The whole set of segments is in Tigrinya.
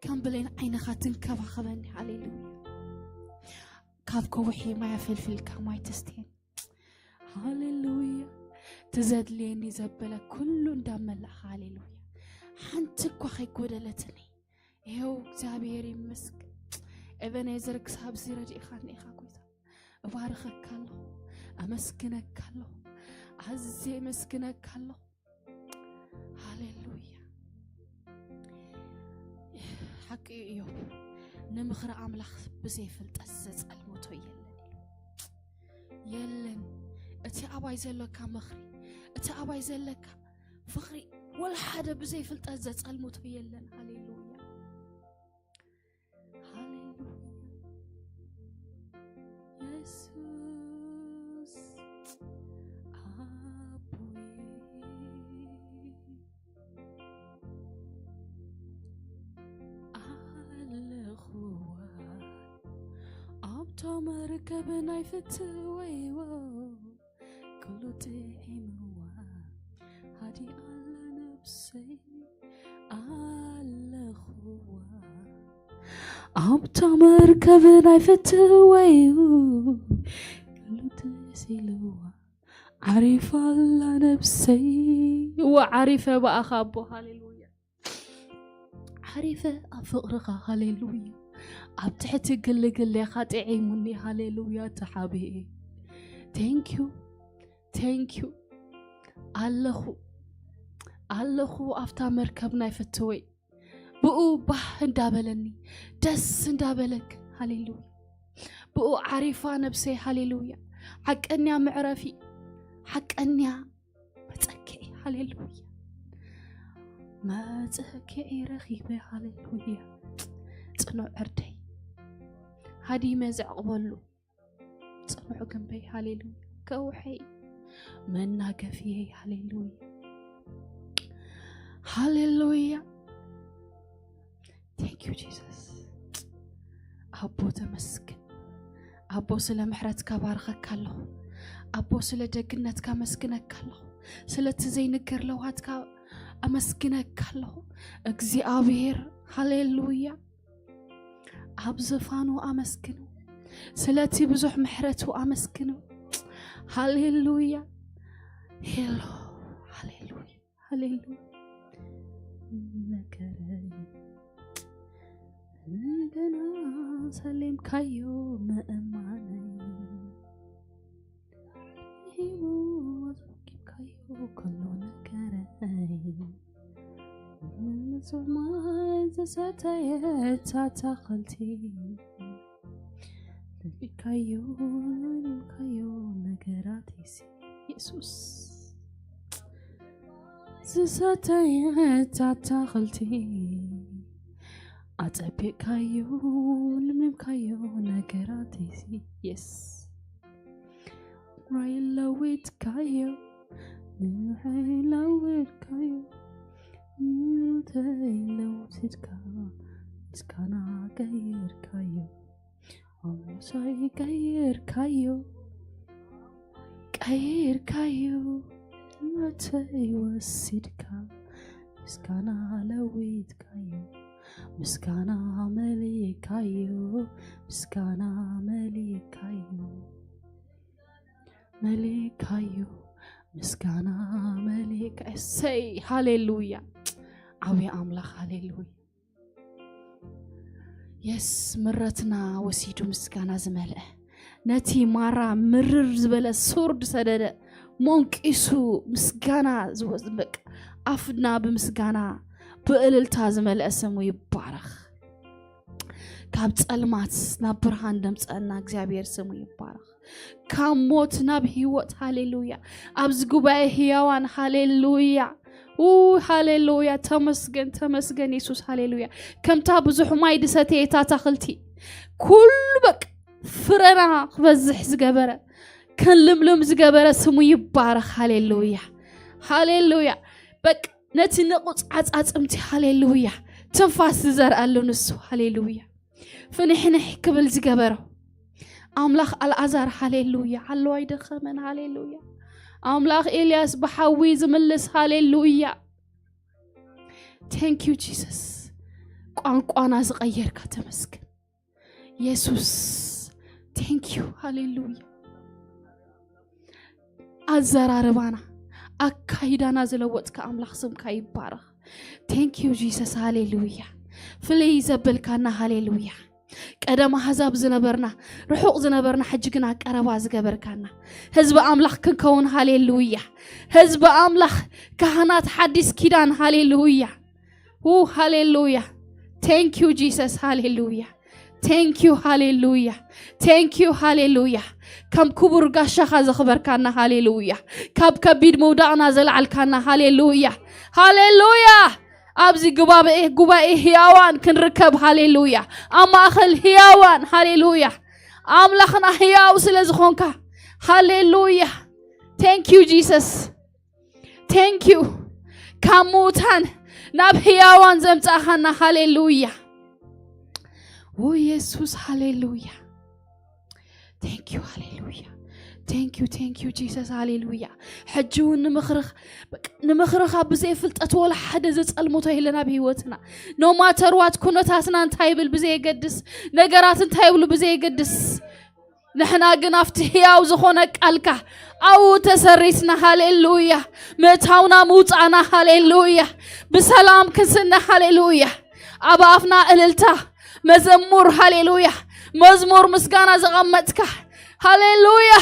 ከም ብሌን ዓይንኻ ትንከባኸበኒ። ሃሌሉያ። ካብ ከውሒ ማይ ኣፈልፊልካ ማይ ተስትየኒ። ሃሌሉያ። ትዘድልየኒ ዘበለ ኩሉ እንዳመላእኻ። ሃሌሉያ። ሓንቲ እኳ ከይጎደለትኒ። ይኸው እግዚኣብሔር ይመስገን። ኤበኔዘር፣ ክሳብ እዚ ረዲእኻኒ ኢኻ ጎይታ። እባርኸካ ኣለኹ፣ ኣመስግነካ ኣለኹ፣ ኣዝየ ኣመስግነካ ኣለኹ። ሃሌሉያ። ሓቂ እዩ፣ እዮብ፣ ንምኽሪ ኣምላኽ ብዘይ ፍልጠት ዘጸልምቶ የለን ኢሉ። የለን። እቲ ኣባይ ዘለካ ምኽሪ፣ እቲ ኣባይ ዘለካ ፍቕሪ፣ ወላ ሓደ ብዘይ ፍልጠት ዘጸልምቶ የለን። ሃሌሉያ። ሃሌሉያ። የሱስ ኣቦይ፣ ኣለኹዋ ኣብታ መርከብ ናይ ፍትወይዎ፣ ኩሉ ጥዒምዋ፣ ሃዲኣላ ነብሰይ፣ ኣለኹዋ ኣብታ መርከብ ናይ ፍትወይዎ፣ ኩሉ ደስ ኢልዋ፣ ዓሪፋ ኣላ ነብሰይ። እወ፣ ዓሪፈ ብኣኻ ኣቦ። ሃሌሉያ። ዓሪፈ ኣብ ፍቕርኻ። ሃሌሉያ። ኣብ ትሕቲ ግልግሌኻ ጥዒሙኒ። ሃሌሉያ። ተሓቢኤ። Thank you፣ thank you። ኣለኹ፣ ኣለኹ ኣብታ መርከብ ናይ ፍትወይ። ብኡ ባህ እንዳበለኒ፣ ደስ እንዳበለክ። ሃሌሉያ። ብኡ ዓሪፋ ነብሰይ። ሃሌሉያ። ሓቀኛ መዕረፊ፣ ሓቀኛ መጸኪዒ። ሃሌሉያ። መጸኪዒ ረኺበ። ሃሌሉያ። ጽኑዕ ዕርደይ፣ ሃዲመ ዘዕቕበሉ ጽኑዕ ግንበይ። ሃሌሉያ። ከውሐይ፣ መናገፍየይ። ሃሌሉያ። ሃሌሉያ። Thank you Jesus። ኣቦ ተመስገን። ኣቦ ስለ ምሕረትካ ባርኸካ ኣለኹ። ኣቦ ስለ ደግነትካ መስግነካ ኣለኹ። ስለቲ ዘይንገር ለውሃትካ ኣመስግነካ ኣለኹ። እግዚኣብሔር ሃሌሉያ። ኣብ ዝፋኑ ኣመስግኑ። ስለቲ ብዙሕ ምሕረቱ ኣመስግኑ። ሃሌሉያ። ሄሎ። ሃሌሉያ። ሃሌሉያ። ነገረይ እንደገና ሰሌምካዮ ምእማነይ። ሂቡ ኣዝኪብካዮ ኩሉ ነገረይ። ንጹህ ማይ ዝሰተየት ኣታኽልቲ። ለቢካዮ፣ ለቢካዮ ነገራተይሲ። የሱስ። ዝሰተየት ኣታኽልቲ። ኣጸቢቕካዮ፣ ለምለምካዮ ነገራተይሲ። የስ። ራይ ለዊጥካዮ፣ ንውሐይ ለዊጥካዮ፣ ንውተይ ለውሲድካ፣ ምስጋና ቀይርካዮ። ኣሙሳይ ቀይርካዮ፣ ቀይርካዮ፣ ንውተይ ወሲድካ፣ ምስጋና ለዊጥካዮ። ምስጋና መሊእካዮ፣ ምስጋና መሊእካዮ፣ መሊእካዮ፣ ምስጋና መሊእካ። እሰይ፣ ሃሌሉያ። ዓብዪ ኣምላኽ፣ ሃሌሉያ። የስ፣ ምረትና ወሲዱ ምስጋና ዝመልአ፣ ነቲ ማራ ምርር ዝበለ ሱር ዝሰደደ ሞንቂሱ ምስጋና ዝወ-፣ በቃ ኣፍና ብምስጋና ብእልልታ ዝመልአ ስሙ ይባረኽ። ካብ ጸልማት ናብ ብርሃን ደምጸና እግዚኣብሔር ስሙ ይባረኽ። ካብ ሞት ናብ ህይወት፣ ሃሌሉያ። ኣብዚ ጉባኤ ህያዋን፣ ሃሌሉያ። ኡ፣ ሃሌሉያ። ተመስገን፣ ተመስገን የሱስ፣ ሃሌሉያ። ከምታ ብዙሕ ማይ ድሰተየት ኣታኽልቲ፣ ኩሉ በቃ ፍረና ክበዝሕ ዝገበረ፣ ከልምልም ዝገበረ ስሙ ይባረኽ። ሃሌሉያ፣ ሃሌሉያ። በቃ ነቲ ንቑጽ ዓጻጽምቲ፣ ሃሌሉያ፣ ትንፋስ ዝዘርኣሉ ንሱ፣ ሃሌሉያ። ፍንሕንሕ ክብል ዝገበሮ ኣምላኽ ኣልዓዛር፣ ሃሌሉያ፣ ኣሎ ኣይደኸመን፣ ሃሌሉያ። ኣምላኽ ኤልያስ ብሓዊ ዝምልስ፣ ሃሌሉያ። Thank you Jesus። ቋንቋና ዝቐየርካ ተመስገን የሱስ። Thank you ሃሌሉያ። ኣዘራርባና ኣካይዳና ዝለወጥካ ኣምላኽ ስምካ ይባረኽ። Thank you Jesus ሃሌሉያ። ፍልይ ዘበልካና ሃሌሉያ። ቀደም ኣህዛብ ዝነበርና ርሑቕ ዝነበርና ሕጂ ግን ኣቀረባ ዝገበርካና ህዝቢ ኣምላኽ ክንከውን ሃሌሉያ። ህዝቢ ኣምላኽ ካህናት ሓዲስ ኪዳን ሃሌሉያ። ው ሃሌሉያ። Thank you Jesus ሃሌሉያ። Thank you ሃሌሉያ። Thank you ሃሌሉያ። ከም ክቡር ጋሻኻ ዘኽበርካና ሃሌሉያ። ካብ ከቢድ ምውዳቕና ዘልዓልካና ሃሌሉያ። ሃሌሉያ። ኣብዚ ጉባኤ ጉባኤ ህያዋን ክንርከብ ሃሌሉያ። ኣብ ማእኸል ህያዋን ሃሌሉያ። ኣምላኽና ህያው ስለ ዝኾንካ ሃሌሉያ። Thank you Jesus። Thank you ካብ ምውታን ናብ ህያዋን ዘምጻእኻና ሃሌሉያ። ው የሱስ ሃሌሉያ። Thank you ሃሌሉያ። Thank you thank you Jesus ሃሌሉያ። ሕጂ እውን ንምኽርኽ በቃ ንምኽርኻ ብዘይ ፍልጠት ወላ ሓደ ዘጸልምቶ የለን ኣብ ህይወትና። No matter what ኩነታትና እንታይ ይብል ብዘየገድስ፣ ነገራት እንታይ ይብሉ ብዘየገድስ፣ ንሕና ግን ኣብቲ ህያው ዝኾነ ቃልካ ኣብኡ ተሰሪትና ሃሌሉያ። ምእታውና ምውጻእና ሃሌሉያ። ብሰላም ክንስነ ሃሌሉያ። ኣብ ኣፍና እልልታ መዘሙር ሃሌሉያ። መዝሙር ምስጋና ዘቐመጥካ ሃሌሉያ።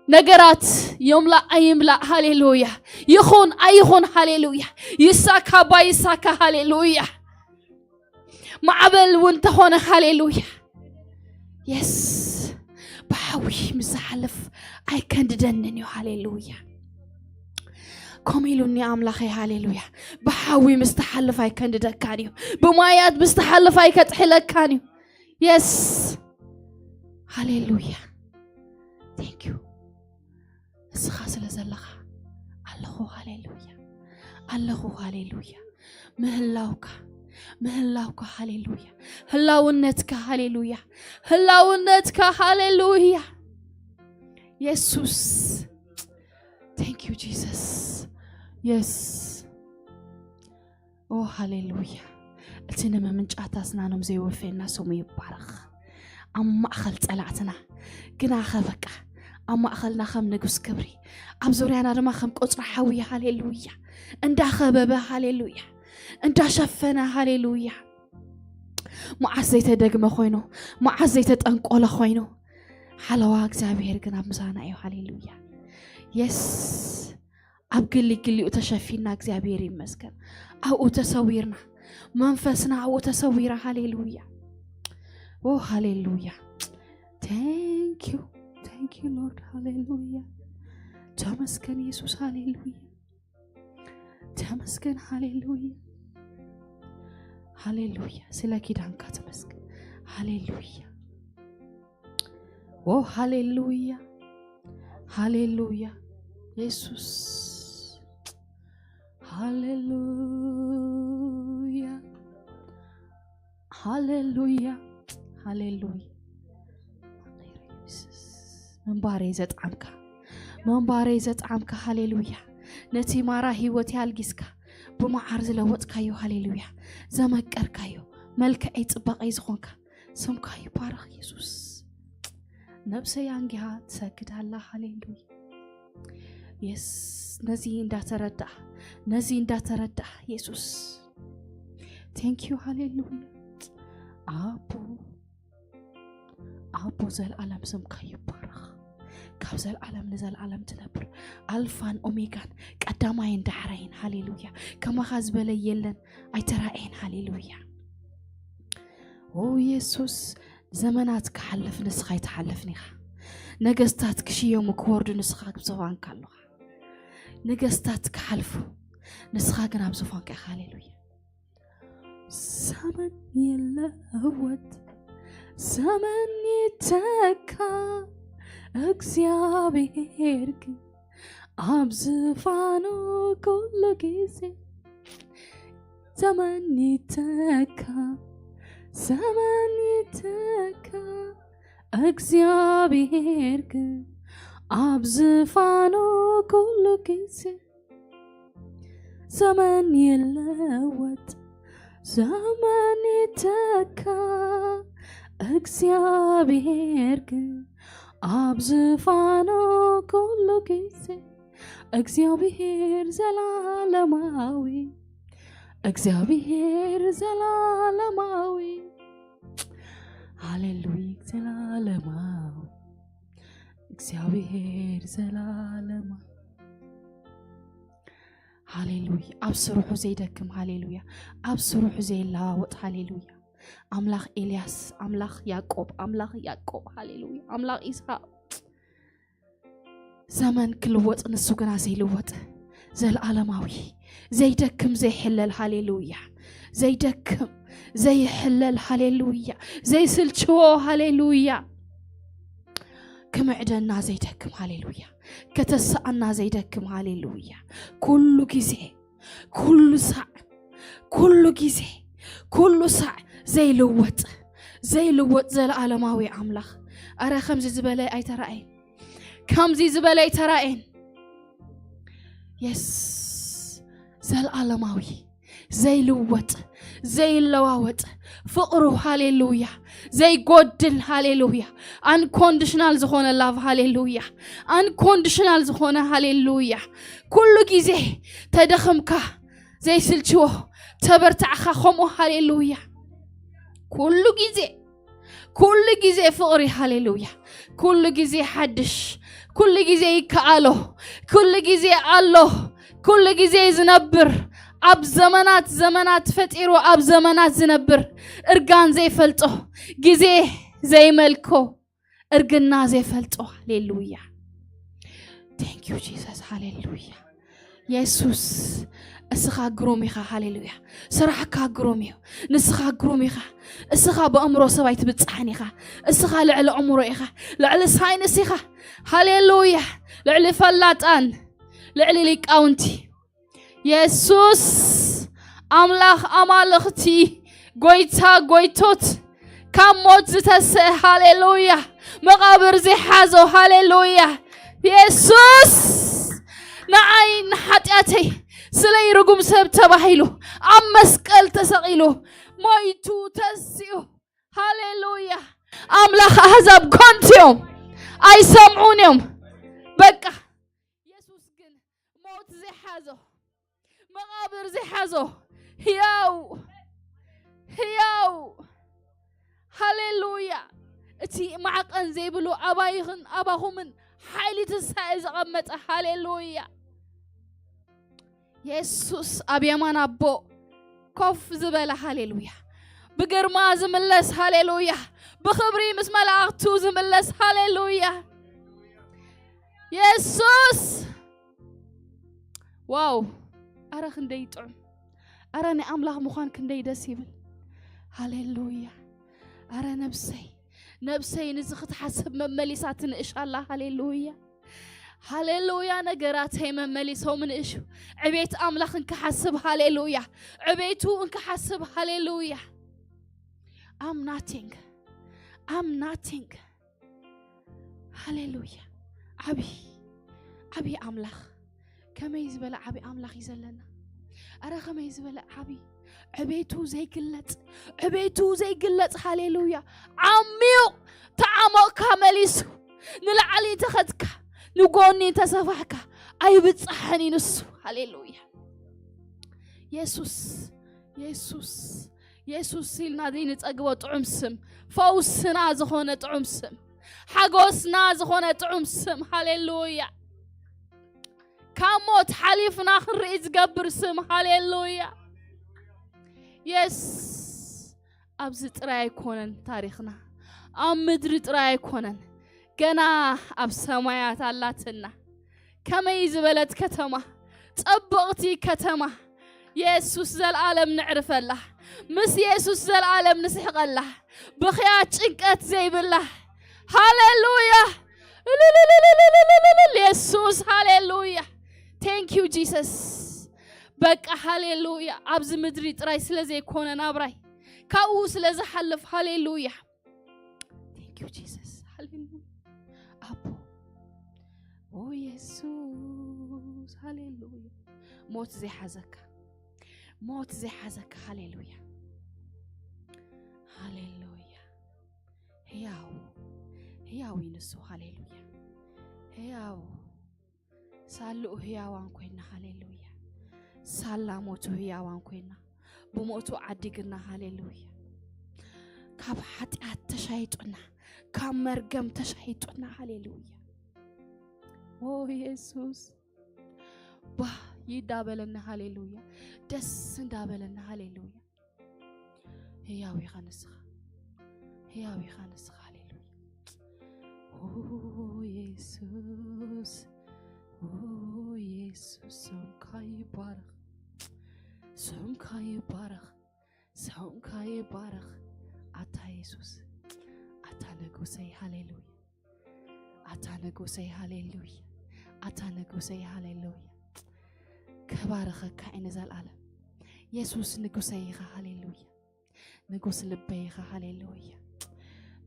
ነገራት ይምላእ ኣይምላእ ሃሌሉያ። ይኹን ኣይኹን ሃሌሉያ። ይሳካ ባይሳካ ሃሌሉያ። ማዕበል እውን ተኾነ ሃሌሉያ። የስ ብሓዊ ምስ ዝሓልፍ ኣይከንድደንን እዩ ሃሌሉያ። ከምኡ ኢሉኒ ኣምላኸይ ሃሌሉያ። ብሓዊ ምስ ትሓልፍ ኣይከንድደካን እዩ። ብማያት ምስ ትሓልፍ ኣይከጥሕለካን እዩ። የስ ሃሌሉያ። Thank you እስኻ ስለ ዘለኻ ኣለኹ ሃሌሉያ። ኣለኹ ሃሌሉያ። ምህላውካ ምህላውካ ሃሌሉያ። ህላውነትካ ሃሌሉያ። ህላውነትካ ሃሌሉያ። የሱስ Thank you Jesus። የስ ኦ ሃሌሉያ። እቲ ንምምንጫት ኣስናኖም ዘይወፈየና ስሙ ይባረኽ። ኣብ ማእኸል ጸላእትና ግናኸ በቃ ኣብ ማእኸልና ከም ንጉስ ክብሪ ኣብ ዙርያና ድማ ከም ቆጽሪ ሓዊ ሃሌሉያ እንዳኸበበ ሃሌሉያ እንዳሸፈነ ሃሌሉያ። መዓስ ዘይተደግመ ኮይኑ መዓስ ዘይተጠንቆለ ኮይኑ ሓለዋ እግዚኣብሔር ግን ኣብ ምሳና እዩ ሃሌሉያ። የስ ኣብ ግሊ ግሊኡ ተሸፊና እግዚኣብሔር ይመስገን። ኣብኡ ተሰዊርና መንፈስና ኣብኡ ተሰዊራ ሃሌሉያ። ኦ ሃሌሉያ። Thank you thank you Lord ሃሌሉያ። ተመስገን የሱስ ሃሌሉያ። ተመስገን ሃሌሉያ። ሃሌሉያ ስለ ኪዳንካ ተመስገን። ሃሌሉያ ኦ ሃሌሉያ። ሃሌሉያ የሱስ ሃሌሉያ። ሃሌሉያ ሃሌሉያ። መንባረይ ዘጥዓምካ መንባረይ ዘጥዓምካ ሃሌሉያ። ነቲ ማራ ህይወት ያልጊስካ ብመዓር ዝለወጥካዮ ሃሌሉያ። ዘመቀርካዮ መልክዐይ ጽባቐይ ዝኾንካ ስምካ ይባረኽ የሱስ። ነብሰይ ኣንጊሃ ትሰግድ ኣላ ሃሌሉያ። የስ ነዚ እንዳተረዳኣ ነዚ እንዳተረዳኣ የሱስ Thank you ሃሌሉያ። ኣቦ ኣቦ ዘልኣለም ስምካ ይባረኽ። ካብ ዘልኣለም ንዘልኣለም ትነብር ኣልፋን ኦሜጋን ቀዳማይን ዳሕራይን ሃሌሉያ። ከማኻ ዝበለ የለን ኣይተራእየን ሃሌሉያ። ኦ የሱስ ዘመናት ክሓልፍ ንስኻ ኣይትሓልፍን ኢኻ። ነገስታት ክሽየሙ ክወርዱ ንስኻ ኣብ ዝባንካ ኣለኻ። ነገስታት ክሓልፉ ንስኻ ግን ኣብ ዝባንካ ኢኻ ሃሌሉያ። ዘመን ይለወጥ ዘመን ይተካ እግዚኣብሔር ግን ኣብ ዝፋኑ ኩሉ ግዜ ዘመን ይተካ ዘመን ይተካ እግዚኣብሔር ግን ኣብ ዝፋኑ ኩሉ ግዜ ዘመን ይለወጥ ዘመን ይተካ፣ እግዚኣብሔር ግን ኣብ ዝፋኑ ኩሉ ግዜ። እግዚኣብሔር ዘላለማዊ፣ እግዚኣብሔር ዘላለማዊ። ሃሌሉያ። ዘላለማዊ፣ እግዚኣብሔር ዘላለማዊ። ሃሌሉያ። ኣብ ስርሑ ዘይደክም፣ ሃሌሉያ፣ ኣብ ስርሑ ዘይለዋወጥ፣ ሃሌሉያ። ኣምላኽ ኤልያስ፣ ኣምላኽ ያዕቆብ፣ ኣምላኽ ያዕቆብ፣ ሃሌሉያ፣ ኣምላኽ ኢስሓቅ። ዘመን ክልወጥ፣ ንሱ ግና ዘይልወጥ፣ ዘለዓለማዊ፣ ዘይደክም ዘይሕለል፣ ሃሌሉያ። ዘይደክም ዘይሕለል፣ ሃሌሉያ። ዘይስልችዎ፣ ሃሌሉያ። ክምዕደና ዘይደክም፣ ሃሌሉያ። ከተስኣና ዘይደክም፣ ሃሌሉያ። ኩሉ ግዜ፣ ኩሉ ሳዕ፣ ኩሉ ግዜ፣ ኩሉ ሳዕ ዘይልወጥ፣ ዘይልወጥ ዘለዓለማዊ ኣምላኽ። ኣረ ከምዚ ዝበለ ኣይተራእየን፣ ከምዚ ዝበለ ኣይተራእየን። የስ፣ ዘለዓለማዊ፣ ዘይልወጥ፣ ዘይለዋወጥ ፍቕሩ፣ ሃሌሉያ። ዘይጎድል፣ ሃሌሉያ። ኣንኮንዲሽናል ዝኾነ ላቭ፣ ሃሌሉያ። ኣንኮንዲሽናል ዝኾነ፣ ሃሌሉያ። ኩሉ ግዜ ተደኽምካ ዘይስልችዎ፣ ተበርታዕካ ከምኡ፣ ሃሌሉያ። ኩሉ ግዜ፣ ኩሉ ግዜ ፍቕሪ፣ ሃሌሉያ። ኩሉ ግዜ ሓድሽ፣ ኩሉ ግዜ ይከኣሎ፣ ኩሉ ግዜ ኣሎ፣ ኩሉ ግዜ ዝነብር፣ ኣብ ዘመናት ዘመናት ፈጢሩ ኣብ ዘመናት ዝነብር፣ እርጋን ዘይፈልጦ፣ ግዜ ዘይመልኮ፣ እርግና ዘይፈልጦ። ሃሌሉያ። Thank you Jesus። ሃሌሉያ። የሱስ፣ እስኻ ግሩም ኢኻ። ሃሌሉያ። ስራሕካ ግሩም እዩ። ንስኻ ግሩም ኢኻ። እስኻ ብኣእምሮ ሰብ ኣይትብጻሕን ኢኻ። እስኻ ልዕሊ ኣእምሮ ኢኻ። ልዕሊ ሳይንስ ኢኻ። ሃሌሉያ። ልዕሊ ፈላጣን፣ ልዕሊ ሊቃውንቲ። የሱስ፣ ኣምላኽ ኣማልኽቲ፣ ጎይታ ጎይቶት፣ ካብ ሞት ዝተስአ፣ ሃሌሉያ። መቓብር ዘይሓዞ፣ ሃሌሉያ። የሱስ፣ ንዓይ ንሓጢኣተይ ስለይ ርጉም ሰብ ተባሂሉ ኣብ መስቀል ተሰቒሉ፣ ሞይቱ ተንሲኡ። ሃሌሉያ። ኣምላኽ ኣህዛብ ኮንቱ እዮም፣ ኣይሰምዑን እዮም። በቃ የሱስ ግን ሞት ዘይሓዞ፣ መቓብር ዘይሓዞ፣ ህያው፣ ህያው። ሃሌሉያ። እቲ ማዕቐን ዘይብሉ ኣባይኽን ኣባኹምን ሓይሊ ትንሳኤ ዘቐመጠ፣ ሃሌሉያ። የሱስ ኣብ የማን ኣቦ ኮፍ ዝበለ፣ ሃሌሉያ። ብግርማ ዝምለስ፣ ሃሌሉያ። ብኽብሪ ምስ መላእኽቱ ዝምለስ፣ ሃሌሉያ። የሱስ፣ ዋው! ኣረ ክንደይ ጥዑም! ኣረ ናይ ኣምላኽ ምዃን ክንደይ ደስ ይብል! ሃሌሉያ! ኣረ ነብሰይ፣ ነብሰይ ንዚ ክትሓስብ መመሊሳ ትንእሽ ኣላ። ሃሌሉያ! ሃሌሉያ! ነገራተይ መመሊሶም ንእሹ። ዕቤት ኣምላኽ እንክሓስብ፣ ሃሌሉያ! ዕቤቱ እንክሓስብ፣ ሃሌሉያ! I'm nothing. I'm nothing. ሃሌሉያ። ዓቢ፣ ዓቢ ኣምላኽ። ከመይ ዝበለ ዓቢ ኣምላኽ እዩ ዘለና! ኣረ ከመይ ዝበለ ዓቢ! ዕቤቱ ዘይግለጽ፣ ዕቤቱ ዘይግለጽ። ሃሌሉያ። ዓሚቕ፣ ተዓሞቕካ መሊሱ፣ ንላዕሊ ተኸትካ፣ ንጎኒ ተሰፋሕካ፣ ኣይብጻሕን እዩ ንሱ። ሃሌሉያ። የሱስ፣ የሱስ፣ የሱስ ኢልና ዘይንጸግቦ ጥዑም ስም፣ ፈውስና ዝኾነ ጥዑም ስም፣ ሓጎስና ዝኾነ ጥዑም ስም። ሃሌሉያ። ካብ ሞት ሓሊፍና ክንርኢ ዝገብር ስም። ሃሌሉያ። የስ፣ ኣብዚ ጥራይ ኣይኮነን ታሪኽና፣ ኣብ ምድሪ ጥራይ ኣይኮነን፣ ገና ኣብ ሰማያት ኣላትና። ከመይ ዝበለት ከተማ፣ ጽብቕቲ ከተማ። የሱስ፣ ዘልኣለም ንዕርፈላ። ምስ የሱስ ዘልኣለም ንስሕቐላ። ብኽያት ጭንቀት ዘይብላ። ሃሌሉያ። እልልልልልልልልልል። የሱስ፣ ሃሌሉያ። Thank you Jesus። በቃ ሃሌሉያ። ኣብዚ ምድሪ ጥራይ ስለ ዘይኮነ ናብራይ፣ ካብኡ ስለ ዝሓልፍ፣ ሃሌሉያ። Thank you Jesus። ሃሌሉያ። ኣቦ፣ ኦ የሱስ፣ ሃሌሉያ። ሞት ዘይሓዘካ፣ ሞት ዘይሓዘካ። ሃሌሉያ። ሃሌሉያ። ህያው፣ ህያው እዩ ንሱ። ሃሌሉያ። ህያው፣ ሳልኡ ህያዋን ኮይና። ሃሌሉያ። ሳላ ሞቱ ህያዋን ኮይና፣ ብሞቱ ዓዲግና። ሃሌሉያ። ካብ ሓጢኣት ተሻይጡና፣ ካብ መርገም ተሻይጡና። ሃሌሉያ። ኦ የሱስ፣ ባ ይዳበለና። ሃሌሉያ። ደስ እንዳበለና። ሃሌሉያ። ህያው ኢኻ ንስኻ፣ ህያው ኢኻ ንስኻ። ሃሌሉያ። ኦ የሱስ፣ ኦ የሱስ፣ ስምካ ይባረኽ፣ ስምካ ይባረኽ፣ ስምካ ይባረኽ። ኣታ የሱስ፣ ኣታ ንጉሰይ። ሃሌሉያ። ኣታ ንጉሰይ። ሃሌሉያ። ኣታ ንጉሰይ። ሃሌሉያ። ከባረኸካ እየ ንዘለኣለም። የሱስ ንጉሰይ ኢኻ። ሃሌሉያ። ንጉስ ልበይ ኢኻ። ሃሌሉያ።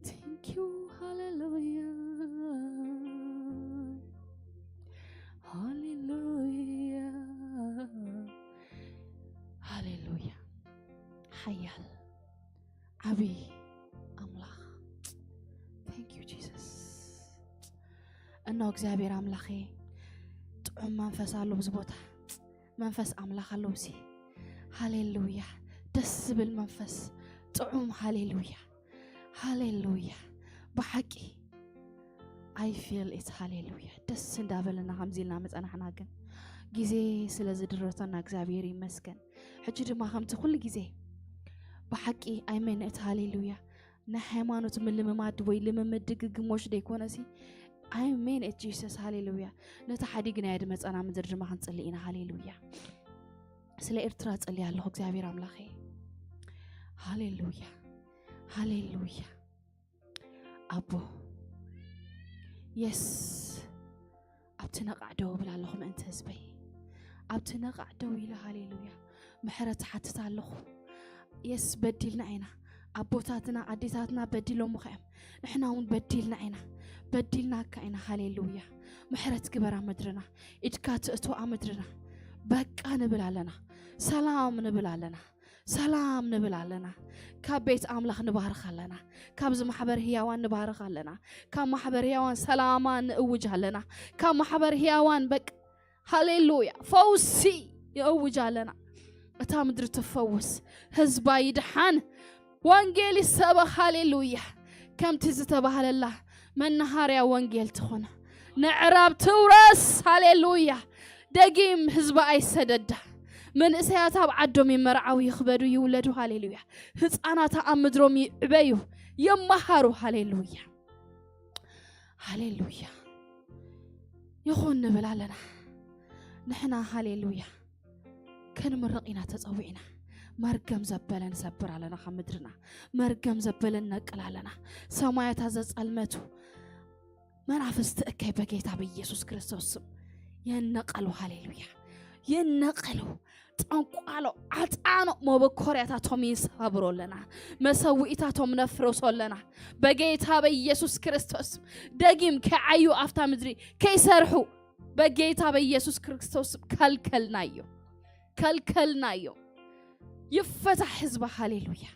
Thank you. ሃሌሉያ። ሃሌሉያ። ሃሌሉያ። ሓያል ዓብዪ ኣምላኽ። Thank you Jesus። እኖ እግዚኣብሔር ኣምላኸ፣ ጥዑም መንፈስ ኣሎ ኣብዚ ቦታ። መንፈስ ኣምላኽ ኣሎ ኣብዚ። ሃሌሉያ። ደስ ዝብል መንፈስ፣ ጥዑም። ሃሌሉያ። ሃሌሉያ። ብሓቂ I feel it። ሃሌሉያ። ደስ እንዳበለና ከምዚ ኢልና ምጸናሕና፣ ግን ግዜ ስለ ዝድረተና እግዚኣብሔር ይመስገን። ሕጂ ድማ ከምቲ ኩሉ ግዜ ብሓቂ I mean it። ሃሌሉያ። ናይ ሃይማኖት ምልምማድ ወይ ልምምድ ድግግሞሽ ደይኮነሲ፣ I mean it Jesus። ሃሌሉያ። ነቲ ሓዲግናዮ ድመጸና ምድሪ ድማ ክንጽሊ ኢና። ሃሌሉያ። ስለ ኤርትራ ጸልየ ኣለኹ እግዚኣብሔር ኣምላኸ። ሃሌሉያ። ሃሌሉያ። ኣቦ፣ የስ፣ ኣብቲ ነቓዕ ደው እብል ኣለኹ ምእንቲ ህዝበይ። ኣብቲ ነቓዕ ደው ኢለ፣ ሃሌሉያ፣ ምሕረት እሓትት ኣለኹ። የስ፣ በዲልና ኢና። ኣቦታትና ኣዴታትና በዲሎምኻ እዮም። ንሕና እውን በዲልና ኢና። በዲልናካ ኢና። ሃሌሉያ። ምሕረት ግበር ኣብ ምድርና። ኢድካ ትእቶ ኣብ ምድርና። በቃ ንብል ኣለና። ሰላም ንብል ኣለና። ሰላም ንብል ኣለና። ካብ ቤት ኣምላኽ ንባርኽ ኣለና። ካብዚ ማሕበር ህያዋን ንባርኽ ኣለና። ካብ ማሕበር ህያዋን ሰላማ ንእውጅ ኣለና። ካብ ማሕበር ህያዋን በቃ፣ ሃሌሉያ፣ ፈውሲ የእውጅ ኣለና። እታ ምድሪ ትፈውስ፣ ህዝባ ይድሓን፣ ወንጌል ይሰበኽ። ሃሌሉያ። ከምቲ ዝተባህለላ መናሃርያ ወንጌል ትኾና፣ ንዕራብ ትውረስ። ሃሌሉያ። ደጊም ህዝባ ኣይሰደዳ። መንእሰያት ኣብ ዓዶም ይመርዓው፣ ይኽበዱ፣ ይውለዱ። ሃሌሉያ። ህፃናት ኣብ ምድሮም ይዕበዩ፣ ይመሃሩ። ሃሌሉያ። ሃሌሉያ። ይኹን ንብል ኣለና። ንሕና፣ ሃሌሉያ፣ ክንምርቕ ኢና ተጸዊዕና። መርገም ዘበለ ንሰብር ኣለና ካብ ምድርና። መርገም ዘበለ ንነቅል ኣለና። ሰማያታ ዘጸልመቱ መናፍስቲ እከይ በጌታ በኢየሱስ ክርስቶስ ስም ይነቀሉ። ሃሌሉያ። ይነቀሉ። ጠንቋሎ፣ ዓጣኖ መበኮርያታቶም ይሰባብሮ ኣለና። መሰውኢታቶም ነፍርሶ ኣለና። በጌታ በኢየሱስ ክርስቶስ ስም ደጊም ከይዓዩ ኣብታ ምድሪ ከይሰርሑ በጌታ በኢየሱስ ክርስቶስ ስም ከልከልናዮ። ከልከልናዮ። ይፈታሕ ህዝባ። ሃሌሉያ።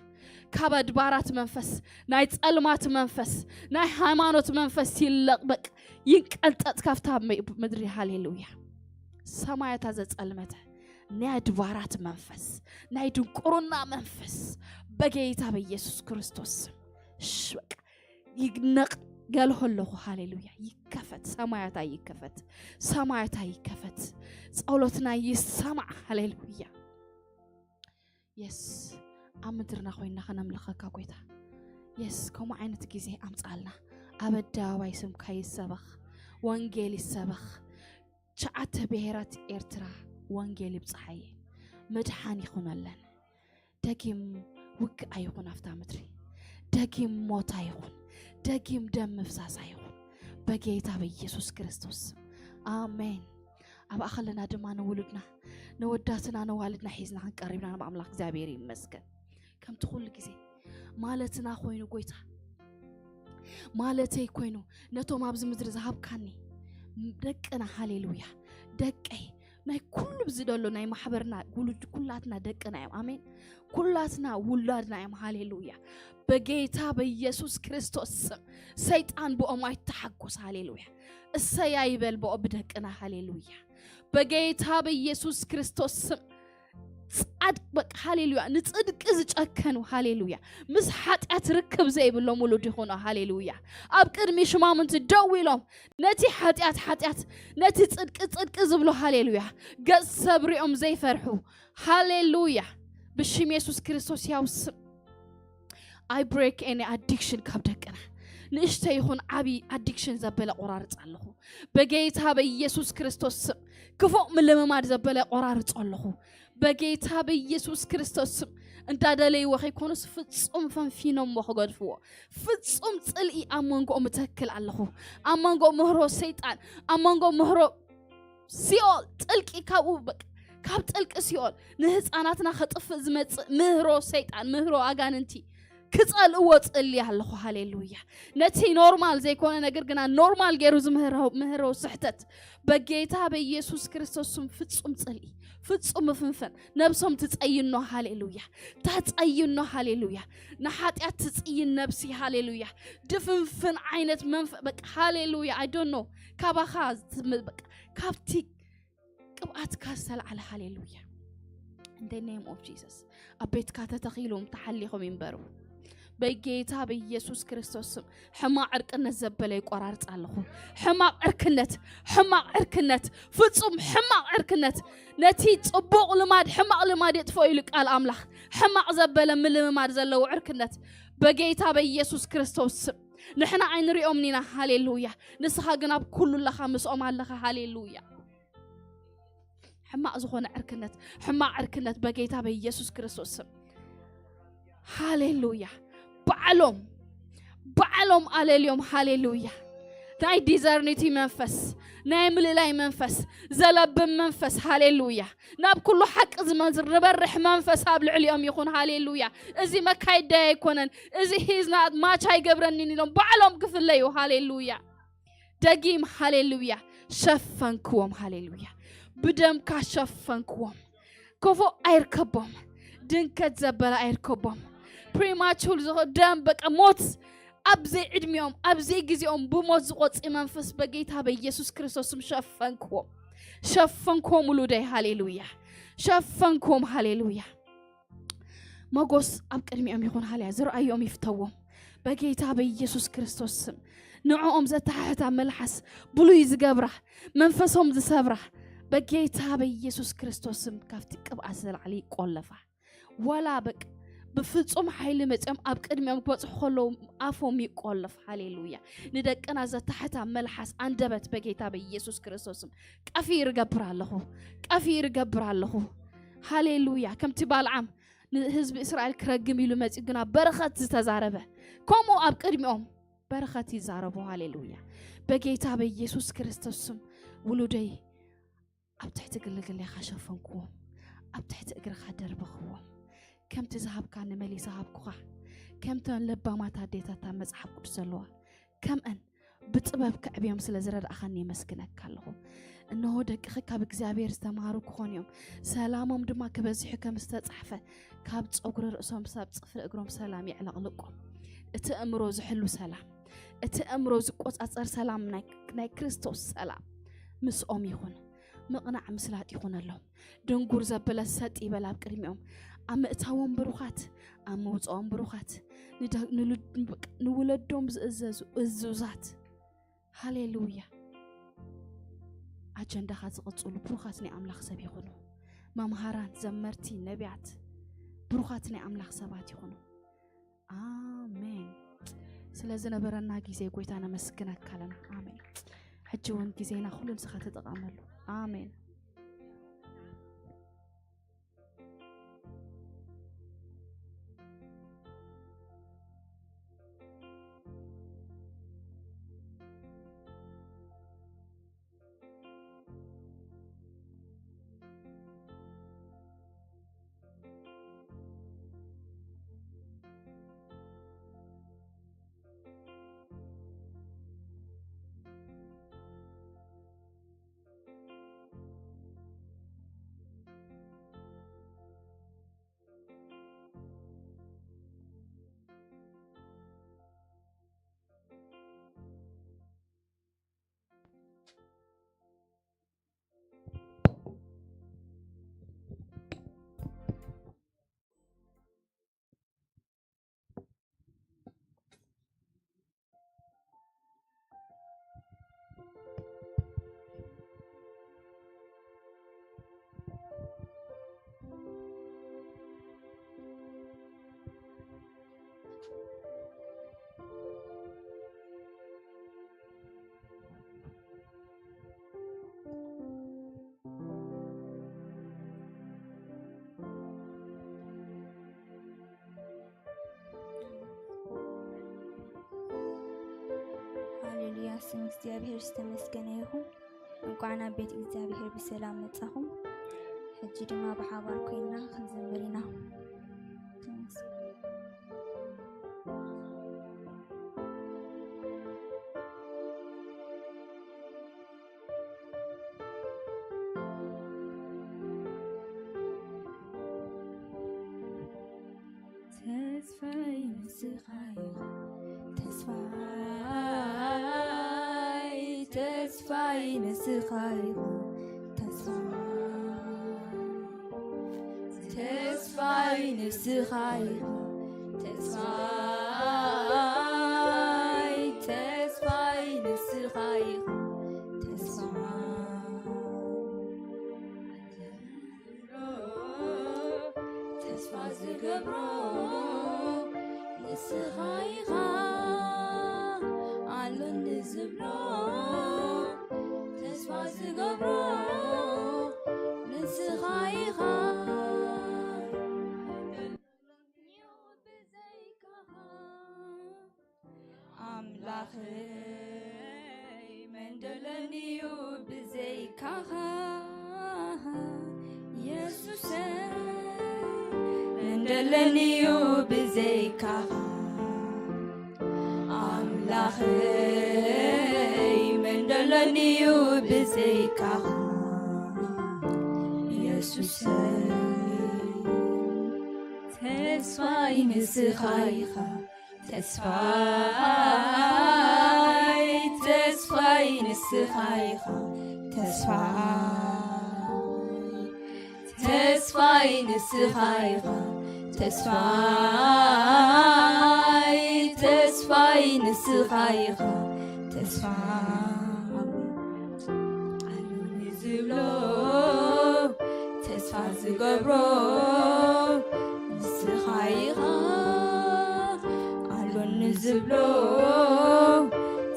ካብ ኣድባራት መንፈስ፣ ናይ ጸልማት መንፈስ፣ ናይ ሃይማኖት መንፈስ ይለቕበቅ፣ ይንቀንጠጥ ካብታ ም-፣ ምድሪ። ሃሌሉያ። ሰማያታ ዘጸልመተ ናይ ኣድባራት መንፈስ፣ ናይ ድንቁርና መንፈስ በጌታ በኢየሱስ ክርስቶስ ስም። እሽ፣ በቃ ይነቅ ገልሆ ኣለኹ። ሃሌሉያ። ይከፈት፣ ሰማያታ ይከፈት፣ ሰማያታ ይከፈት። ጸሎትና ይሰማዕ። ሃሌሉያ። የስ፣ ኣብ ምድርና ኮይና ከነምልኸካ ጎይታ። የስ፣ ከምኡ ዓይነት ግዜ ኣምጻልና። ኣብ ኣደባባይ ስምካ ይሰበኽ፣ ወንጌል ይሰበኽ። ትሽዓተ ብሄራት ኤርትራ ወንጌል ይብጽሓየ፣ ምድሓን ይኹነለን። ደጊም ውግእ ኣይኹን ኣብታ ምድሪ፣ ደጊም ሞት ኣይኹን፣ ደጊም ደም ምፍሳስ ኣይኹን፣ በጌታ በኢየሱስ ክርስቶስ ስም። ኣሜን። ኣብኣ ከለና ድማ ንውሉድና፣ ነወዳትና፣ ነዋልድና ሒዝና ክንቀርብና ናብ ኣምላኽ እግዚኣብሔር ይመስገን። ከምቲ ኩሉ ግዜ ማለትና ኮይኑ ጎይታ፣ ማለተይ ኮይኑ ነቶም ኣብዚ ምድሪ ዝሃብካኒ ደቅና፣ ሃሌሉያ፣ ደቀይ ናይ ኩሉ ብዚ ደሎ ናይ ማሕበርና ውሉድ ኩላትና ደቅና እዮም። ኣሜን። ኩላትና ውላድና እዮም። ሃሌሉያ። በጌታ በኢየሱስ ክርስቶስ ስም ሰይጣን ብኦም ኣይተሓጎስ። ሃሌሉያ። እሰይ ኣይበል ብኦ ብደቅና። ሃሌሉያ። በጌታ በኢየሱስ ክርስቶስ ስም ጻድቅ በቃ ሃሌሉያ። ንጽድቂ ዝጨከኑ ሃሌሉያ። ምስ ሓጢኣት ርክብ ዘይብሎም ውሉድ ይኹኑ። ሃሌሉያ። ኣብ ቅድሚ ሽማምንቲ ደው ኢሎም ነቲ ሓጢኣት ሓጢኣት፣ ነቲ ጽድቂ ጽድቂ ዝብሉ ሃሌሉያ። ገጽ ሰብ ሪኦም ዘይፈርሑ ሃሌሉያ። ብሽም የሱስ ክርስቶስ ያው ስም I break any addiction ካብ ደቅና። ንእሽተይ ይኹን ዓቢ ኣዲክሽን ዘበለ ቆራርጽ ኣለኹ። በጌታ በኢየሱስ ክርስቶስ ስም ክፉእ ምልምማድ ዘበለ ቆራርጽ ኣለኹ። በጌታ በኢየሱስ ክርስቶስ ስም እንዳደለይዎ ከይኮኑስ ፍጹም ፈንፊኖሞ ክገድፍዎ። ፍጹም ጽልኢ ኣብ መንጎኦም እተክል ኣለኹ። ኣብ መንጎ ምህሮ ሰይጣን፣ ኣብ መንጎ ምህሮ ሲኦል ጥልቂ ካብኡ በቃ ካብ ጥልቂ ሲኦል ንህፃናትና ከጥፍእ ዝመፅእ ምህሮ ሰይጣን ምህሮ ኣጋንንቲ ክፀልእዎ ፅሊ ኣለኹ። ሃሌሉያ። ነቲ ኖርማል ዘይኮነ ነገር ግና ኖርማል ገይሩ ዝምህሮ ምህሮ ስሕተት በጌታ በኢየሱስ ክርስቶስ ስም ፍጹም ጽልኢ ፍጹም ምፍንፍን ነብሶም ትጸይኖ። ሃሌሉያ። ተጸይኖ። ሃሌሉያ። ንሓጢኣት ትጽይን ነብሲ። ሃሌሉያ። ድፍንፍን ዓይነት መንፈ በቃ ሃሌሉያ። I don't know ካባኻ ዝም- በቃ ካብቲ ቅብኣትካ ዝተልዓለ። ሃሌሉያ። In the name of Jesus ኣብ ቤትካ ተተኺሎም ተሓሊኾም ይንበሩ። በጌታ በኢየሱስ ክርስቶስ ስም ሕማቕ ዕርቅነት ዘበለ ይቆራርጽ ኣለኹ። ሕማቕ ዕርክነት፣ ሕማቕ ዕርክነት፣ ፍጹም ሕማቕ ዕርክነት። ነቲ ጽቡቕ ልማድ ሕማቕ ልማድ የጥፍኦ ኢሉ ቃል ኣምላኽ። ሕማቕ ዘበለ ምልምማድ ዘለዎ ዕርክነት በጌታ በኢየሱስ ክርስቶስ ስም። ንሕና ኣይንሪኦምን ኢና። ሃሌሉያ። ንስኻ ግን ኣብ ኩሉ ኣለኻ፣ ምስኦም ኣለኻ። ሃሌሉያ። ሕማቕ ዝኾነ ዕርክነት፣ ሕማቕ ዕርክነት በጌታ በኢየሱስ ክርስቶስ ስም። ሃሌሉያ። ባዕሎም ባዕሎም ኣለልዮም። ሃሌሉያ። ናይ ዲዘርኒቲ መንፈስ፣ ናይ ምልላይ መንፈስ፣ ዘለብም መንፈስ። ሃሌሉያ። ናብ ኩሉ ሓቂ ዝመዝር ዝበርሕ መንፈስ ኣብ ልዕሊኦም ይኹን። ሃሌሉያ። እዚ መካይዳይ ኣይኮነን፣ እዚ ሂዝናት ማች ኣይገብረኒን ኢሎም ባዕሎም ክፍለዩ። ሃሌሉያ። ደጊም ሃሌሉያ። ሸፈንክዎም። ሃሌሉያ። ብደምካ ሸፈንክዎም። ክፉእ ኣይርከቦም። ድንከት ዘበለ ኣይርከቦም። ፕሪማቹር ዝኾ ደም በቃ ሞት ኣብ ዘይዕድሚኦም ኣብ ዘይግዜኦም ብሞት ዝቆጽእ መንፈስ በጌታ በኢየሱስ ክርስቶስ ስም ሸፈንክዎም። ሸፈንክዎም ውሉደይ። ሃሌሉያ። ሸፈንክዎም። ሃሌሉያ። መጎስ ኣብ ቅድሚኦም ይኹን። ሃልያ ዝረኣዮም ይፍተዎም በጌታ በኢየሱስ ክርስቶስ ስም። ንዕኦም ዘተሓሕታ መልሓስ ብሉይ ዝገብራ መንፈሶም ዝሰብራ በጌታ በኢየሱስ ክርስቶስ ስም ካብቲ ቅብኣት ዝለዓለ ይቆለፋ። ዋላ በቃ ብፍጹም ሓይሊ መጺኦም ኣብ ቅድሚኦም ክበጽሑ ከለዉ ኣፎም ይቆለፍ። ሃሌሉያ። ንደቅና ዘተሓሕታ መልሓስ ኣንደበት በጌታ በኢየሱስ ክርስቶስ ስም ቀፊር እገብር ኣለኹ። ቀፊር እገብር ኣለኹ። ሃሌሉያ። ከምቲ ባልዓም ንህዝቢ እስራኤል ክረግም ኢሉ መጺኡ ግና በረኸት ዝተዛረበ ከምኡ ኣብ ቅድሚኦም በረኸት ይዛረቡ። ሃሌሉያ። በጌታ በኢየሱስ ክርስቶስ ስም ውሉደይ ኣብ ትሕቲ ግልግሌኻ ሸፈንክዎም፣ ኣብ ትሕቲ እግርኻ ደርበኽዎም። ከምቲ ዝሃብካኒ መሊሰ ሃብኩኻ፣ ከምተን ለባማት ኣዴታት ኣብ መጽሓፍ ቅዱስ ዘለዋ ከምአን ብጥበብ ከዕብዮም ስለ ዝረዳእኻኒ የመስግነካ ኣለኹ። እነሆ ደቅኺ ካብ እግዚኣብሔር ዝተማሃሩ ክኾኑ እዮም፣ ሰላሞም ድማ ክበዝሑ ከም ዝተጻሕፈ ካብ ጸጉሪ ርእሶም ክሳብ ጽፍሪ እግሮም ሰላም የዕለቕልቆም። እቲ እምሮ ዝሕሉ ሰላም፣ እቲ እምሮ ዝቆጻጸር ሰላም ናይ ናይ ክርስቶስ ሰላም ምስኦም ይኹን። ምቕናዕ ምስላጥ ይኹነሎም። ድንጉር ዘበለ ሰጥ ይበል ኣብ ቅድሚኦም። ኣብ ምእታዎም ብሩኻት፣ ኣብ መውፅኦም ብሩኻት፣ ንደ- ንሉ- ንወለዶም ዝእዘዙ እዙዛት። ሃሌሉያ። ኣጀንዳኻ ዝቕፅሉ ብሩኻት ናይ ኣምላኽ ሰብ ይኹኑ። መምሃራን፣ ዘመርቲ፣ ነቢያት ብሩኻት ናይ ኣምላኽ ሰባት ይኹኑ። ኣሜን። ስለ ዝነበረና ግዜ ጎይታ ነመስግነካ ኣለና። ኣሜን። ሕጂ እውን ግዜና ኩሉ ንስኻ ተጠቐመሉ። ኣሜን። ስም እግዚኣብሔር ዝተመስገነ ይኹን። እንኳዕ ናብ ቤት እግዚኣብሔር ብሰላም መጻኹም። ሕጂ ድማ ብሓባር ኮይና ክንዘምር ኢና። ተስፋይ ንስኻ ኢኻ፣ ተስፋይ፣ ተስፋይ ንስኻ ኢኻ፣ ተስፋይ፣ ተስፋይ ንስኻ ኢኻ፣ ተስፋይ፣ ተስፋይ ንስኻ ኢኻ፣ ተስፋይ። ተስፋ ዝገብሮ ንስኻ ኢኻ፣ ኣሎኒ ዝብሎ ተስፋ ዝገብሮ ንስኻ ኢኻ። ብዘይካኻ ኣምላኸይ መን ደለኒዩ ብዘይካኻ፣ የሱሰይ መን ደለኒዩ ብዘይካኻ፣ ኣምላኸይ መን ደለኒዩ ብዘይካኻ፣ የሱሰይ። ተስፋይ ንስኻ ኢኻ፣ ተስፋይ፣ ተስፋይ ንስኻ ኢኻ፣ ተስፋይ፣ ተስፋይ ንስኻ ኢኻ፣ ተስፋይ፣ ተስፋይ ንስኻ ኢኻ፣ ተስፋይ። ኣሉኒ ዝብሎ ተስፋ ዝገብሮ ንስኻ ኢኻ፣ ኣሎኒ ዝብሎ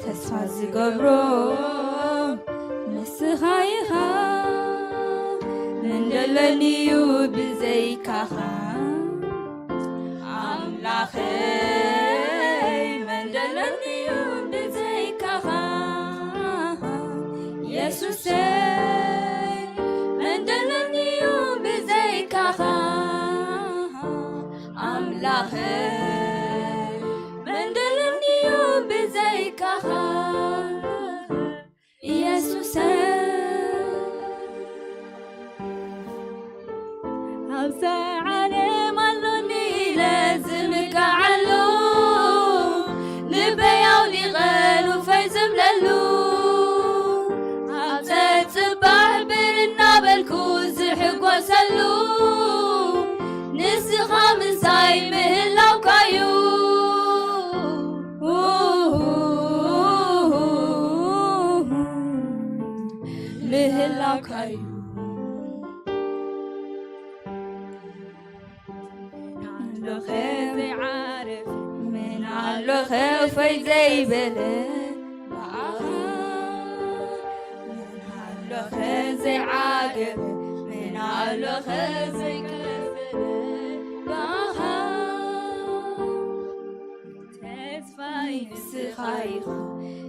ተስፋ ዝገብሮ ንስኻ ኢኻ። መን ደለኒዩ ብዘይካኻ፣ ኣምላኸይ መን ደለኒዩ ብዘይካኻ፣ የሱሰይ መን ደለኒዩ ብዘይካኻ፣ ኣምላኸይ መን ደለኒዩ ብዘይካኻ፣ የሱሰይ። ኣብዛ ዓለም ኣሎኒ ኢለ ዝምካዓሉ፣ ልበይ ኣውሊቐ ኑፈይ ዝብለሉ፣ ኣብ ጸጽባሕ ብር እናበልኩ ዝሕጎሰሉ፣ ንስኻ ምሳይ ምህላውካዩ፣ ምህላውካዩ። መን ኣሎኸ ዘይዓረፈ፣ መን ኣሎኸ ፈይ ዘይበለ ብኣኻ፣ መን ኣሎኸ ዘይዓገበ፣ መን ኣሎኸ ዘይከፈለ ብኣኻ። ተስፋይ ንስኻ ኢኻ፣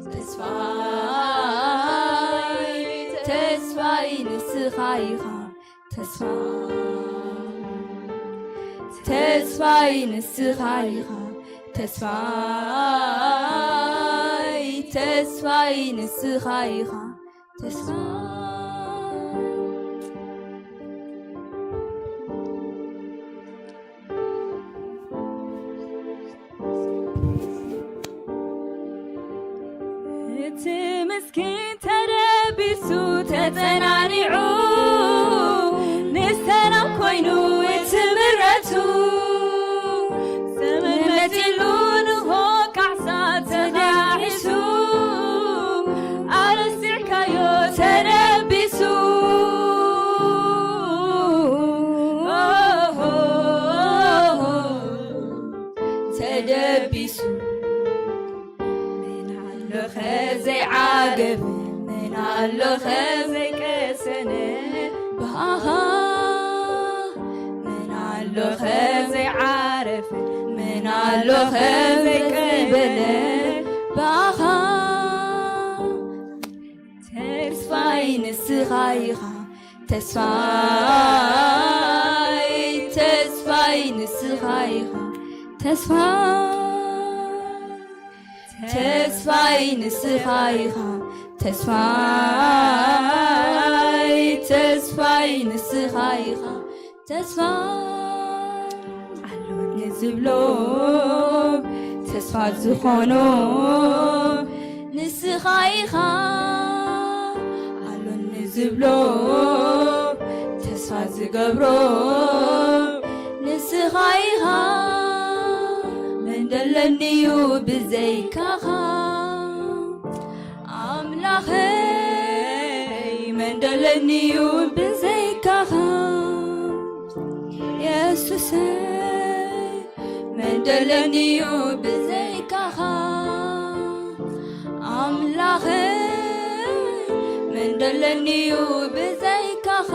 ተስፋይ፣ ተስፋይ ንስኻ ኢኻ፣ ተስፋይ፣ ተስፋይ ንስኻ ኢኻ፣ ተስፋይ፣ ተስፋይ ንስኻ ኢኻ፣ ተስፋይ። እቲ ምስኪን ተደቢሱ ተጸናኒዑ፣ ንሰላም ኮይኑ እቲ ምረቱ፣ ዘመን መጺሉ ንሆ ካሕሳ ተዳሒሱ፣ ኣረሲዕካዮ ተደቢሱ። ተደቢሱ። መን ኣሎኸ ዘይዓገበ፣ መን ኣሎኸ ዘይቀሰነ ብኣኻ፣ መን ኣሎኸ ዘይዓረፈ፣ መን ኣሎኸ ዘይቀበለ ብኣኻ። ኢኻ ተስፋይ፣ ተስፋይ ንስኻ ኢኻ ተስፋይ፣ ተስፋይ ንስኻ ኢኻ ተስፋይ፣ ተስፋይ ንስኻ ኢኻ ተስፋ ኣሎኒ ዝብሎ ተስፋ ዝኾኖ ንስኻ ኢኻ። ኣሎኒ ዝብሎ ተስፋ ዝገብሮ ንስኻ ኢኻ። መን ደለኒዩ ብዘይካኻ ኣምላኸይ፣ መን ደለኒዩ ብዘይካኻ የሱሰይ፣ መን ደለኒዩ ብዘይካኻ ኣምላኸይ፣ መን ደለኒዩ ብዘይካኻ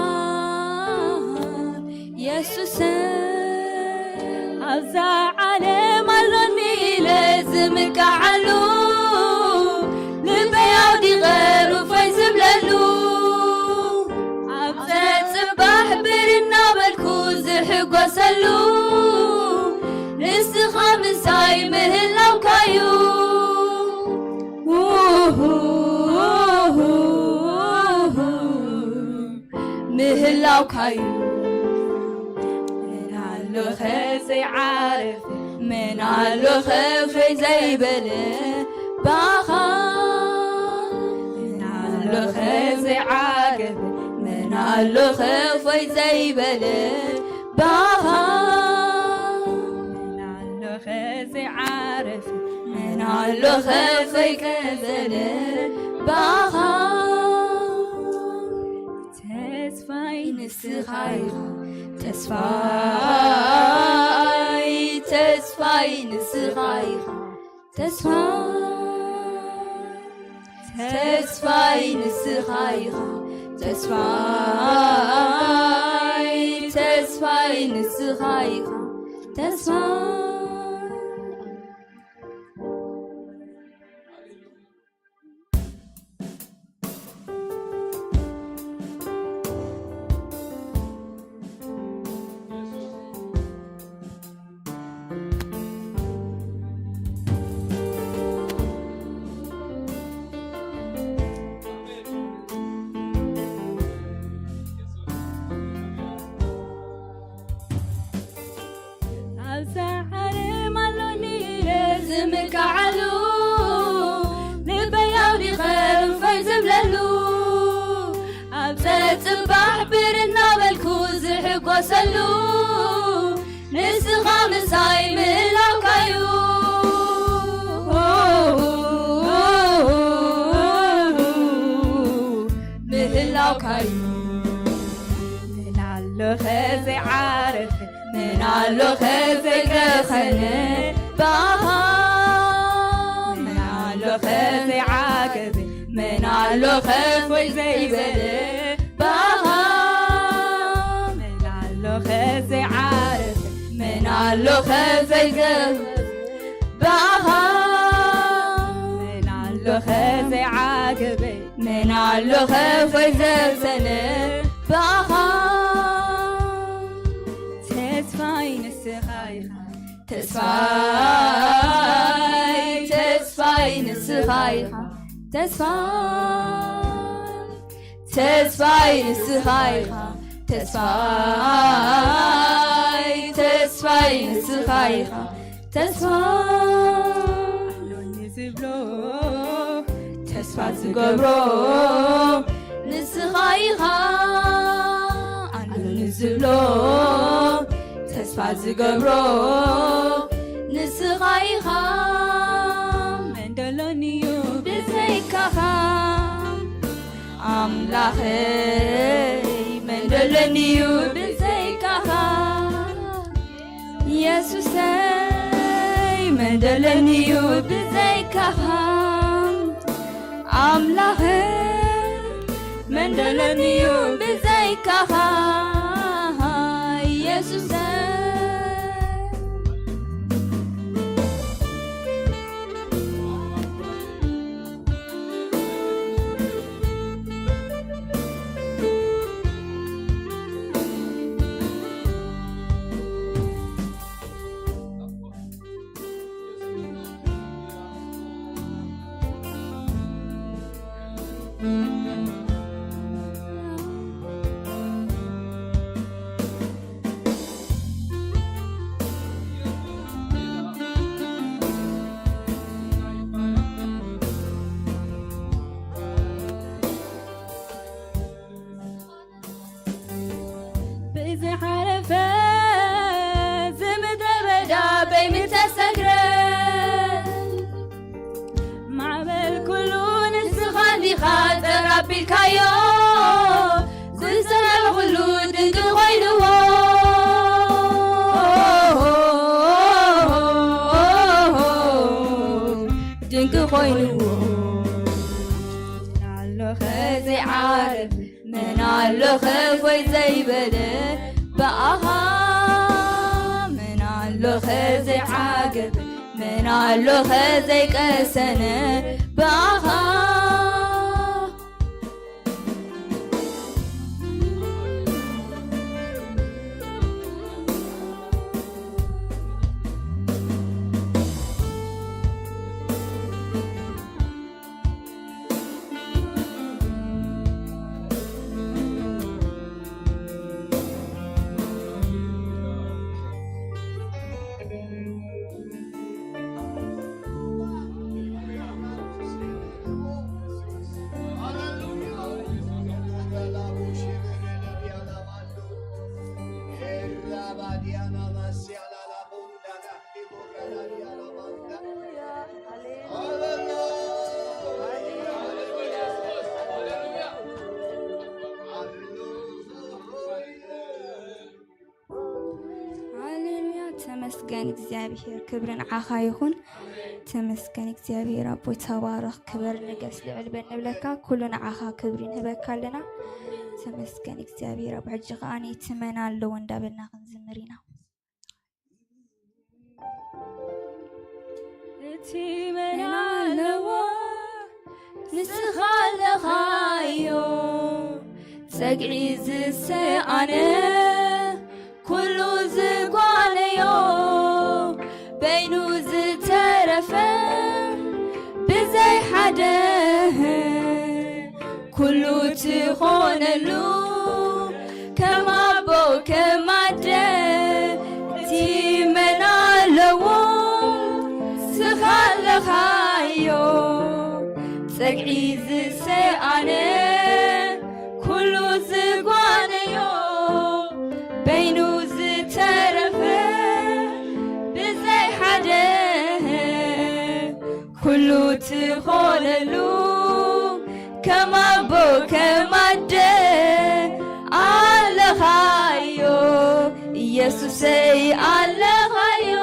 የሱሰይ። ኣብዛ ዓለም ኣሎኒ ኢለ ዝምካዓሉ፣ ልበይ ኣውዲቐ ሩፈይ ዝብለሉ፣ ኣብ ጸጽባሕ ብር እናበልኩ ዝሕጎሰሉ፣ ንስኻ ምሳይ ምህላውካዩ። ምህላውካዩ። መን ኣሎኸ ዘይዓረፈ፣ መን ኣሎኸ ፈይ ዘይበለ ባኻ? መን ኣሎኸ ዘይዓገበ፣ መን ኣሎኸ ፈይ ዘይበለ ባኻ? መን ኣሎኸ ዘይዓረፈ፣ መን ኣሎኸ ፈይ ከበለ ባኻ? ተስፋይ ንስኻ ኢኻ፣ ተስፋይ፣ ተስፋይ ንስኻ ኢኻ፣ ተስፋይ፣ ተስፋይ ንስኻ ኢኻ፣ ተስፋይ፣ ተስፋይ ንስኻ ኢኻ፣ ተስፋይ። ኣብዛ ዓለም ኣሎኒ ኢለ ዝምካዓሉ፣ ልበይ ኣውዲቐ ሩፈይ ዝብለሉ፣ ኣብ ጸጽባሕ ብር እናበልኩ ዝሕጎሰሉ፣ ንስኻ ምሳይ ምህላውካዩ። ምህላውካዩ። መን ኣሎኸ ዘይዓረፈ፣ መን ኣሎኸ ዘይቀኸነ ባኻ? መን ኣሎኸ ዘይዓገበ፣ መን ኣሎኸ ፈይ ዘይበለ ባኻ? መን ኣሎኸ ዘይዓረፈ፣ መን ኣሎኸ ዘይገ ባኻ? መን ኣሎኸ ዘይዓገበ፣ መን ኣሎኸ ፈይ ዘብሰለ ባኻ? ተስፋይ ንስኻ ኢኻ፣ ተስፋይ፣ ተስፋይ ንስኻ ኢኻ፣ ተስፋይ፣ ተስፋይ ንስኻ ኢኻ፣ ተስፋይ፣ ተስፋይ ንስኻ ኢኻ፣ ተስፋ ኣሎኒ ዝብሎ፣ ተስፋ ዝገብሮ ንስኻ ኢኻ። ኣሎኒ ዝብሎ፣ ተስፋ ዝገብሮ ንስኻ ኢኻ። መን ደሎኒዩ ብዘይካኻ? ኣምላኸይ፣ መን ደለኒዩ ብዘይካኻ? የሱሰይ፣ መን ደለኒዩ ብዘይካኻ? ኣምላኸይ፣ መን ደለኒዩ ብዘይካኻ? የሱሰይ። ኣዮ ዝሰምዕ ኩሉ ድንቂ ኮይንዎ፣ ድንቂ ኮይንዎ። መን ኣሎ ኸ ዘይዓርፍ፣ መን ኣሎ ኸ ፎይ ዘይበለ ብኣኻ? መን ኣሎ ኸ ዘይዓገብ፣ መን ኣሎ ኸ ዘይቀሰነ ብኣኻ? ሃሌሉያ፣ ተመስገን እግዚኣብሔር፣ ክብሪ ንዓኻ ይኹን። ተመስገን እግዚኣብሔር ኣቦይ፣ ተባረኽ፣ ክበር፣ ንገስ፣ ልዕል በል ንብለካ፣ ኩሉ ንዓኻ ክብሪ ንህበካ ኣለና። ተመስገን እግዚኣብሔር። ኣብ ሕጂ ኸኣ እቲ መን ኣለዎ እንዳበልና ክንዝምር ኢና። እቲ መን ኣለዎ ንስኻ ኣለኻዮ፣ ጸግዒ ዝሰኣነ ኩሉ ዝጓነዮ፣ በይኑ ዝተረፈ ብዘይ ሓደ ኩሉ ትኾነሉ፣ ከም ኣቦ ከም ኣደ እቲ መን ኣለዎ፣ ስኻ ኣለኻዮ ጸግዒ ዝሰኣነ ኩሉ ዝጓነዮ፣ በይኑ ዝተረፈ ብዘይ ሓደ ኩሉ ትኾነሉ፣ ከም ኣቦ ከም ኣደ ኣለኻዮ፣ ኢየሱሰይ ኣለኻዮ፣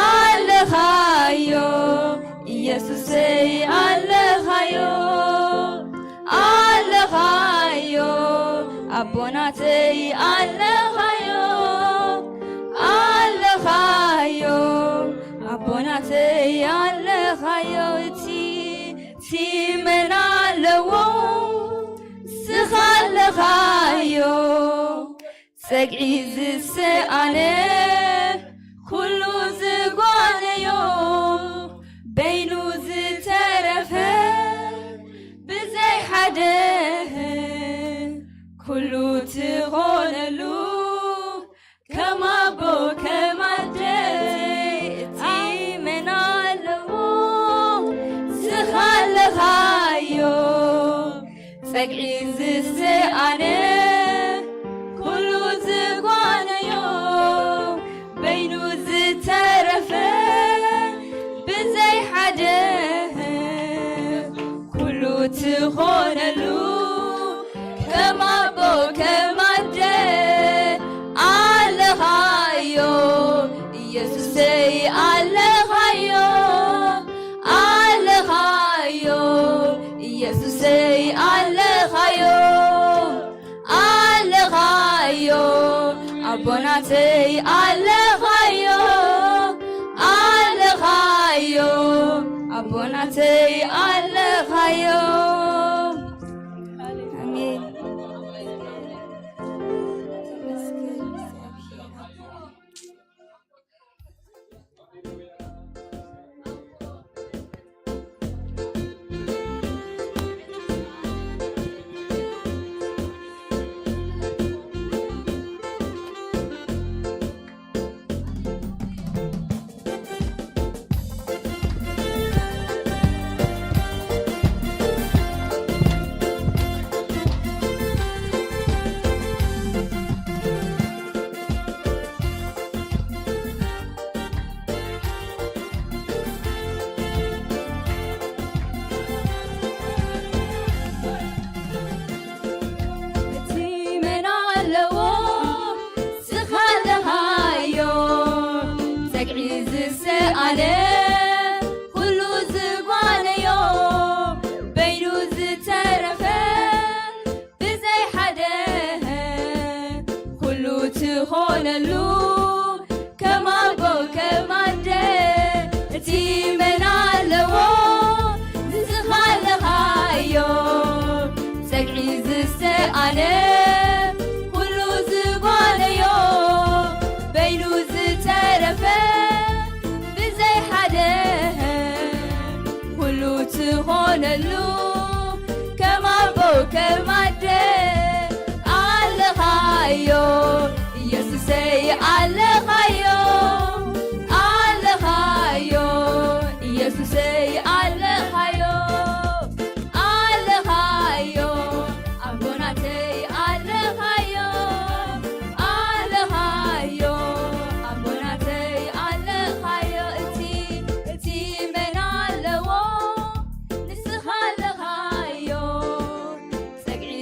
ኣለኻዮ፣ ኢየሱሰይ ኣለኻዮ፣ ኣለኻዮ፣ ኣቦናተይ ኣለኻዮ፣ ኣለኻዮ፣ ኣቦናተይ ኣለኻዮ፣ እቲ እቲ መን ኣለዎ ስኻ ኣለኻዮ፣ ጸግዒ ዝሰኣነ ኩሉ ዝጓነዮ፣ በይኑ ዝተረፈ ብዘይ ሓደ ኩሉ ትኾነሉ፣ ከም ኣቦ ከም ኣደ እቲ መን ኣለዎ ስኻ ኣለኻዮ፣ ጸግዒ ዝሰኣነ ኩሉ ዝጓነዮ፣ በይኑ ዝተረፈ ብዘይ ሓደ ኩሉ ትኾነሉ፣ ከም ኣቦ ከም ኣደ ኣለኻዮ፣ ኢየሱሰይ ኣለኻዮ፣ ኣለኻዮ፣ ኢየሱሰይ ኣለኻዮ፣ ኣለኻዮ፣ ኣቦናተይ ኣለኻዮ፣ ኣለኻዮ፣ ኣቦናተይ ኣለኻዮ። ኣሜን። ነሉ ከም ኣቦ ከም ኣደ እቲ መን ኣለዎ ንስኻ ኣለኻዮ። ጸግዒ ዝሰኣነ ኩሉ ዝጓነዮ በይኑ ዝተረፈ ብዘይ ሓደ ኩሉ ትኾነሉ ከም ኣቦ ከም ኣደ ኣለኻዮ። ኢየሱሰይ ኣለኻዮ፣ ኣለኻዮ። ኢየሱሰይ ኣለኻዮ፣ ኣለኻዮ። ኣቦናተይ ኣለኻዮ፣ ኣለኻዮ። ኣቦናተይ ኣለኻዮ። እቲ እቲ መን ኣለዎ ንስኻ ኣለኻዮ። ጸግዒ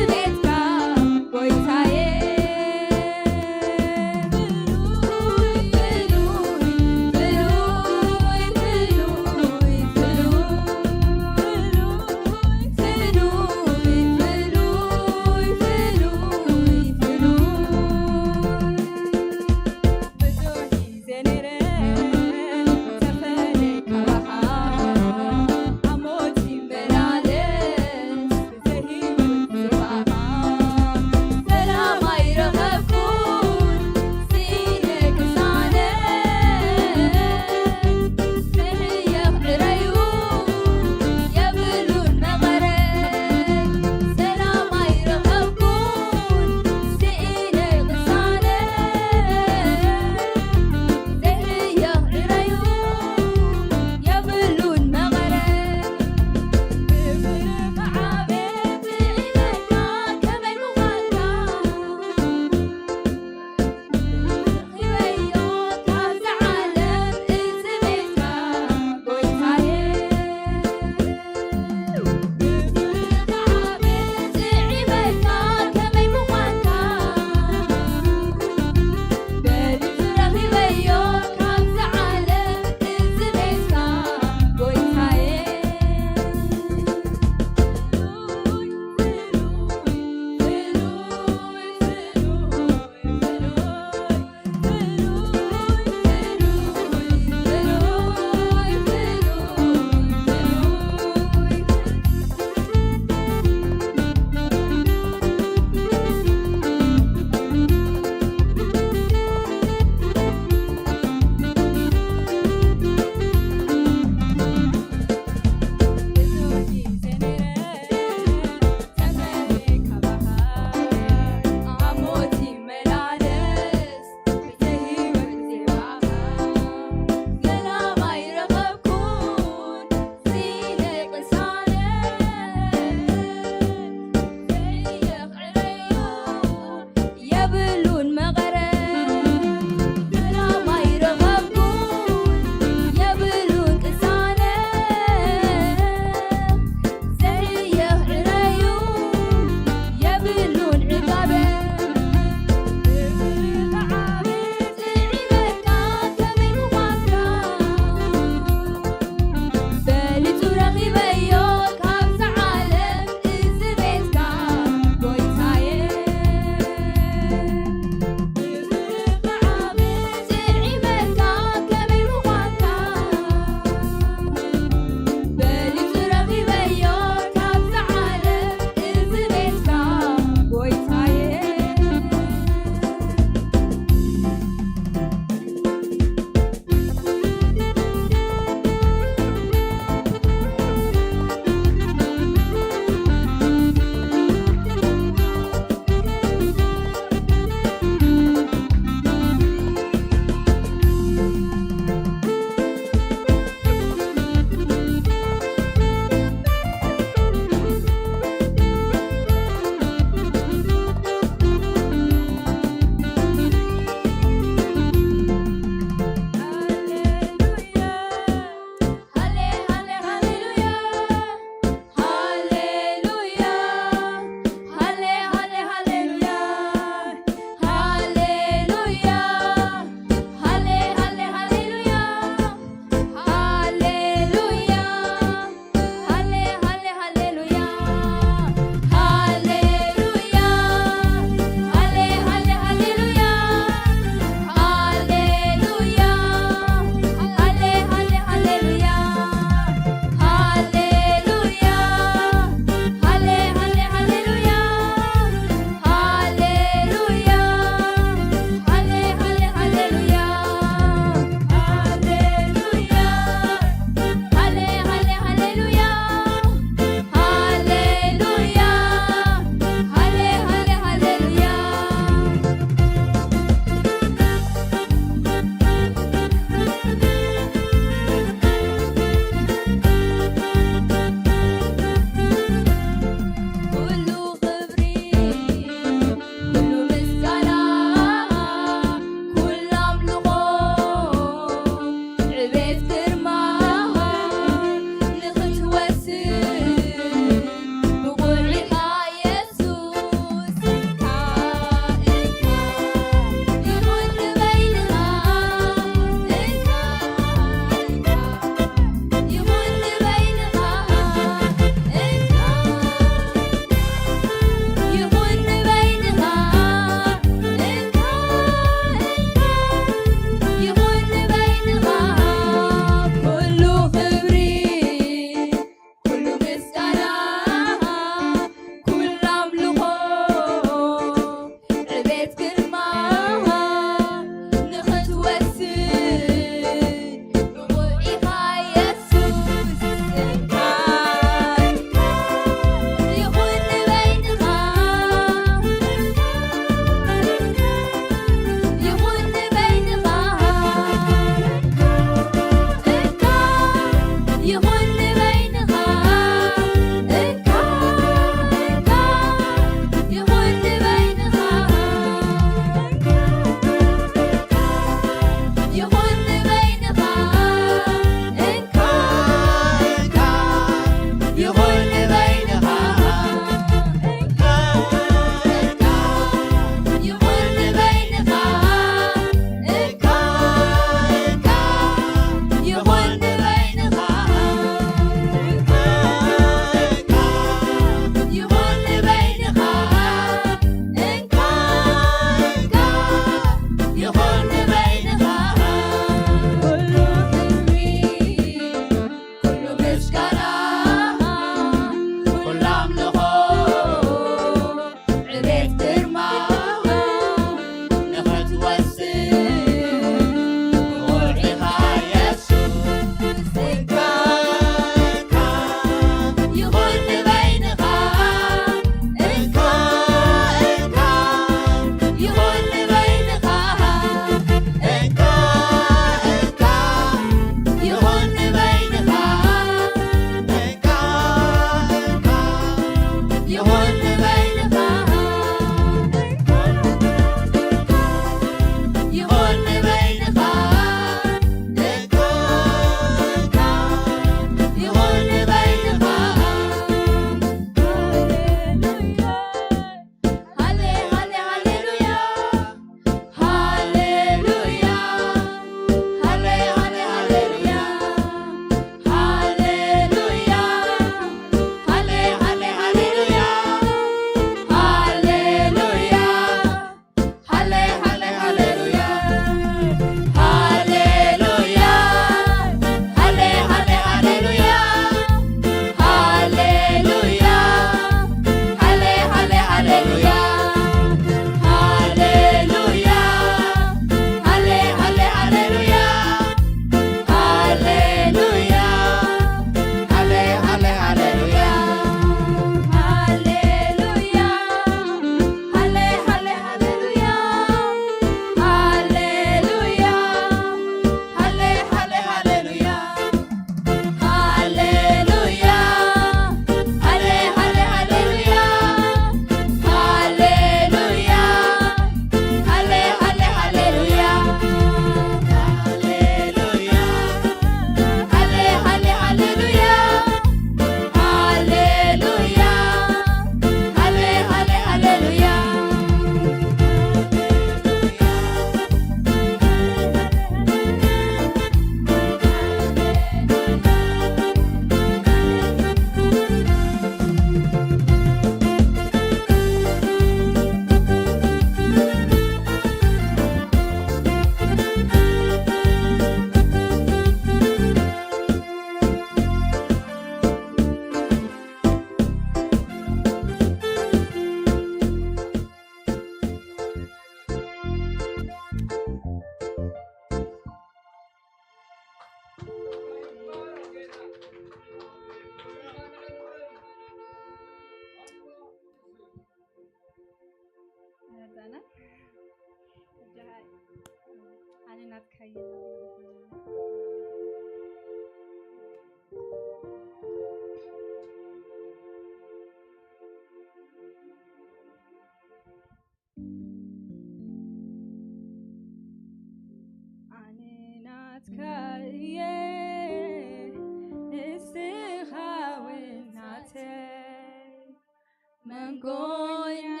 መንጎኛ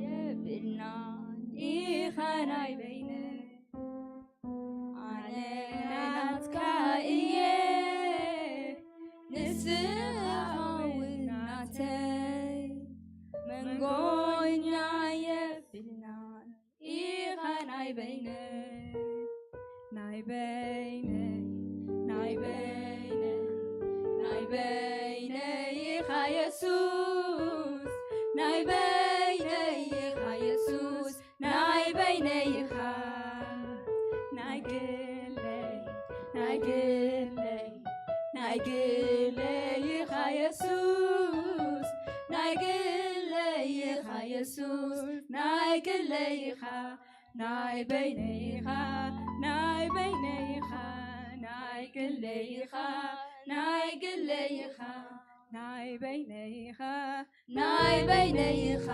የብልናን ኢኻ ናይ በይነይ። ኣነ ናትካ እየ፣ ንስኻ እውን ናተይ። መንጎኛ የብልናን ኢኻ ናይ በይነይ። ናይ በይነይ፣ ናይ በይነይ፣ ናይ በይነይ ኢኻ የሱስ። ናይ በይነይ ኢኻ የሱስ። ናይ በይነይ ኢኻ። ናይ ግለይ፣ ናይ ግለይ፣ ናይ ግለይ ኢኻ የሱስ። ናይ ግለይ ኢኻ የሱስ። ናይ ግለይ ኢኻ። ናይ በይነይ ኢኻ፣ ናይ በይነይ ኢኻ፣ ናይ ግለይ ኢኻ፣ ናይ ግለይ ኢኻ፣ ናይ በይነይ ኢኻ፣ ናይ በይነይ ኢኻ፣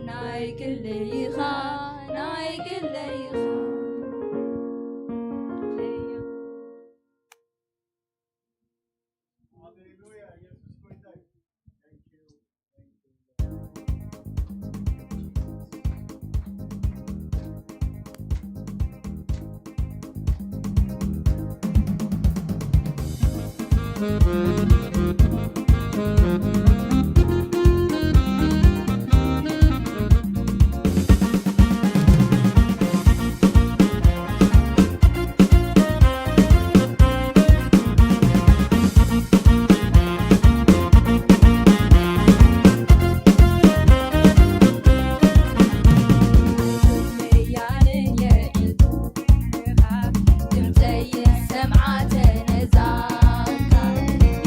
ናይ ግለይ ኢኻ፣ ናይ ግለይ ኢኻ። ሃሌሉያ፣ ኢየሱስ ጎይታ እዩ። Thank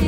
you.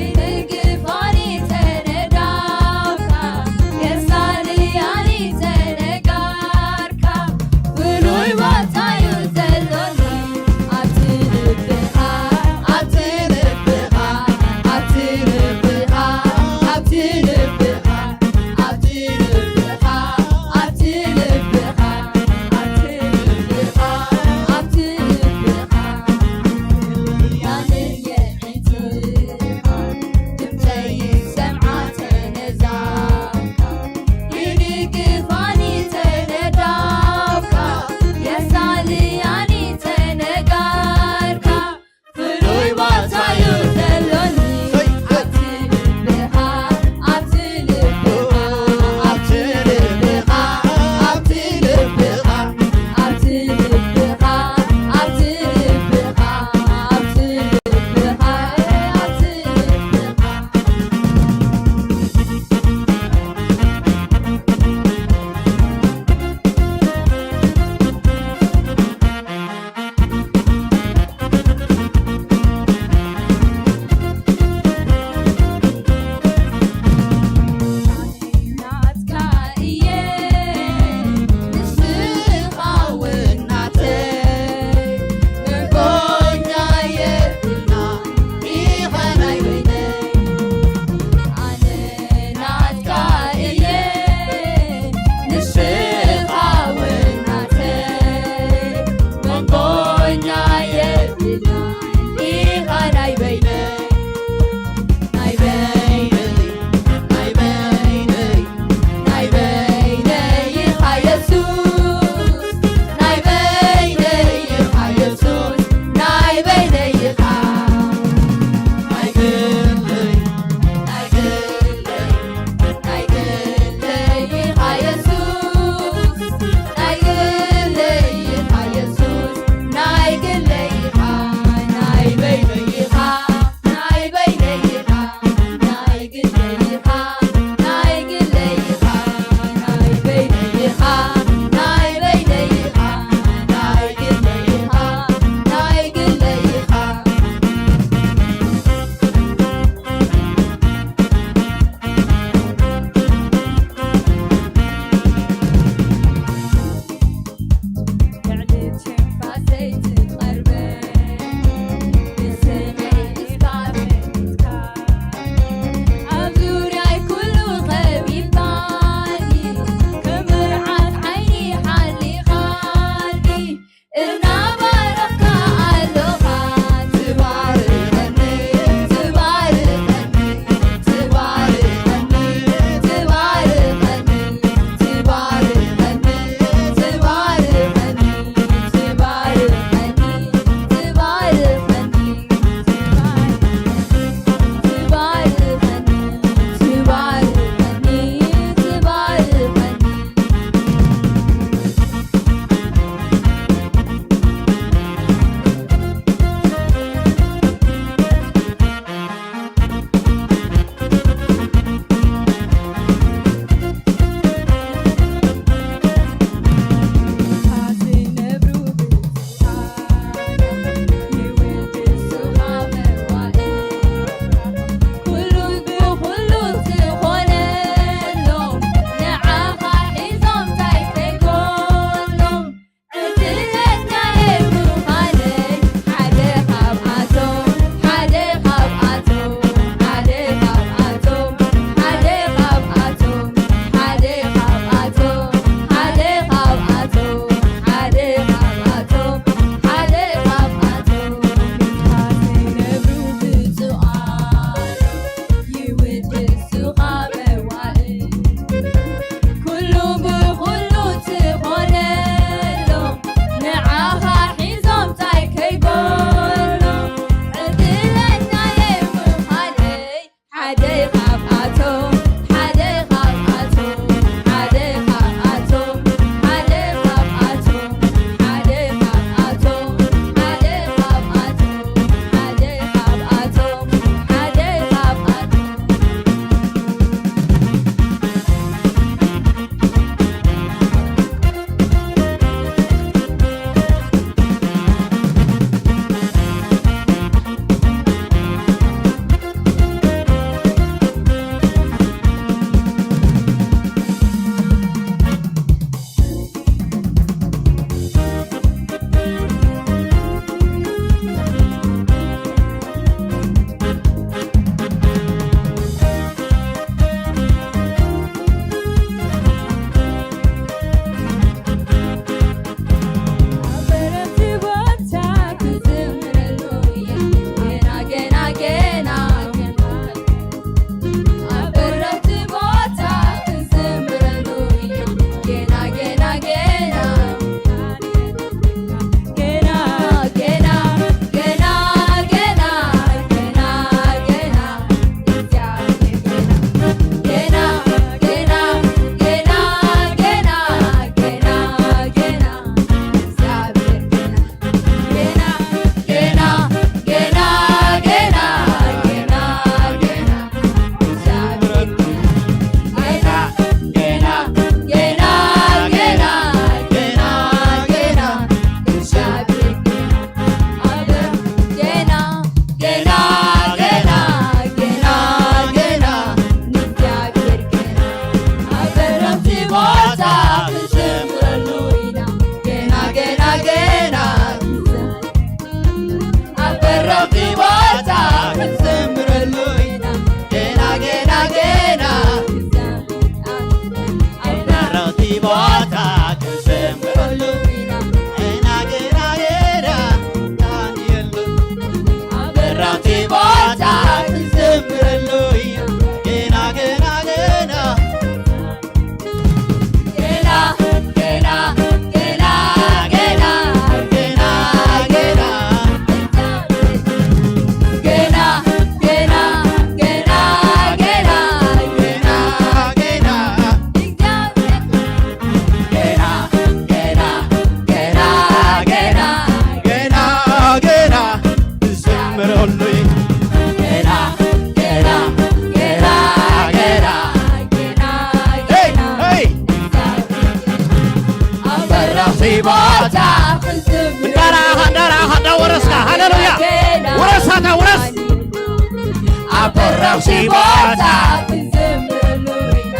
ሽቦታ ክንዘምረሉ ኢና።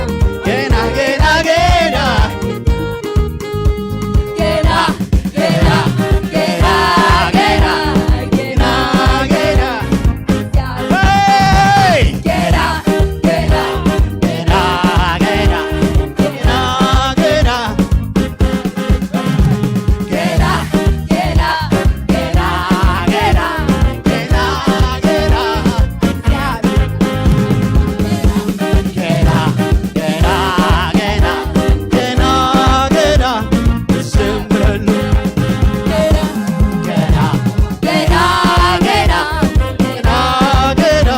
ገና፣ ገና፣ ገና። ገና፣ ገና፣ ገና፣ ገና፣ ገና፣ ገና። Hey! ገና፣ ገና፣ ገና፣ ገና፣ ገና፣ ገና። ገና፣ ገና፣ ገና፣ ገና፣ ገና፣ ገና። ገና፣ ገና፣ ገና፣ ገና፣ ገና፣ ንዘምረሉ። ገና፣ ገና፣ ገና፣ ገና፣ ገና፣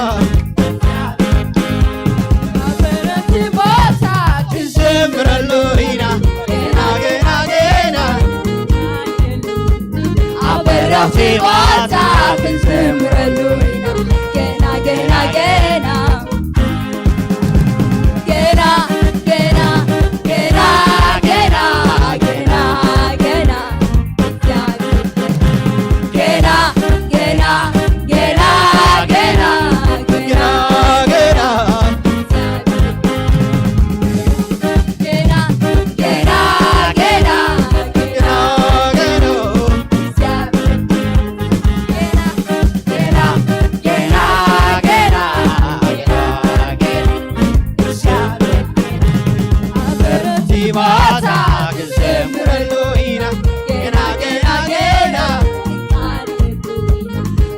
ኣብ በረኽቲ ቦታ ክንዘምረሉ ኢና። ገና፣ ገና፣ ገና። ኣብ በረኽቲ ቦታ ክንዘምረሉ ኢና። ገና፣ ገና፣ ገና። ገና፣ ገና፣ ገና፣ ገና፣ ገና፣ ገና። ገና፣ ገና፣ ገና፣ ገና፣ ገና፣ ገና። ገና፣ ገና፣ ገና፣ ገና፣ ገና። ገና፣ ገና፣ ገና፣ ገና፣ ገና። ኣብ በረኽቲ ቦታ ክንዘምረሉ ኢና። ገና፣ ገና፣ ገና።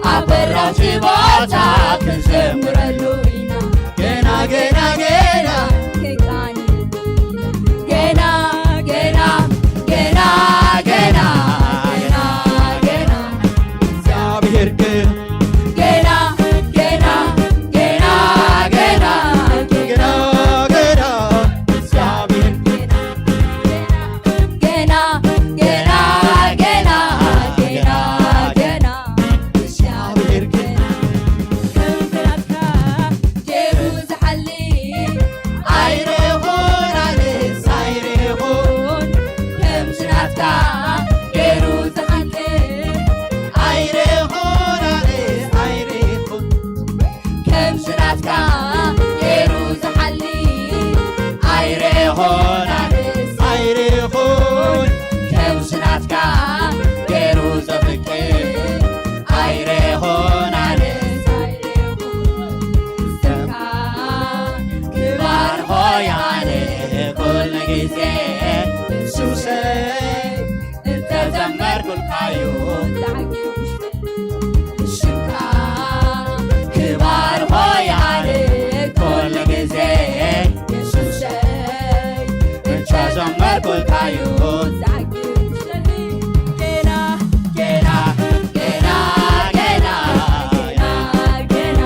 ኣብ በረኽቲ ቦታ ክንዘምረሉ ኢና። ገና፣ ገና፣ ገና። ገና፣ ገና፣ ገና፣ ገና፣ ገና፣ ገና። እግዚኣብሔር ግን ገና፣ ገና፣ ገና፣ ገና፣ ገና፣ ገና። እግዚኣብሔር ገና፣ ገና፣ ገና፣ ገና፣ ገና። እግዚኣብሔር ገና። ከም ናትካ ገይሩ ዝሓሊ ኣይረኹን፣ ኣነስ ኣይረኹን። ከምዚ ናትካ ገይሩ ዝሓሊ ኣይረኹን፣ ኣነስ ኣይረኹን። ከምዚ ናትካ ገይሩ ዝሓሊ ኣይረኹን፣ ኣነስ ኣይረኹን። ከምዚ ናትካ ገይሩ ዘፍቅር ኣይረኹን፣ ኣነስ ኣይረኹን። ስምካ ክባርኾ ኣነ ኩሉ ግዜ የሱሰይ እንተዘመርኩልካዩ ዛዕጊ ውሽጠይ። ስምካ ክባርኾ ኣነ ኩሉ ግዜ የሱሰይ እንተዘመርኩልካዩ ዛዕጊ ውሽጠይ። ገና፣ ገና፣ ገና፣ ገና፣ ገና፣ ገና።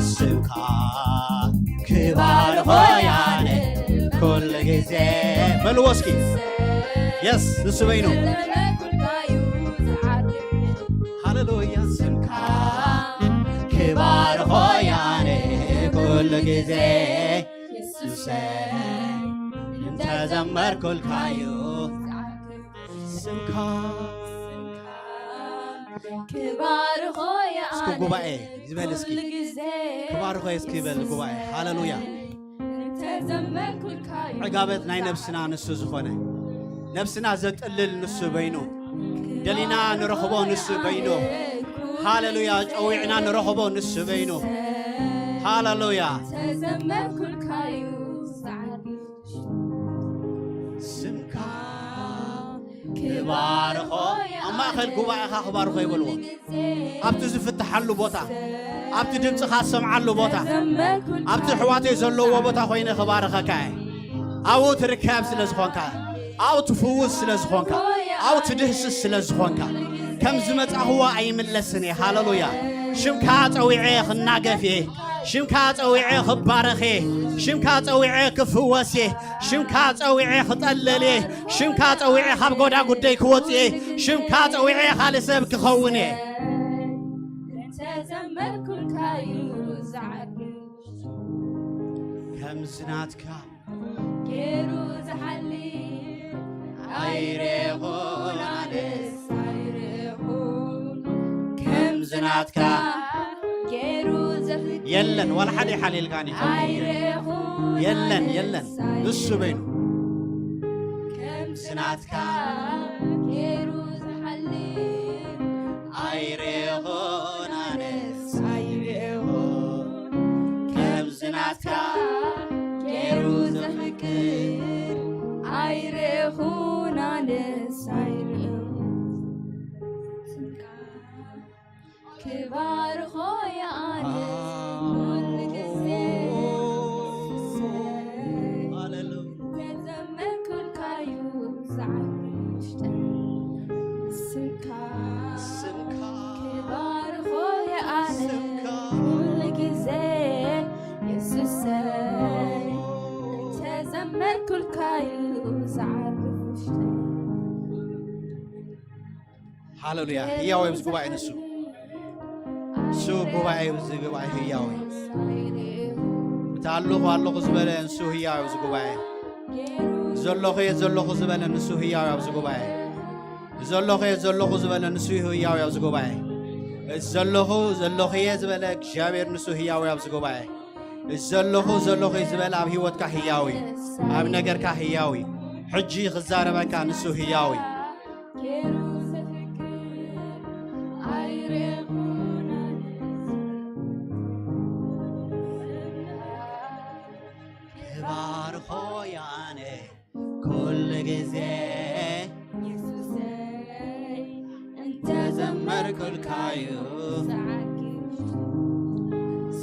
ስምካ ክባርኾ ኣነ ኩሉ ግዜ በልዎ እስኪ። የስ፣ ንሱ በይኑ። ሃሌሉያ። ስምካ ክባርኾ ኣነ ኩሉ ግዜ የሱሰይ እንተዘመርኩልካዩ ስምካ ክባርኾ ኣነ ጉባኤ ዝበል እስኪ። ኩሉ ግዜ ክባርኾ እስኪ ይበል ጉባኤ። ሃሌሉያ። እንተዘመርኩልካዩ ዕጋበት ናይ ነብስና ንሱ ዝኾነ፣ ነብስና ዘጥልል ንሱ በይኑ፣ ደሊና ንረኽቦ ንሱ በይኑ። ሃሌሉያ። ጸዊዕና ንረኽቦ ንሱ በይኑ። ሃሌሉያ። ተዘመርኩልካዩ ጻዕቂ ስምካ ክባርኾ ኣብ ማእከል ጉባኤኻ ክባርኾ ይበልዎ። ኣብቲ ዝፍትሓሉ ቦታ፣ ኣብቲ ድምፅኻ ዝሰምዓሉ ቦታ፣ ኣብቲ ኣሕዋተይ ዘለዎ ቦታ ኮይነ ክባርኸካ እየ። ኣብኡ ትርከብ ስለ ዝኾንካ፣ ኣብኡ ትፍውስ ስለ ዝኾንካ፣ ኣብኡ ትድህስስ ስለ ዝኾንካ፣ ከም ዝመጻኽዎ ኣይምለስን እየ። ሃሌሉያ። ሽምካ ጸዊዐ ክናገፍ እየ። ሽምካ ጸዊዐ ክባረኽ እየ። ሽምካ ጸዊዐ ክፍወስ እየ። ሽምካ ጸዊዐ ክጠለል እየ። ሽምካ ጸዊዐ ካብ ጎዳ ጉደይ ክወጽእ እየ። ሽምካ ጸዊዐ ካልእ ሰብ ክኸውን እየ። መርኩልካዩ ዝዓርፍ ከምዚ ናትካ ገይሩ ዝሓሊ ኣይረኹን ኣነስ ኣይረኹን ከምዚ ናትካ ገይሩ ዘፍቅር የለን ዋላ ሓደ ይሓልየልካኒ ኣይረኹን የለን የለን ንሱ በይኑ ከምዚ ናትካ ገይሩ ዝሓሊ ኣይረኹን ኣነስ ኣይረኹን ከምዚ ናትካ ገይሩ ዘፍቅር ኣይረኹን ኣነስ ኣይረኹን ክባርኾ የኣነ ኩሉ ግዜ ዘዘመርኩልካዩ ዝዓርፍ ውሽጠይ ስምካ ክባርኾ የኣነ ኩሉ ግዜ የሱሰይ እንተዘመርኩልካዩ ዝዓርፍ ውሽጠይ ሃሌሉያ ህያው ኣብዚ ጉባኤ ንሱ ንሱ ጉባኤ ኣብዚ ጉባኤ ህያው እዩ እቲ ኣለኹ ኣለኹ ዝበለ ንሱ ህያው ኣብዚ ጉባኤ ዘለኹ እየ ዘለኹ ዝበለ ንሱ ህያው ኣብዚ ጉባኤ ዘለኹ እየ ዘለኹ ዝበለ ንሱ ህያው ኣብዚ ጉባኤ ዘለኹ ዘለኹ እየ ዝበለ እግዚኣብሔር ንሱ ህያው ኣብዚ ጉባኤ ዘለኹ ዘለኹ ዝበል ኣብ ህይወትካ ህያዊ ኣብ ነገርካ ህያዊ ሕጂ ክዛረበካ ንሱ ህያዊ ክባርኾ ያነ ኩሉ ግዜ የሱሰይ እንተዘመርኩልካዩ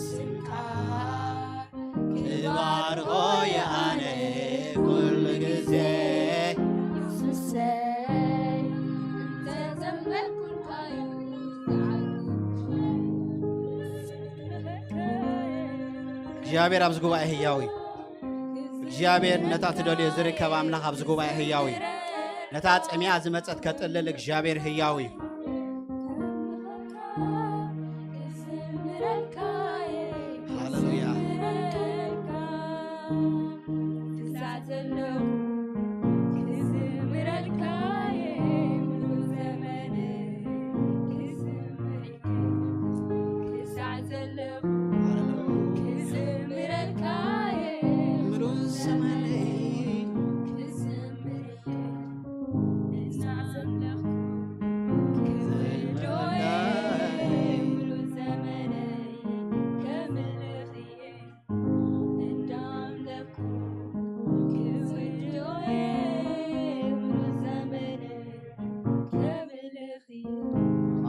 ስምካ ክባርኾ የኣነ ኩሉ ግዜ የሱሰይ እንተዘመርኩልካዩ እግዚኣብሔር ኣብዚ ጉባኤ ህያው እዩ እግዚኣብሔር ነታ ትደልዮ ዝርከብ ኣምላኽ ኣብዚ ጉባኤ ህያው እዩ ነታ ጸሚኣ ዝመጸት ከጥልል እግዚኣብሔር ህያው እዩ ሃሌሉያ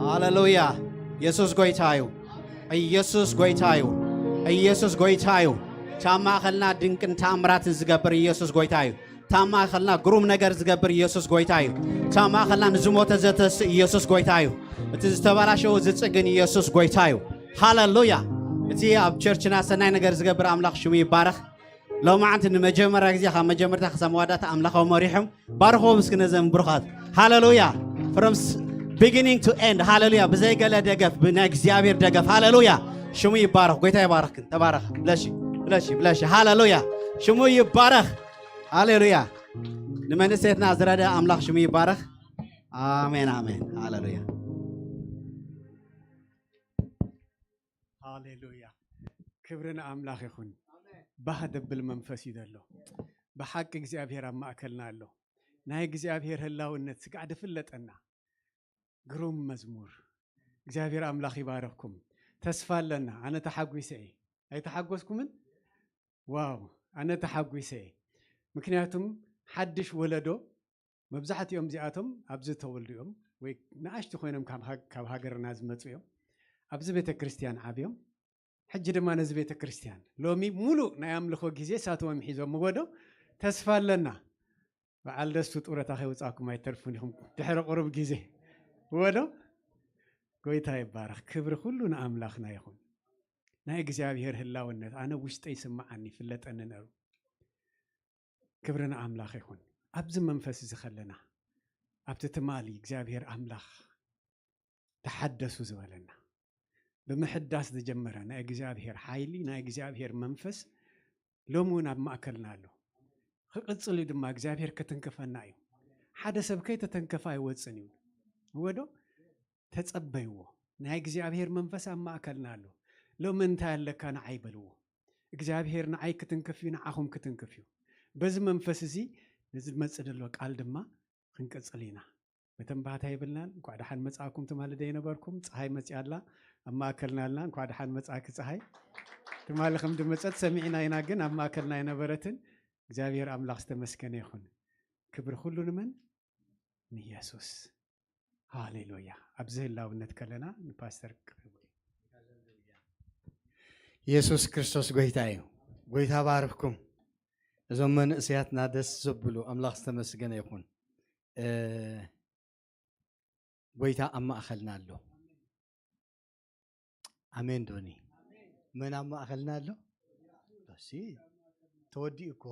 ሃሌሉያ ኢየሱስ ጎይታ እዩ ኢየሱስ ጎይታ እዩ ኢየሱስ ጎይታ እዩ ታማእኸልና ድንቅን ተኣምራትን ዝገብር ኢየሱስ ጎይታ እዩ ታማእኸልና ግሩም ነገር ዝገብር ኢየሱስ ጎይታ እዩ ታማእኸልና ንዝሞተ ዘተስእ ኢየሱስ ጎይታ እዩ እቲ ዝተበላሸው ዝፅግን ኢየሱስ ጎይታ እዩ ሃሌሉያ እቲ ኣብ ቸርችና ሰናይ ነገር ዝገብር ኣምላኽ ሽሙ ይባረኽ ሎማዓንቲ ንመጀመርያ ግዜ ካብ መጀመርታ ክሳብ መዋዳእታ ኣምላኻዊ መሪሖም ባርኽዎም እስኪ ነዘም ብሩኻት ሃሌሉያ from beginning to end ሃሌሉያ ብዘይገለ ደገፍ ብናይ እግዚኣብሔር ደገፍ ሃሌሉያ ሽሙ ይባረኽ ጎይታ ይባረኽክን ተባረኽ ብለሺ ብለሺ ብለሺ ሃሌሉያ ሽሙ ይባረኽ ሃሌሉያ ንመንእሰየትና ዝረደ ኣምላኽ ሽሙ ይባረኽ ኣሜን ኣሜን ሃሌሉያ ሃሌሉያ ክብሪ ንኣምላኽ ይኹን ባህ ደብል መንፈስ እዩ ዘሎ ብሓቂ እግዚኣብሔር ኣብ ማእከልና ኣሎ ናይ እግዚኣብሔር ህላውነት ስጋዕ ድፍለጠና ግሩም መዝሙር እግዚኣብሔር ኣምላኽ ይባረኽኩም ተስፋ ኣለና ኣነ ተሓጒሰ እየ ኣይተሓጎስኩምን ዋው ኣነ ተሓጒሰ እየ ምክንያቱም ሓድሽ ወለዶ መብዛሕትኦም እዚኣቶም ኣብዚ ተወልዱ እዮም ወይ ንኣሽቲ ኮይኖም ካብ ሃገርና ዝመፁ እዮም ኣብዚ ቤተ ክርስትያን ዓብዮም ሕጂ ድማ ነዚ ቤተ ክርስትያን ሎሚ ሙሉእ ናይ ኣምልኾ ግዜ እሳቶም እዮም ሒዞምዎ ዶ ተስፋ ኣለና በዓል ደስቱ ጡረታ ከይውፃኩም ኣይተርፉን ኢኹም ድሕሪ ቁሩብ ግዜ እወ ዶ ጎይታ ይባረኽ ክብሪ ኩሉ ንኣምላኽና ይኹን ናይ እግዚኣብሔር ህላውነት ኣነ ውሽጠይ ይስምዓኒ ይፍለጠኒ ነሩ ክብሪ ንኣምላኽ ይኹን ኣብዚ መንፈስ እዚ ከለና ኣብቲ ትማሊ እግዚኣብሔር ኣምላኽ ተሓደሱ ዝበለና ብምሕዳስ ዝጀመረ ናይ እግዚኣብሔር ሓይሊ፣ ናይ እግዚኣብሔር መንፈስ ሎሚ እውን ኣብ ማእከልና ኣሎ። ክቕጽል እዩ ድማ፣ እግዚኣብሔር ክትንክፈና እዩ። ሓደ ሰብ ከይተተንከፈ ኣይወጽን እዩ። እወ ዶ? ተጸበይዎ። ናይ እግዚኣብሔር መንፈስ ኣብ ማእከልና ኣሎ። ሎሚ እንታይ ኣለካ ንዓይ በልዎ። እግዚኣብሔር ንዓይ ክትንክፍ እዩ፣ ንዓኹም ክትንክፍ እዩ። በዚ መንፈስ እዚ ነዚ ዝመጽእ ዘሎ ቃል ድማ ክንቅጽል ኢና። መተንባህታ የብልናን። እንኳዕ ደሓን መጻእኩም ትማሊ ዶ የነበርኩም? ጸሓይ መጺኣ ኣላ፣ ኣብ ማእከልና ኣላ። እንኳዕ ደሓን መጻእኪ ጸሓይ። ትማሊ ከም ድመጸት ሰሚዕና ኢና፣ ግን ኣብ ማእከልና ኣይነበረትን። እግዚኣብሔር ኣምላኽ ዝተመስገነ ይኹን። ክብሪ ኩሉ ንመን? ንየሱስ። ሃሌሉያ። ኣብዚ ህላውነት ከለና ንፓስተር ክረቡ። የሱስ ክርስቶስ ጎይታ እዩ። ጎይታ ባርክኩም። እዞም መንእሰያትና ደስ ዘብሉ፣ ኣምላኽ ዝተመስገነ ይኹን። እ፣ ጎይታ ኣብ ማእኸልና ኣሎ። ኣሜን ዶኒ። መን ኣብ ማእኸልና ኣሎ? እሲ ተወዲኡ እኮ።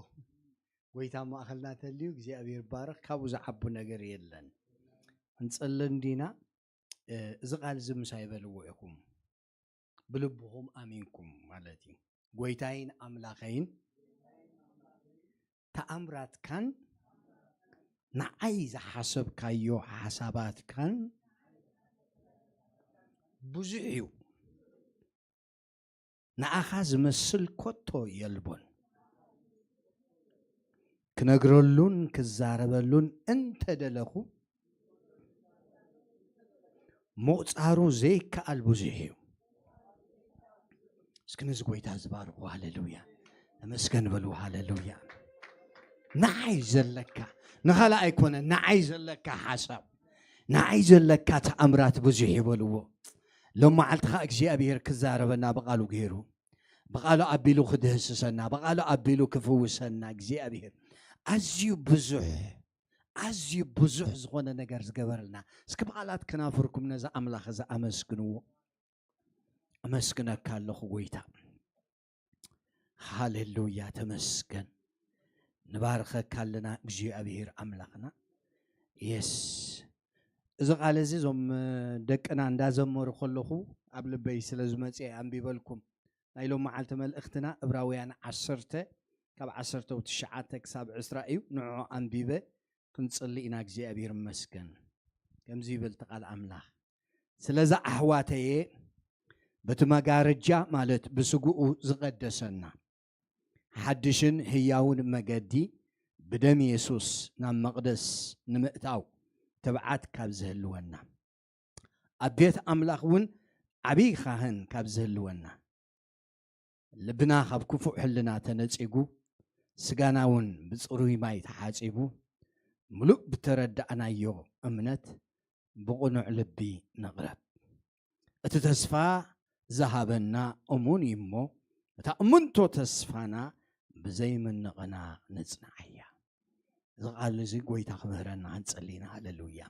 ጎይታ ኣብ ማእኸልና ተልዩ እግዚኣብሔር ባረኽ። ካብኡ ዝዓቡ ነገር የለን። ክንጸሊ እንዲና፣ እ፣ እዚ ቃል እዚ ምሳይ በልዎ ኢኹም። ብልብኹም ኣሚንኩም ማለት እዩ። ጎይታይን ኣምላኸይን ተኣምራትካን ንዓይ ዝሓሰብካዮ ሓሳባትካን ብዙሕ እዩ። ንኣኻ ዝመስል ኮቶ የልቦን። ክነግረሉን ክዛረበሉን እንተደለኹ ምቑጻሩ ዘይከኣል ብዙሕ እዩ። እስኪ ነዚ ጎይታ ዝባርኹ፣ ሃሌሉያ። ተመስገን በሉ፣ ሃሌሉያ። ንዓይ ዘለካ፣ ንኻልእ ኣይኮነ፣ ንዓይ ዘለካ ሓሳብ፣ ንዓይ ዘለካ ተኣምራት ብዙሕ ይበልዎ። ሎም መዓልቲ ኸኣ እግዚኣብሔር ክዛረበና ብቓሉ ገይሩ፣ ብቓሉ ኣቢሉ ክድህስሰና፣ ብቓሉ ኣቢሉ ክፍውሰና እግዚኣብሔር ኣዝዩ ብዙሕ፣ ኣዝዩ ብዙሕ ዝኾነ ነገር ዝገበረልና። እስኪ ብቓላት ከናፍርኩም ነዚ ኣምላኽ እዚ ኣመስግንዎ። ኣመስግነካ ኣለኹ ጎይታ። ሃሌሉያ፣ ተመስገን። ንባርኸካ ኣለና እግዚኣብሔር ኣምላኽና። የስ፣ እዚ ቃል እዚ እዞም ደቅና እንዳዘመሩ ከለኹ ኣብ ልበይ ስለ ዝመጽእ ኣንቢበልኩም። ናይ ሎም መዓልቲ መልእኽትና ዕብራውያን ዓሰርተ ካብ ዓሰርተ ትሽዓተ ክሳብ ዕስራ እዩ። ንዑ ኣንቢበ ክንጽሊ ኢና። እግዚኣብሔር ይመስገን። ከምዚ ይብል እቲ ቃል ኣምላኽ፣ ስለዚ ኣሕዋተየ፣ በቲ መጋረጃ ማለት ብስግኡ ዝቐደሰና ሓድሽን ህያውን መገዲ ብደም የሱስ ናብ መቕደስ ንምእታው ትብዓት ካብ ዝህልወና፣ ኣብ ቤት ኣምላኽ እውን ዓብዪ ካህን ካብ ዝህልወና፣ ልብና ካብ ክፉእ ሕልና ተነጺጉ፣ ስጋና እውን ብጽሩይ ማይ ተሓጺቡ፣ ምሉእ ብተረዳእናዮ እምነት ብቕኑዕ ልቢ ንቕረብ። እቲ ተስፋ ዝሃበና እሙን እዩ እሞ፣ እታ እምንቶ ተስፋና ብዘይምንቕና ንጽንዓ እያ። እዚ ቃል እዚ ጎይታ ክምህረና ክንጸሊ ኢና። ሃሌሉያ።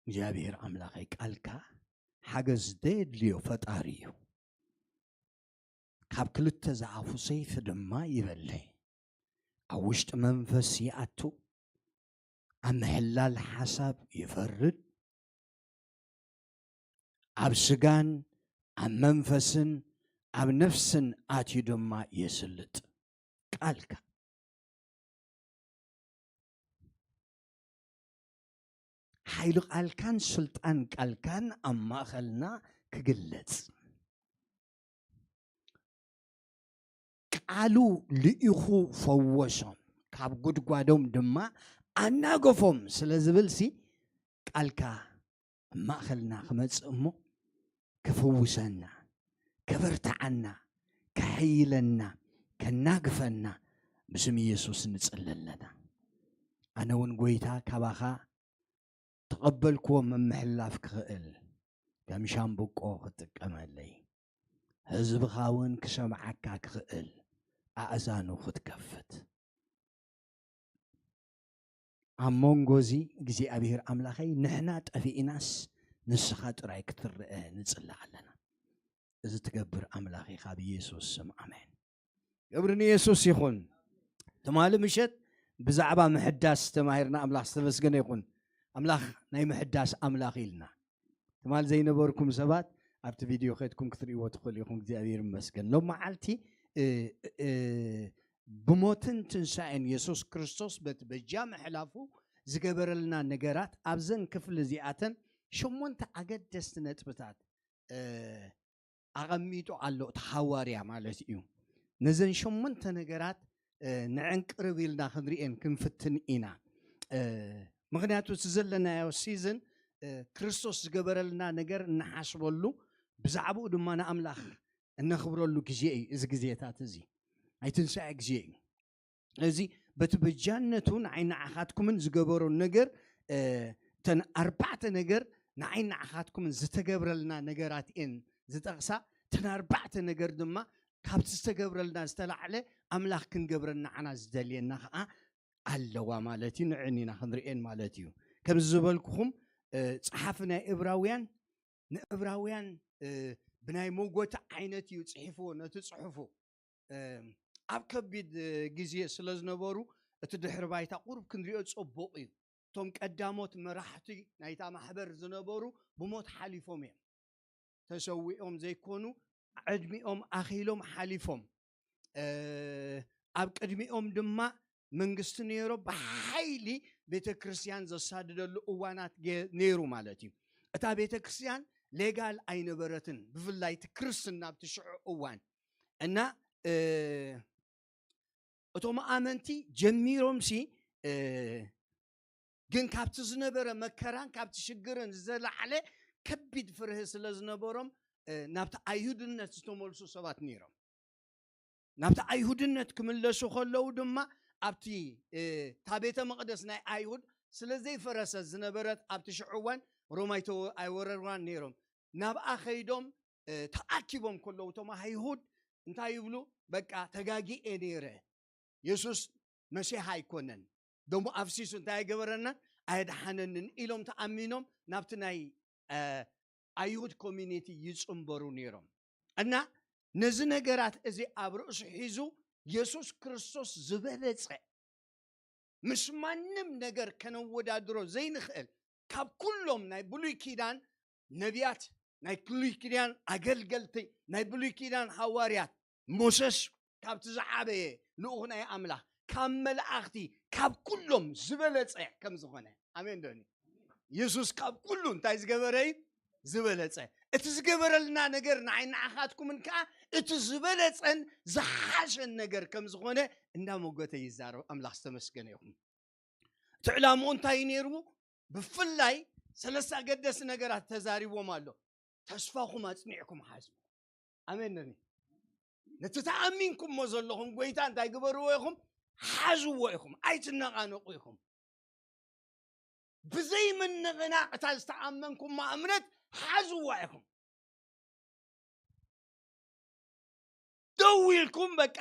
እግዚኣብሔር ኣምላኸይ፣ ቃልካ ሓገዝ ዘየድልዮ ፈጣሪ እዩ። ካብ ክልተ ዝኣፉ ሰይፊ ድማ ይበልዕ። ኣብ ውሽጢ መንፈስ ይኣቱ፣ ኣብ ምሕላል ሓሳብ ይፈርድ፣ ኣብ ስጋን ኣብ መንፈስን ኣብ ነፍስን ኣትዩ ድማ የስልጥ። ቃልካ፣ ሓይሊ ቃልካን ስልጣን ቃልካን ኣብ ማእኸልና ክግለጽ። ቃሉ ልኢኹ ፈወሶም፣ ካብ ጉድጓዶም ድማ ኣናገፎም ስለ ዝብልሲ፣ ቃልካ ኣብ ማእኸልና ክመጽእ እሞ ክፍውሰና፣ ከበርትዓና፣ ከሐይለና፣ ከናግፈና ብስም ኢየሱስ ንጽሊ ኣለና። ኣነ እውን ጎይታ ካባኻ ተቐበልክዎ ምምሕልላፍ ክኽእል፣ ከም ሻምብቆ ክትጥቀመለይ፣ ህዝብኻ እውን ክሰምዓካ ክኽእል ኣእዛኑ ክትከፍት። ኣብ መንጎ እዚ እግዚኣብሔር ኣምላኸይ ንሕና ጠፊእናስ ንስኻ ጥራይ ክትረአ ንጽሊ ኣለና። እዚ ትገብር ኣምላኽ ኢኻ ብኢየሱስ ስም ኣሜን። ክብሪ ንየሱስ ይኹን። ትማሊ ምሸት ብዛዕባ ምሕዳስ ተማሂርና፣ ኣምላኽ ዝተመስገነ ይኹን። ኣምላኽ ናይ ምሕዳስ ኣምላኽ ኢልና ትማል ዘይነበርኩም ሰባት ኣብቲ ቪድዮ ከድኩም ክትርእይዎ ትኽእሉ ኢኹም። እግዚኣብሔር ይመስገን። ሎም መዓልቲ እ፣ እ፣ ብሞትን ትንሳኤን የሱስ ክርስቶስ በቲ በጃ ምሕላፉ ዝገበረልና ነገራት ኣብዘን ክፍሊ እዚኣተን ሸሞንተ ኣገደስቲ ነጥብታት እ፣ ኣቐሚጡ ኣሎ እቲ ሃዋርያ ማለት እዩ። ነዘን ሸሞንተ ነገራት እ፣ ንዕንቅርብ ኢልና ክንርእየን ክንፍትን ኢና። እ፣ ምኽንያቱ እቲ ዘለናዮ ሲዝን እ፣ ክርስቶስ ዝገበረልና ነገር እንሓስበሉ ብዛዕባኡ ድማ ንኣምላኽ እነኽብረሉ ግዜ እዩ። እዚ ግዜታት እዚ ናይ ትንሳኤ ግዜ እዩ። እዚ በቲ በጃነቱ ንዓይ ንዓኻትኩምን ዝገበሮ ነገር እ፣ እተን ኣርባዕተ ነገር ንዓይ ንዓኻትኩምን ዝተገብረልና ነገራት እየን ዝጠቕሳ። እተን ኣርባዕተ ነገር ድማ ካብቲ ዝተገብረልና ዝተላዕለ ኣምላኽ ክንገብረን ንዓና ዝደልየና ከዓ ኣለዋ ማለት እዩ። ንዕን ኢና ክንርእየን ማለት እዩ። ከምዚ ዝበልኩኹም እ፣ ጸሓፊ ናይ እብራውያን ንእብራውያን እ፣ ብናይ መጎተ ዓይነት እዩ ጽሒፍዎ ነቲ ጽሑፉ። እ፣ ኣብ ከቢድ እ፣ ግዜ ስለ ዝነበሩ እቲ ድሕሪ ባይታ ቁሩብ ክንሪኦ ጽቡቕ እዩ። እቶም ቀዳሞት መራሕቲ ናይታ ማሕበር ዝነበሩ ብሞት ሓሊፎም እዮም። ተሰዊኦም ዘይኮኑ ዕድሚኦም ኣኺሎም ሓሊፎም። እ፣ ኣብ ቅድሚኦም ድማ መንግስቲ ኔሮ ብሓይሊ ቤተ ክርስቲያን ዘሳድደሉ እዋናት ገ- ነይሩ ማለት እዩ። እታ ቤተ ክርስቲያን ሌጋል ኣይነበረትን፣ ብፍላይ እቲ ክርስትና ኣብቲ ሽዑ እዋን እና እ፣ እቶም ኣመንቲ ጀሚሮም ሲ እ፣ ግን ካብቲ ዝነበረ መከራን ካብቲ ሽግርን ዝለዓለ ከቢድ ፍርሂ ስለ ዝነበሮም እ፣ ናብቲ ኣይሁድነት ዝተመልሱ ሰባት ነይሮም። ናብቲ ኣይሁድነት ክምለሱ ከለዉ ድማ ኣብቲ እ፣ እታ ቤተ መቕደስ ናይ ኣይሁድ ስለ ዘይፈረሰት ዝነበረት ኣብቲ ሽዑ እዋን ሮም ኣይተ- ኣይወረርዋን ነይሮም። ናብኣ ከይዶም እ፣ ተኣኪቦም ከለዉ እቶም ኣይሁድ እንታይ ይብሉ? በቃ ተጋጊኤ ነይረ፣ የሱስ መሲሕ ኣይኮነን፣ ደሞ ኣፍሲሱ እንታይ ኣይገበረናን ኣየድሓነንን ኢሎም ተኣሚኖም ናብቲ ናይ እ፣ ኣይሁድ ኮሚኒቲ ይጽንበሩ ነይሮም። እና ነዚ ነገራት እዚ ኣብ ርእሱ ሒዙ የሱስ ክርስቶስ ዝበለጸ ምስ ማንም ነገር ከነወዳድሮ ዘይንኽእል ካብ ኩሎም ናይ ብሉይ ኪዳን ነቢያት፣ ናይ ብሉይ ኪዳን ኣገልገልቲ፣ ናይ ብሉይ ኪዳን ሃዋርያት ሞሰስ ካብቲ ዝዓበየ ልኡኽ ናይ ኣምላኽ ካብ መላእኽቲ ካብ ኩሎም ዝበለጸ ከም ዝኾነ ኣሜን ዶኒ የሱስ ካብ ኩሉ እንታይ ዝገበረ እዩ ዝበለጸ እቲ ዝገበረልና ነገር ንዓይ ንዓኻትኩምን ከዓ እቲ ዝበለጸን ዝሓሸን ነገር ከም ዝኾነ እንዳመጎተ ይዛረብ ኣምላኽ ዝተመስገነ ይኹን እቲ ዕላምኡ እንታይ እዩ ነይሩ ብፍላይ ሰለስተ ኣገደስቲ ነገራት ተዛሪብዎም ኣሎ ተስፋኹም ኣጽኒዕኩም ሓዝቡ ኣሜን ነኒ ነቲ ተኣሚንኩምሞ ዘለኹም ጎይታ እንታይ ግበርዎ ኢኹም ሓዝዎ ኢኹም ኣይትነቓነቑ ኢኹም ብዘይ ምንቕናቕ እታ ዝተኣመንኩማ እምነት ሓዝዋ ኢኹም ደው ኢልኩም በቃ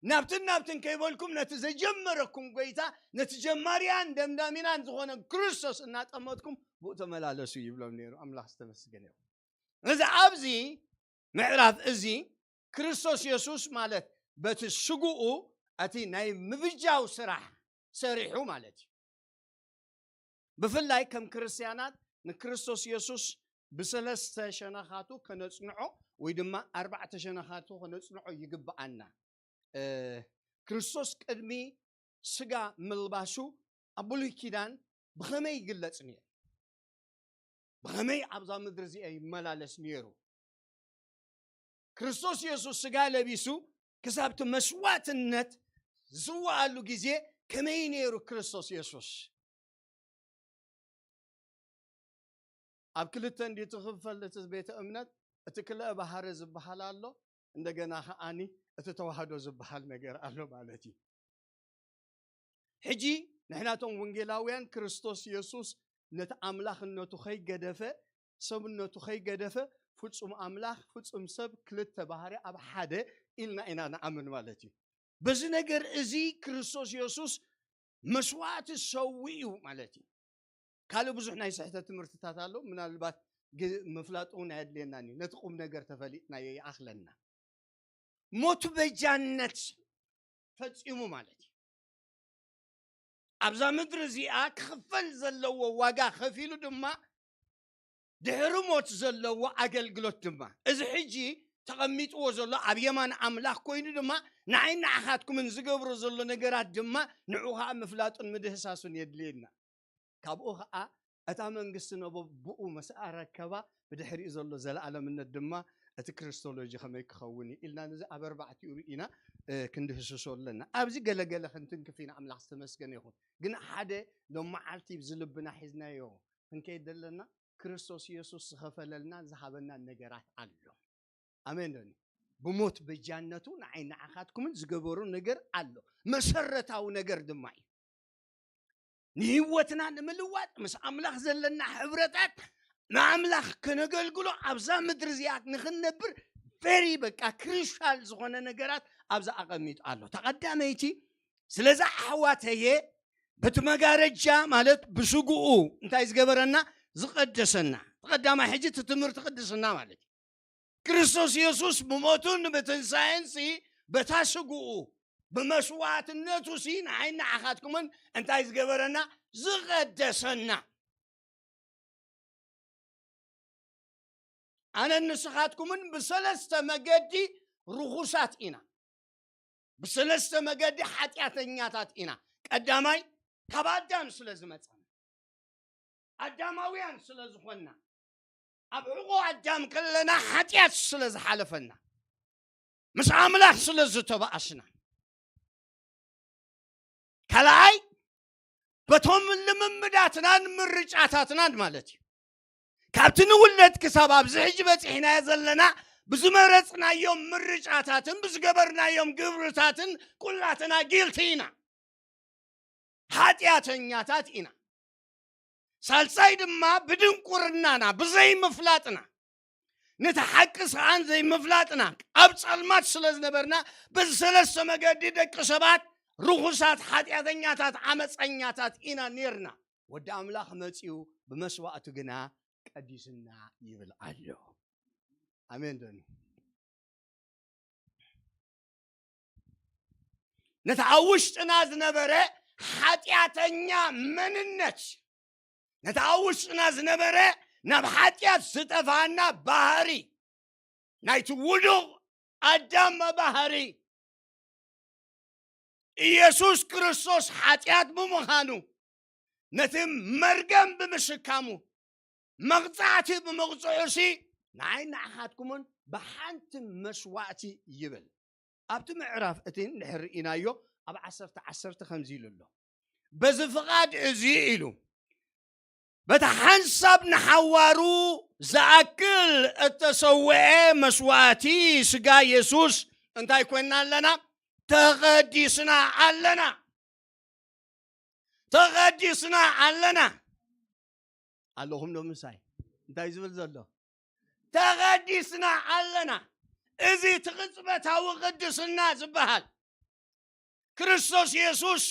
ናብትን ናብትን ከይበልኩም ነቲ ዘጀመረኩም ጎይታ ነቲ ጀማሪያን ደምዳሚናን ዝኾነ ክርስቶስ እናጠመትኩም ብኡ ተመላለሱ ይብሎም ነይሩ ኣምላኽ ዝተመስገነ ይኹን እዚ ኣብዚ ምዕራፍ እዚ ክርስቶስ የሱስ ማለት በቲ ስግኡ እቲ ናይ ምብጃው ስራሕ ሰሪሑ ማለት እዩ ብፍላይ ከም ክርስትያናት ንክርስቶስ የሱስ ብሰለስተ ሸነኻቱ ከነጽንዖ ወይ ድማ ኣርባዕተ ሸነኻቱ ከነጽንዖ ይግብኣና ክርስቶስ ቅድሚ ስጋ ምልባሱ ኣብ ብሉይ ኪዳን ብኸመይ ይግለጽ ነይሩ ብኸመይ ኣብዛ ምድሪ እዚኣ ይመላለስ ነይሩ ክርስቶስ የሱስ ስጋ ለቢሱ ክሳብቲ መስዋዕትነት ዝስዋኣሉ ግዜ ከመይ ነይሩ ክርስቶስ የሱስ ኣብ ክልተ እንዲ ትኽፈል እቲ ቤተ እምነት እቲ ክልአ ባህሪ ዝበሃል ኣሎ እንደገና ከዓኒ እቲ ተዋህዶ ዝበሃል ነገር ኣሎ ማለት እዩ ሕጂ ንሕናቶም ወንጌላውያን ክርስቶስ የሱስ ነቲ ኣምላኽነቱ ከይገደፈ ሰብነቱ ከይገደፈ ፍጹም ኣምላኽ ፍጹም ሰብ ክልተ ባህሪ ኣብ ሓደ ኢልና ኢና ንኣምን ማለት እዩ በዚ ነገር እዚ ክርስቶስ የሱስ መስዋዕቲ ሰዊኡ ማለት እዩ ካልእ ብዙሕ ናይ ስሕተ ትምህርትታት ኣሎ ምናልባት ምፍላጥ እውን ኣየድልየናን እዩ ነቲ ቁም ነገር ተፈሊጥናዮ ይኣኽለና ሞት በጃነት ፈጺሙ ማለት እዩ ኣብዛ ምድሪ እዚኣ ክኽፈል ዘለዎ ዋጋ ከፊሉ ድማ ድሕሪ ሞት ዘለዎ ኣገልግሎት ድማ፣ እዚ ሕጂ ተቐሚጥዎ ዘሎ ኣብ የማን ኣምላኽ ኮይኑ ድማ ንዓይ ንዓኻትኩምን ዝገብሮ ዘሎ ነገራት ድማ ንዑ ኸዓ ምፍላጡን ምድህሳሱን የድልየና። ካብኡ ኸዓ እታ መንግስቲ ነቦ ብኡ ምስ ኣረከባ ብድሕሪኡ ዘሎ ዘለኣለምነት ድማ እቲ ክርስቶሎጂ ከመይ ክኸውን እዩ ኢልና ነዚ ኣብ ኣርባዕቲኡ ርኢና ክንድህስሶ ኣለና። ኣብዚ ገለገለ ክንትንክፍ ኢና። ኣምላኽ ዝተመስገነ ይኹን። ግን ሓደ ሎም መዓልቲ ብዚ ልብና ሒዝናዮ ክንከይድ ዘለና ክርስቶስ ኢየሱስ ዝኸፈለልና ዝሃበና ነገራት ኣሎ። ኣሜን ዶ? ብሞት በጃነቱ ንዓይ ንዓኻትኩምን ዝገበሩ ነገር ኣሎ። መሰረታዊ ነገር ድማ እዩ። ንህይወትና ንምልዋጥ ምስ ኣምላኽ ዘለና ሕብረታት ንኣምላኽ ከነገልግሎ ኣብዛ ምድሪ እዚኣ ንኽንነብር ቨሪ በቃ ክሪሻል ዝኾነ ነገራት ኣብዛ ኣቐሚጡ ኣሎ። ተቐዳመይቲ ስለዛ ኣሕዋተየ በቲ መጋረጃ ማለት ብስግኡ እንታይ ዝገበረና ዝቐደሰና። ተቐዳማይ ሕጂ እቲ ትምህርቲ ቅድስና ማለት እዩ። ክርስቶስ ኢየሱስ ብሞቱን ብትንሳኤን ሲ በታ ስግኡ ብመስዋዕትነቱ ሲ ንዓይ ንዓኻትኩምን እንታይ ዝገበረና ዝቐደሰና። ኣነን ንስኻትኩምን ብሰለስተ መገዲ ርኹሳት ኢና። ብሰለስተ መገዲ ሓጢኣተኛታት ኢና። ቀዳማይ ካብ ኣዳም ስለ ዝመጸና ኣዳማውያን ስለ ዝኾንና ኣብ ሕቖ ኣዳም ከለና ሓጢኣት ስለ ዝሓለፈና ምስ ኣምላኽ ስለ ዝተባኣስና ካልኣይ በቶም ልምምዳትናን ምርጫታትናን ማለት እዩ። ካብቲ ንውለድ ክሳብ ኣብዚ ሕጂ በፂሕናዮ ዘለና ብዝመረፅናዮም ምርጫታትን ብዝገበርናዮም ግብርታትን ኩላትና ጊልቲ ኢና። ሓጢኣተኛታት ኢና። ሳልሳይ ድማ ብድንቁርናና ብዘይምፍላጥና ነቲ ሓቂ ሰኣን ዘይምፍላጥና ኣብ ጸልማት ስለ ዝነበርና በዚ ሰለስተ መገዲ ደቂ ሰባት ርኹሳት ሓጢኣተኛታት ዓመፀኛታት ኢና ኔርና። ወዲ ኣምላኽ መጺኡ ብመስዋእቱ ግና ቀዲስና ይብል ኣሎ። ኣሜን ዶኒ። ነቲ ኣብ ውሽጥና ዝነበረ ሓጢኣተኛ መንነት ነቲ ኣብ ውሽጥና ዝነበረ ናብ ሓጢኣት ዝጠፋና ባህሪ ናይቲ ውዱቕ ኣዳም ባህሪ ኢየሱስ ክርስቶስ ሓጢኣት ብምዃኑ ነቲ መርገም ብምስካሙ መቕጻዕቲ ብምቕጽዑሲ ንዓይ ንዓኻትኩምን ብሓንቲ መስዋእቲ ይብል። ኣብቲ ምዕራፍ እቲ እንድሕር ርኢናዮ ኣብ ዓሰርተ ዓሰርተ ከምዚ ኢሉ ኣሎ። በዚ ፍቓድ እዚ ኢሉ በቲ ሓንሳብ ንሓዋሩ ዝኣክል እተሰውአ መስዋእቲ ስጋ የሱስ እንታይ ኮይንና ኣለና? ተቐዲስና ኣለና። ተቐዲስና ኣለና። ኣለኹም ዶ ምሳይ? እንታይ ዝብል ዘሎ? ተቐዲስና ኣለና። እዚ ትቕጽበታዊ ቅድስና ዝበሃል ክርስቶስ የሱስ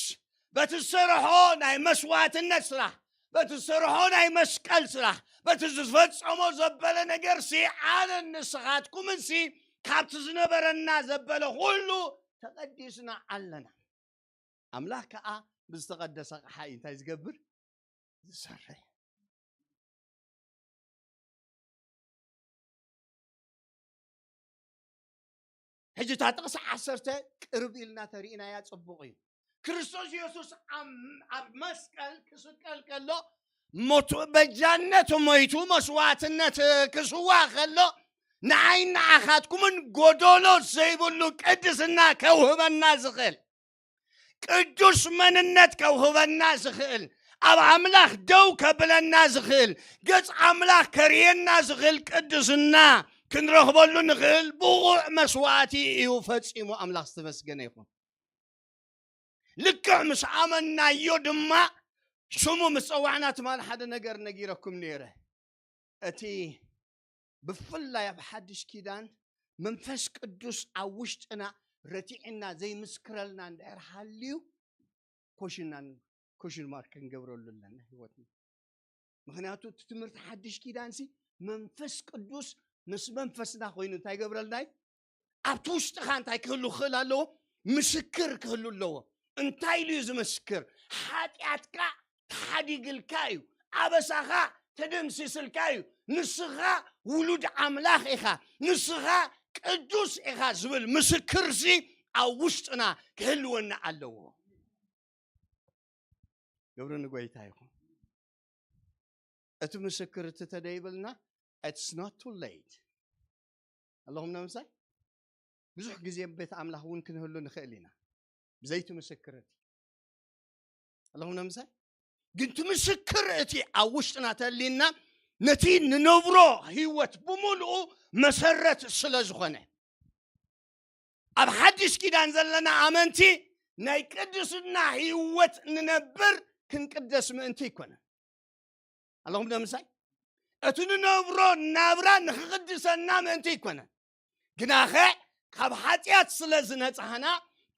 በቲ ዝሰርሖ ናይ መስዋዕትነት ስራሕ፣ በቲ ዝሰርሖ ናይ መስቀል ስራሕ፣ በቲ ዝፈጸሞ ዘበለ ነገር ሲ ኣነን ንስኻትኩምን ሲ ካብቲ ዝነበረና ዘበለ ኩሉ ተቐዲስና ኣለና። ኣምላኽ ከኣ ብዝተቐደሰ ኣቕሓ እዩ እንታይ ዝገብር? ዝሰርሕ። ሕጂ እታ ጥቕሲ ዓሰርተ ቅርብ ኢልና ተሪእናያ ጽቡቕ እዩ። ክርስቶስ የሱስ ኣብ ኣብ መስቀል ክስቀል ከሎ ሞቱ በጃነቱ ሞይቱ መስዋዕትነት ክስዋእ ከሎ ንዓይ ንዓኻትኩምን ጎዶሎ ዘይብሉ ቅድስና ከውህበና ዝኽእል ቅዱስ መንነት ከውህበና ዝኽእል ኣብ ኣምላኽ ደው ከብለና ዝኽእል ገጽ ኣምላኽ ከርእየና ዝኽእል ቅድስና ክንረኽበሉ ንኽእል ብቑዕ መስዋዕቲ እዩ ፈጺሙ። ኣምላኽ ዝተመስገነ ይኹን። ልክዕ ምስ ኣመናዮ ድማ ሽሙ ምስ ጸዋዕና ትማል ሓደ ነገር ነጊረኩም ነይረ። እቲ ብፍላይ ኣብ ሓድሽ ኪዳን መንፈስ ቅዱስ ኣብ ውሽጥና ረቲዕና ዘይምስክረልና እንድሕር ሃልዩ ኮሽናን ኮሽን ማርክ ክንገብረሉ ኣለና ህይወትና። ምክንያቱ እቲ ትምህርቲ ሓድሽ ኪዳን ሲ መንፈስ ቅዱስ ምስ መንፈስና ኮይኑ እንታይ ይገብረልና እዩ? ኣብቲ ውሽጥኻ እንታይ ክህሉ ክኽእል ኣለዎ? ምስክር ክህሉ ኣለዎ። እንታይ ኢሉ እዩ ዝምስክር? ሓጢኣትካ ተሓዲግልካ እዩ። ኣበሳኻ ተደምሲስልካ እዩ። ንስኻ ውሉድ ኣምላኽ ኢኻ፣ ንስኻ ቅዱስ ኢኻ ዝብል ምስክርሲ ኣብ ውሽጥና ክህልወና ኣለዎ። ክብሪ ንጎይታ ይኹን። እቲ ምስክር እቲ ተደይብልና፣ it's not too late። ኣለኹም ነምሳይ? ብዙሕ ግዜ ቤት ኣምላኽ እውን ክንህሉ ንኽእል ኢና። ብዘይቲ ምስክር እቲ። ኣለኹም ነምሳይ? ግን እቲ ምስክር እቲ ኣብ ውሽጥና ተሊና፣ ነቲ ንነብሮ ህይወት ብምሉኡ መሰረት ስለ ዝኾነ። ኣብ ሓድሽ ኪዳን ዘለና ኣመንቲ ናይ ቅድስና ህይወት ንነብር ክንቅደስ ምእንቲ ይኮነ። ኣለኹም ነምሳይ? እቲ ንነብሮ ናብራ ንኽቕድሰና ምእንቲ ይኮነ። ግናኸ ካብ ሓጢኣት ስለ ዝነጻህና፣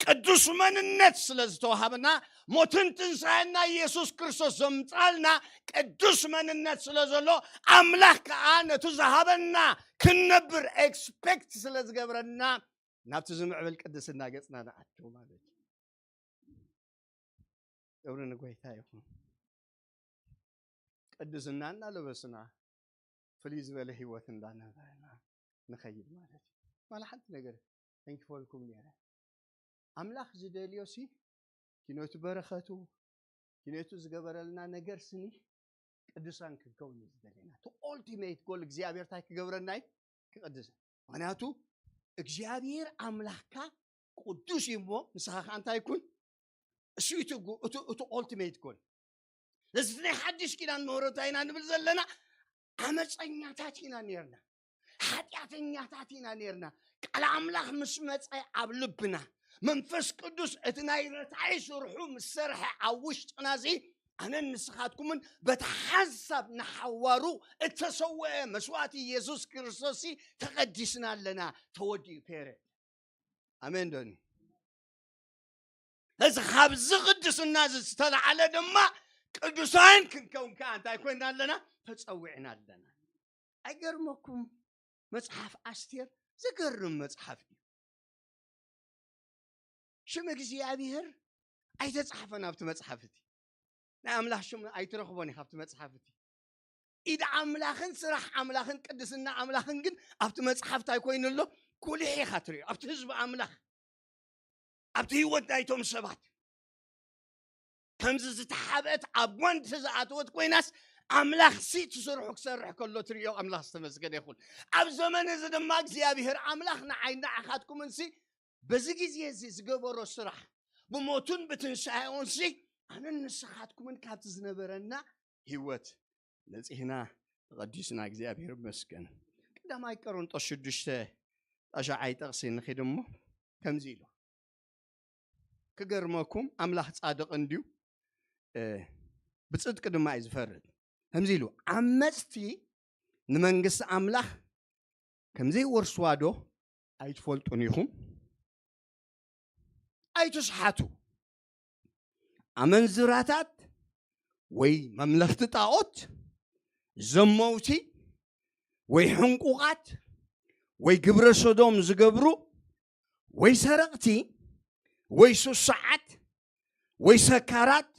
ቅዱስ መንነት ስለ ዝተዋሃበና፣ ሞትን ትንሳኤና ኢየሱስ ክርስቶስ ዘምጻልና ቅዱስ መንነት ስለ ዘሎ፣ ኣምላኽ ከኣ ነቲ ዝሃበና ክንነብር ኤክስፔክት ስለ ዝገብረና፣ ናብቲ ዝምዕብል ቅድስና ገጽና ንኣቱ ማለት እዩ። ክብሪ ንጎይታ ይኹን። ቅድስና እናለበስና፣ ፍልይ ዝበለ ህይወት እንዳነበረና ንኸይድ ማለት እዩ። ማለ ሓንቲ ነገር ተንኪፈልኩም ነይረ። ኣምላኽ ዝደልዮ ሲ፣ ኪነቱ በረኸቱ፣ ኪነቱ ዝገበረልና ነገር ስኒ ቅዱሳን ክንከውን እዩ ዝደልየና። እቲ ኦልቲሜት ጎል እግዚኣብሔር እንታይ ክገብረና እዩ? ክቕድስ። ምኽንያቱ እግዚኣብሔር ኣምላኽካ ቅዱስ እዩ እሞ፣ ንስኻ ከኣ እንታይ ይኩን? እሱ እዩ እቲ ጎ-፣ እቲ፣ እቲ ኦልቲሜት ጎል። ስለዚ እቲ ናይ ሓድሽ ኪዳን ምህሮ እንታይ ኢና ንብል ዘለና? ዓመፀኛታት ኢና ነርና፣ ሓጢኣተኛታት ኢና ነርና። ቃል ኣምላኽ ምስ መፀ ኣብ ልብና፣ መንፈስ ቅዱስ እቲ ናይ ርትዓይ ስርሑ ምስ ሰርሐ ኣብ ውሽጥና እዚ፣ ኣነን ንስኻትኩምን በቲ ሓንሳብ ንሓዋሩ እተሰወአ መስዋእቲ ኢየሱስ ክርስቶስ ሲ ተቐዲስና ኣለና። ተወዲኡ ፔረ። ኣሜን ዶኒ? እዚ ካብዚ ቅድስና እዚ ዝተላዓለ ድማ ቅዱሳን ክንከውን ከኣ እንታይ ኮይና ኣለና? ተጸዊዕና ኣለና። ኣይገርመኩም? መጽሓፍ ኣስቴር ዘገርም መጽሓፍ እዩ። ሽም እግዚኣብሔር ኣይተጻሕፈን ኣብቲ መጽሓፍ እቲ። ናይ ኣምላኽ ሽም ኣይትረኽቦን ኢኻ ኣብቲ መጽሓፍ እቲ። ኢድ ኣምላኽን ስራሕ ኣምላኽን ቅድስና ኣምላኽን ግን ኣብቲ መጽሓፍ እንታይ ኮይኑ ኣሎ? ኩልሕ ኢኻ ትሪኦ። ኣብቲ ህዝቢ ኣምላኽ፣ ኣብቲ ህይወት ናይቶም ሰባት ከምዚ ዝተሓብአት ኣብ ጓንዲ ዝኣተወት ኮይናስ፣ ኣምላኽ ሲ ትስርሑ ክሰርሕ ከሎ ትሪኦ። ኣምላኽ ዝተመስገነ ይኹን። ኣብ ዘመን እዚ ድማ እግዚኣብሔር ኣምላኽ ንዓይ ንዓኻትኩምን ሲ በዚ ግዜ እዚ ዝገበሮ ስራሕ፣ ብሞቱን ብትንሳኤኡን ሲ ኣነን ንስኻትኩምን ካብቲ ዝነበረና ህይወት ነጺህና ተቐዲስና። እግዚኣብሔር ይመስገን። ቀዳማይ ቆሮንጦስ ሽዱሽተ፣ ታሽዓይ ጥቕሲ ንኺድ እሞ ከምዚ ኢሉ። ክገርመኩም፣ ኣምላኽ ጻድቕ እንድዩ፣ እ፣ ብጽድቂ ድማ እዩ ዝፈርድ። ከምዚ ኢሉ፣ ዓመጽቲ ንመንግስቲ ኣምላኽ ከም ዘይወርስዋ ዶ ኣይትፈልጡን ኢኹም? ኣይትስሓቱ። ኣመንዝራታት ወይ መምለኽቲ ጣዖት፣ ዘመውቲ ወይ ሕንቁቓት ወይ ግብረ ሰዶም ዝገብሩ ወይ ሰረቕቲ ወይ ሱሳዓት ወይ ሰካራት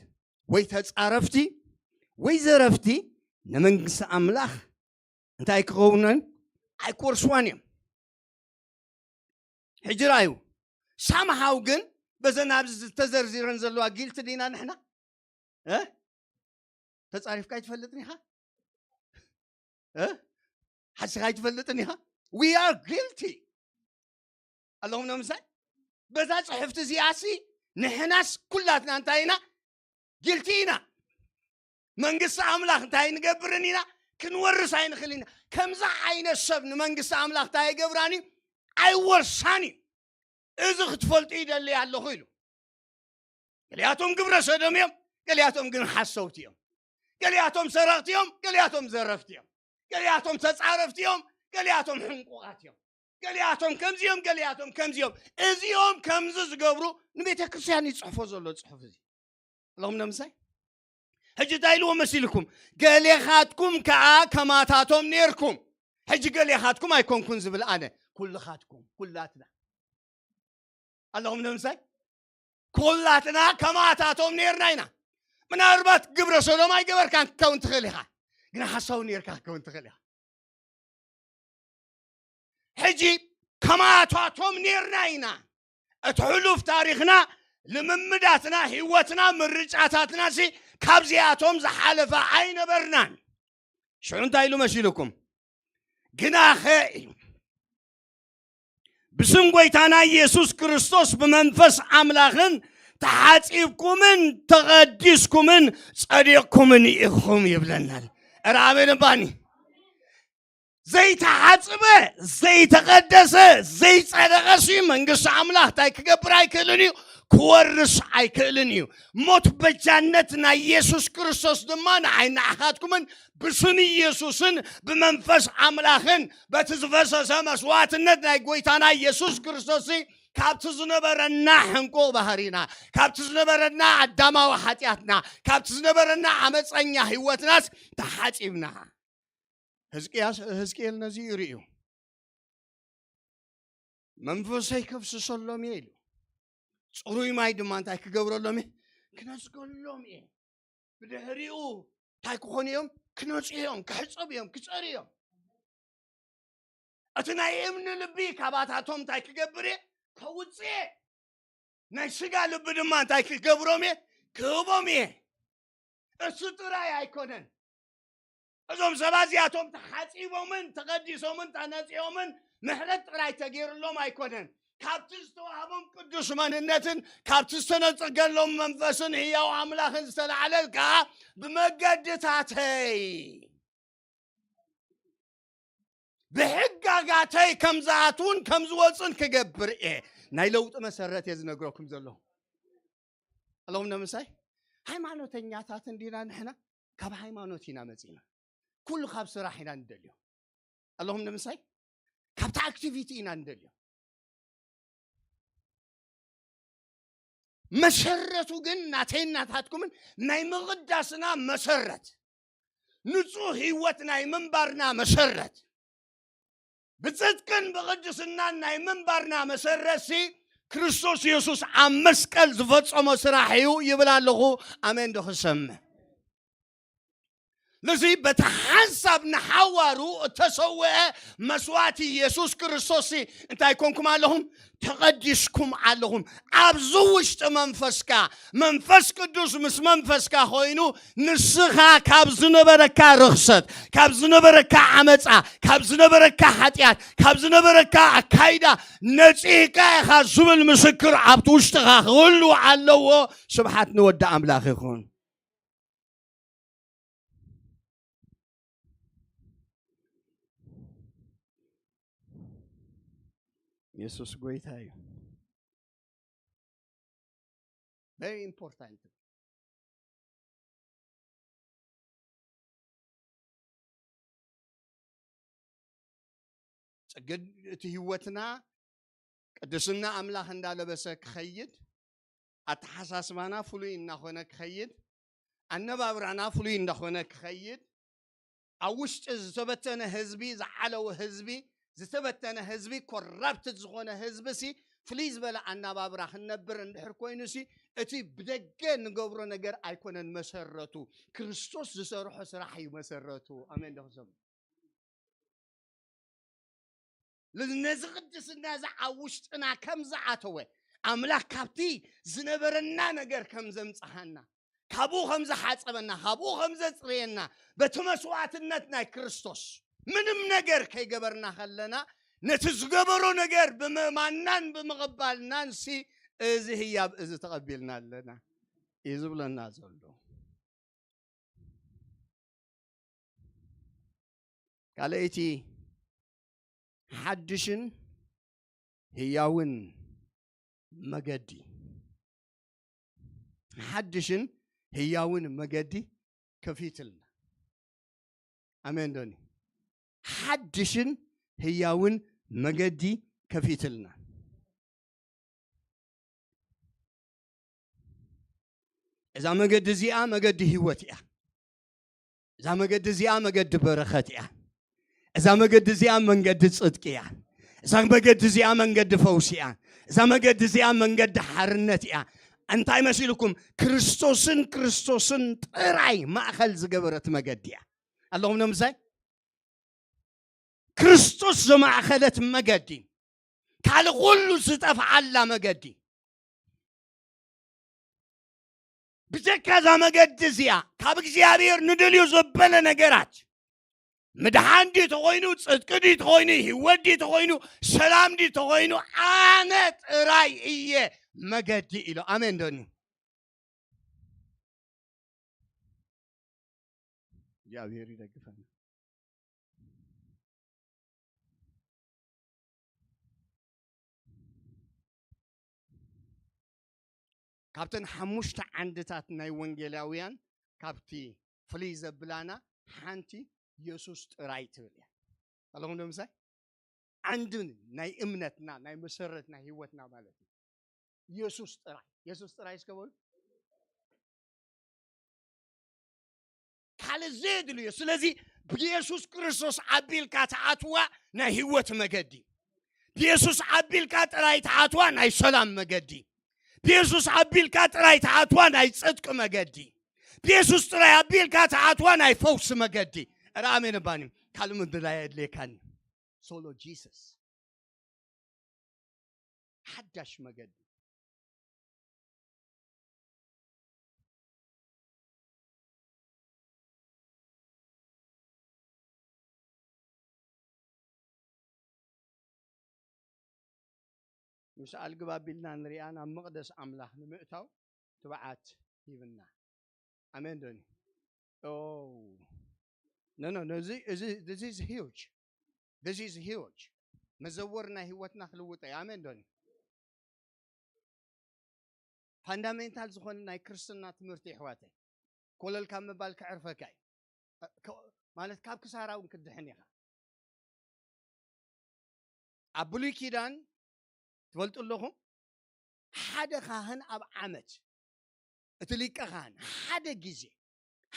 ወይ ተጻረፍቲ ወይ ዘረፍቲ ንመንግስቲ ኣምላኽ እንታይ ክኸውነን? ኣይክወርስዋን እዮም። ሕጂ ራዩ ሳምሃው ግን በዘን ኣብዚ ዝተዘርዚረን ዘለዋ ጊልቲ ዲና ንሕና? እ? ተጻሪፍካ ኣይትፈልጥን ኢኻ? እ? ሓሲኻ ኣይትፈልጥን ኢኻ? We are guilty። ኣለኹም ነምሳይ? በዛ ጽሕፍቲ እዚኣሲ ንሕናስ ኩላትና እንታይ ኢና? ጊልቲ ኢና። መንግስቲ ኣምላኽ እንታይ ንገብርን ኢና? ክንወርስ ኣይንኽእል ኢና። ከምዛ ዓይነት ሰብ ንመንግስቲ ኣምላኽ እንታይ ይገብራን እዩ? ኣይወርሳን እዩ። እዚ ክትፈልጡ ይደሊ ኣለኹ ኢሉ። ገሊኣቶም ግብረ ሰዶም እዮም፣ ገሊኣቶም ግን ሓሰውቲ እዮም። ገሊኣቶም ሰረቕቲ እዮም፣ ገሊኣቶም ዘረፍቲ እዮም። ገሊኣቶም ተጻረፍቲ እዮም፣ ገሊኣቶም ሕንቁቓት እዮም። ገሊኣቶም ከምዚ እዮም፣ ገሊኣቶም ከምዚ እዮም። እዚኦም ከምዚ ዝገብሩ ንቤተ ክርስቲያን ይጽሕፎ ዘሎ ጽሑፍ እዚ። ኣለኹም ነምሳይ? ሕጂ እንታይ ኢልዎ መሲልኩም? ገሌኻትኩም ከኣ ከማታቶም ኔርኩም። ሕጂ ገሌኻትኩም ኣይኮንኩን ዝብል ኣነ፣ ኩልኻትኩም፣ ኩላትና። ኣለኹም ነምሳይ? ኩላትና ከማታቶም ኔርና ኢና። ምናልባት ግብረ ሰዶም ኣይገበርካን ክትከውን ትኽእል ኢኻ፣ ግን ሓሳዊ ኔርካ ክትከውን ትኽእል ኢኻ። ሕጂ ከማታቶም ኔርና ኢና። እቲ ሕሉፍ ታሪኽና፣ ልምምዳትና፣ ህይወትና፣ ምርጫታትና ሲ ካብዚኣቶም ዝሓለፈ ኣይነበርናን። ሽዑ እንታይ ኢሉ መሲልኩም? ግናኸ ኢሉ፣ ብስም ጎይታና ኢየሱስ ክርስቶስ ብመንፈስ ኣምላኽን ተሓጺብኩምን ተቐዲስኩምን ጸዲቕኩምን ኢኹም ይብለናል። ኧረ ኣሜን እባኒ። ዘይተሓጽበ፣ ዘይተቐደሰ፣ ዘይጸደቐ ሲ መንግስቲ ኣምላኽ እንታይ ክገብር ኣይክእልን እዩ? ክወርስ ኣይክእልን እዩ። ሞት በጃነት ናይ ኢየሱስ ክርስቶስ ድማ ንዓይ ንዓኻትኩምን ብስም ኢየሱስን ብመንፈስ ኣምላኽን በቲ ዝፈሰሰ መስዋዕትነት ናይ ጎይታና ኢየሱስ ክርስቶስ ሲ ካብቲ ዝነበረና ሕንቁቕ ባህሪና፣ ካብቲ ዝነበረና ኣዳማዊ ሓጢኣትና፣ ካብቲ ዝነበረና ዓመፀኛ ህይወትናስ ተሓፂብና። ህዝቅያስ፣ ህዝቅኤል ነዚ እዩ ርእዩ። "መንፈሰይ ከፍስሰሎም እየ" ኢሉ። ጽሩይ ማይ ድማ እንታይ ክገብረሎም እየ? ክነጽገሎም እየ። ብድሕሪኡ እንታይ ክኾኑ እዮም? ክነጹ እዮም፣ ክሕጸቡ እዮም፣ ክጸርዩ እዮም። እቲ ናይ እምኒ ልቢ ካባታቶም እንታይ ክገብር እየ? ከውጽእ እየ። ናይ ስጋ ልቢ ድማ እንታይ ክገብሮም እየ? ክህቦም እየ። እሱ ጥራይ ኣይኮነን። እዞም ሰባት እዚኣቶም ተሓጺቦምን ተቐዲሶምን ተነጺኦምን ምሕረት ጥራይ ተገይሩሎም ኣይኮነን። ካብቲ ዝተዋህቦም ቅዱስ መንነትን ካብቲ ዝተነጸገሎም መንፈስን ህያው ኣምላኽን ዝተላዕለ ከኣ ብመገድታተይ ብሕጋጋተይ ከም ዝኣትዉን ከም ዝወጹን ክገብር እየ። ናይ ለውጢ መሰረት እየ ዝነግረኩም ዘለኹ። ኣለኹም ንምሳይ? ሃይማኖተኛታት እንዲና ንሕና? ካብ ሃይማኖት ኢና መጺና። ኩሉ ካብ ስራሕ ኢና ንደልዮ። ኣለኹም ንምሳይ? ካብቲ ኣክቲቪቲ ኢና ንደልዮ። መሰረቱ ግን ናተይ ናታትኩምን ናይ ምቕዳስና መሰረት፣ ንጹህ ህይወት ናይ ምንባርና መሰረት፣ ብጽድቅን ብቕድስናን ናይ ምንባርና መሰረት ሲ ክርስቶስ የሱስ ኣብ መስቀል ዝፈጸሞ ስራሕ እዩ ይብል ኣለኹ። ኣሜን ዶ ክሰምዕ? ነዚ በቲ ሓንሳብ ንሓዋሩ እተሰውአ መስዋእቲ የሱስ ክርስቶስ ሲ እንታይ ኮንኩም ኣለኹም? ተቐዲስኩም ኣለኹም። ኣብዚ ውሽጢ መንፈስካ፣ መንፈስ ቅዱስ ምስ መንፈስካ ኮይኑ ንስኻ ካብ ዝነበረካ ርኽሰት፣ ካብ ዝነበረካ ዓመፃ፣ ካብ ዝነበረካ ሓጢኣት፣ ካብ ዝነበረካ ኣካይዳ ነፂህካ ኢኻ ዝብል ምስክር ኣብቲ ውሽጥኻ ክህሉ ኣለዎ። ስብሓት ንወዲ ኣምላኽ ይኹን። የሱስ ጎይታ እዩ። Very important። ጸገድ እቲ ህይወትና ቅድስና ኣምላኽ እንዳለበሰ ክኸይድ፣ ኣተሓሳስባና ፍሉይ እናኾነ ክኸይድ፣ ኣነባብራና ፍሉይ እንዳኾነ ክኸይድ፣ ኣብ ውሽጢ ዝተበተነ ህዝቢ፣ ዝዓለወ ህዝቢ፣ ዝተበተነ ህዝቢ፣ ኮራፕትድ ዝኾነ ህዝቢ ሲ ፍልይ ዝበለ ኣናባብራ ክንነብር እንድሕር ኮይኑ ሲ እቲ ብደገ ንገብሮ ነገር ኣይኮነን መሰረቱ፣ ክርስቶስ ዝሰርሖ ስራሕ እዩ መሰረቱ። ኣሜን ዶ ክሰሙ? ነዚ ቅድስና እዚ ኣብ ውሽጥና ከም ዝኣተወ፣ ኣምላኽ ካብቲ ዝነበረና ነገር ከም ዘምጽኣና፣ ካብኡ ከም ዝሓጸበና፣ ካብኡ ከም ዘጽረየና፣ በቲ መስዋዕትነት ናይ ክርስቶስ ምንም ነገር ከይገበርና ከለና፣ ነቲ ዝገበሮ ነገር ብምእማንናን ብምቕባልናን ሲ እዚ ህያብ እዚ ተቐቢልና ኣለና እዩ ዝብለና ዘሎ። ካልኣይቲ ሓድሽን ህያውን መገዲ፣ ሓድሽን ህያውን መገዲ ከፊትልና። ኣሜን ዶኒ? ሓድሽን ህያውን መገዲ ከፊትልና። እዛ መገዲ እዚኣ መገዲ ህይወት እያ። እዛ መገዲ እዚኣ መገዲ በረኸት እያ። እዛ መገዲ እዚኣ መንገዲ ጽድቂ እያ። እዛ መገዲ እዚኣ መንገዲ ፈውሲ እያ። እዛ መገዲ እዚኣ መንገዲ ሓርነት እያ። እንታይ መሲልኩም? ክርስቶስን ክርስቶስን ጥራይ ማእኸል ዝገበረት መገዲ እያ። ኣለኹም ዶ ምሳይ? ክርስቶስ ዘማእኸለት መገዲ፣ ካልእ ኩሉ ዝጠፍዓላ መገዲ። ብጀካ እዛ መገዲ እዚኣ ካብ እግዚኣብሔር ንደልዮ ዘበለ ነገራት፣ ምድሓን ድዩ ተኾይኑ፣ ጽድቂ ድዩ ተኾይኑ፣ ህይወት ድዩ ተኾይኑ፣ ሰላም ድዩ ተኾይኑ፣ ኣነ ጥራይ እየ መገዲ ኢሉ። ኣሜን ዶኒ? እግዚኣብሔር ይደግፈና። ካብተን ሓሙሽተ ዓንድታት ናይ ወንጌላውያን ካብቲ ፍልይ ዘብላና ሓንቲ የሱስ ጥራይ ትብል እያ። ኣለኹም ዶ ምሳይ? ዓንዲ ናይ እምነትና ናይ መሰረት ናይ ህይወትና ማለት እዩ። የሱስ ጥራይ፣ የሱስ ጥራይ እስከ በሉ። ካልእ ዘየድልዮ። ስለዚ ብየሱስ ክርስቶስ ኣቢልካ ትኣትዋ ናይ ህይወት መገዲ፣ ብየሱስ ኣቢልካ ጥራይ ትኣትዋ ናይ ሰላም መገዲ፣ ብየሱስ ኣቢልካ ጥራይ ትኣትዋ ናይ ጽድቂ መገዲ፣ ብየሱስ ጥራይ ኣቢልካ ትኣትዋ ናይ ፈውሲ መገዲ። ኧረ ኣሜን እባኒ። ካልእ ምድላይ ኣየድልየካኒ። ሶሎ ጂሰስ ሓዳሽ መገዲ። ምስ ኣልግብ ኣቢልና ንሪኣ ናብ መቕደስ ኣምላኽ ንምእታው ትብዓት ሂብና። ኣሜን ዶኒ? ኦ፣ ኖ፣ ኖ፣ ኖ፣ እዚ፣ እዚ፣ this is huge. This is huge. መዘወር ናይ ህይወትና ክልውጠ እዩ። ኣሜን ዶኒ? ፋንዳሜንታል ዝኾነ ናይ ክርስትና ትምህርቲ የሕዋተይ። ኮለል ካብ ምባል ከዕርፈካ እዩ። ከ-፣ ማለት ካብ ክሳራ እውን ክትድሕን ኢኻ። ኣብ ብሉይ ኪዳን ትፈልጡ ኣለኹም፣ ሓደ ካህን ኣብ ዓመት፣ እቲ ሊቀ ካህን ሓደ ግዜ፣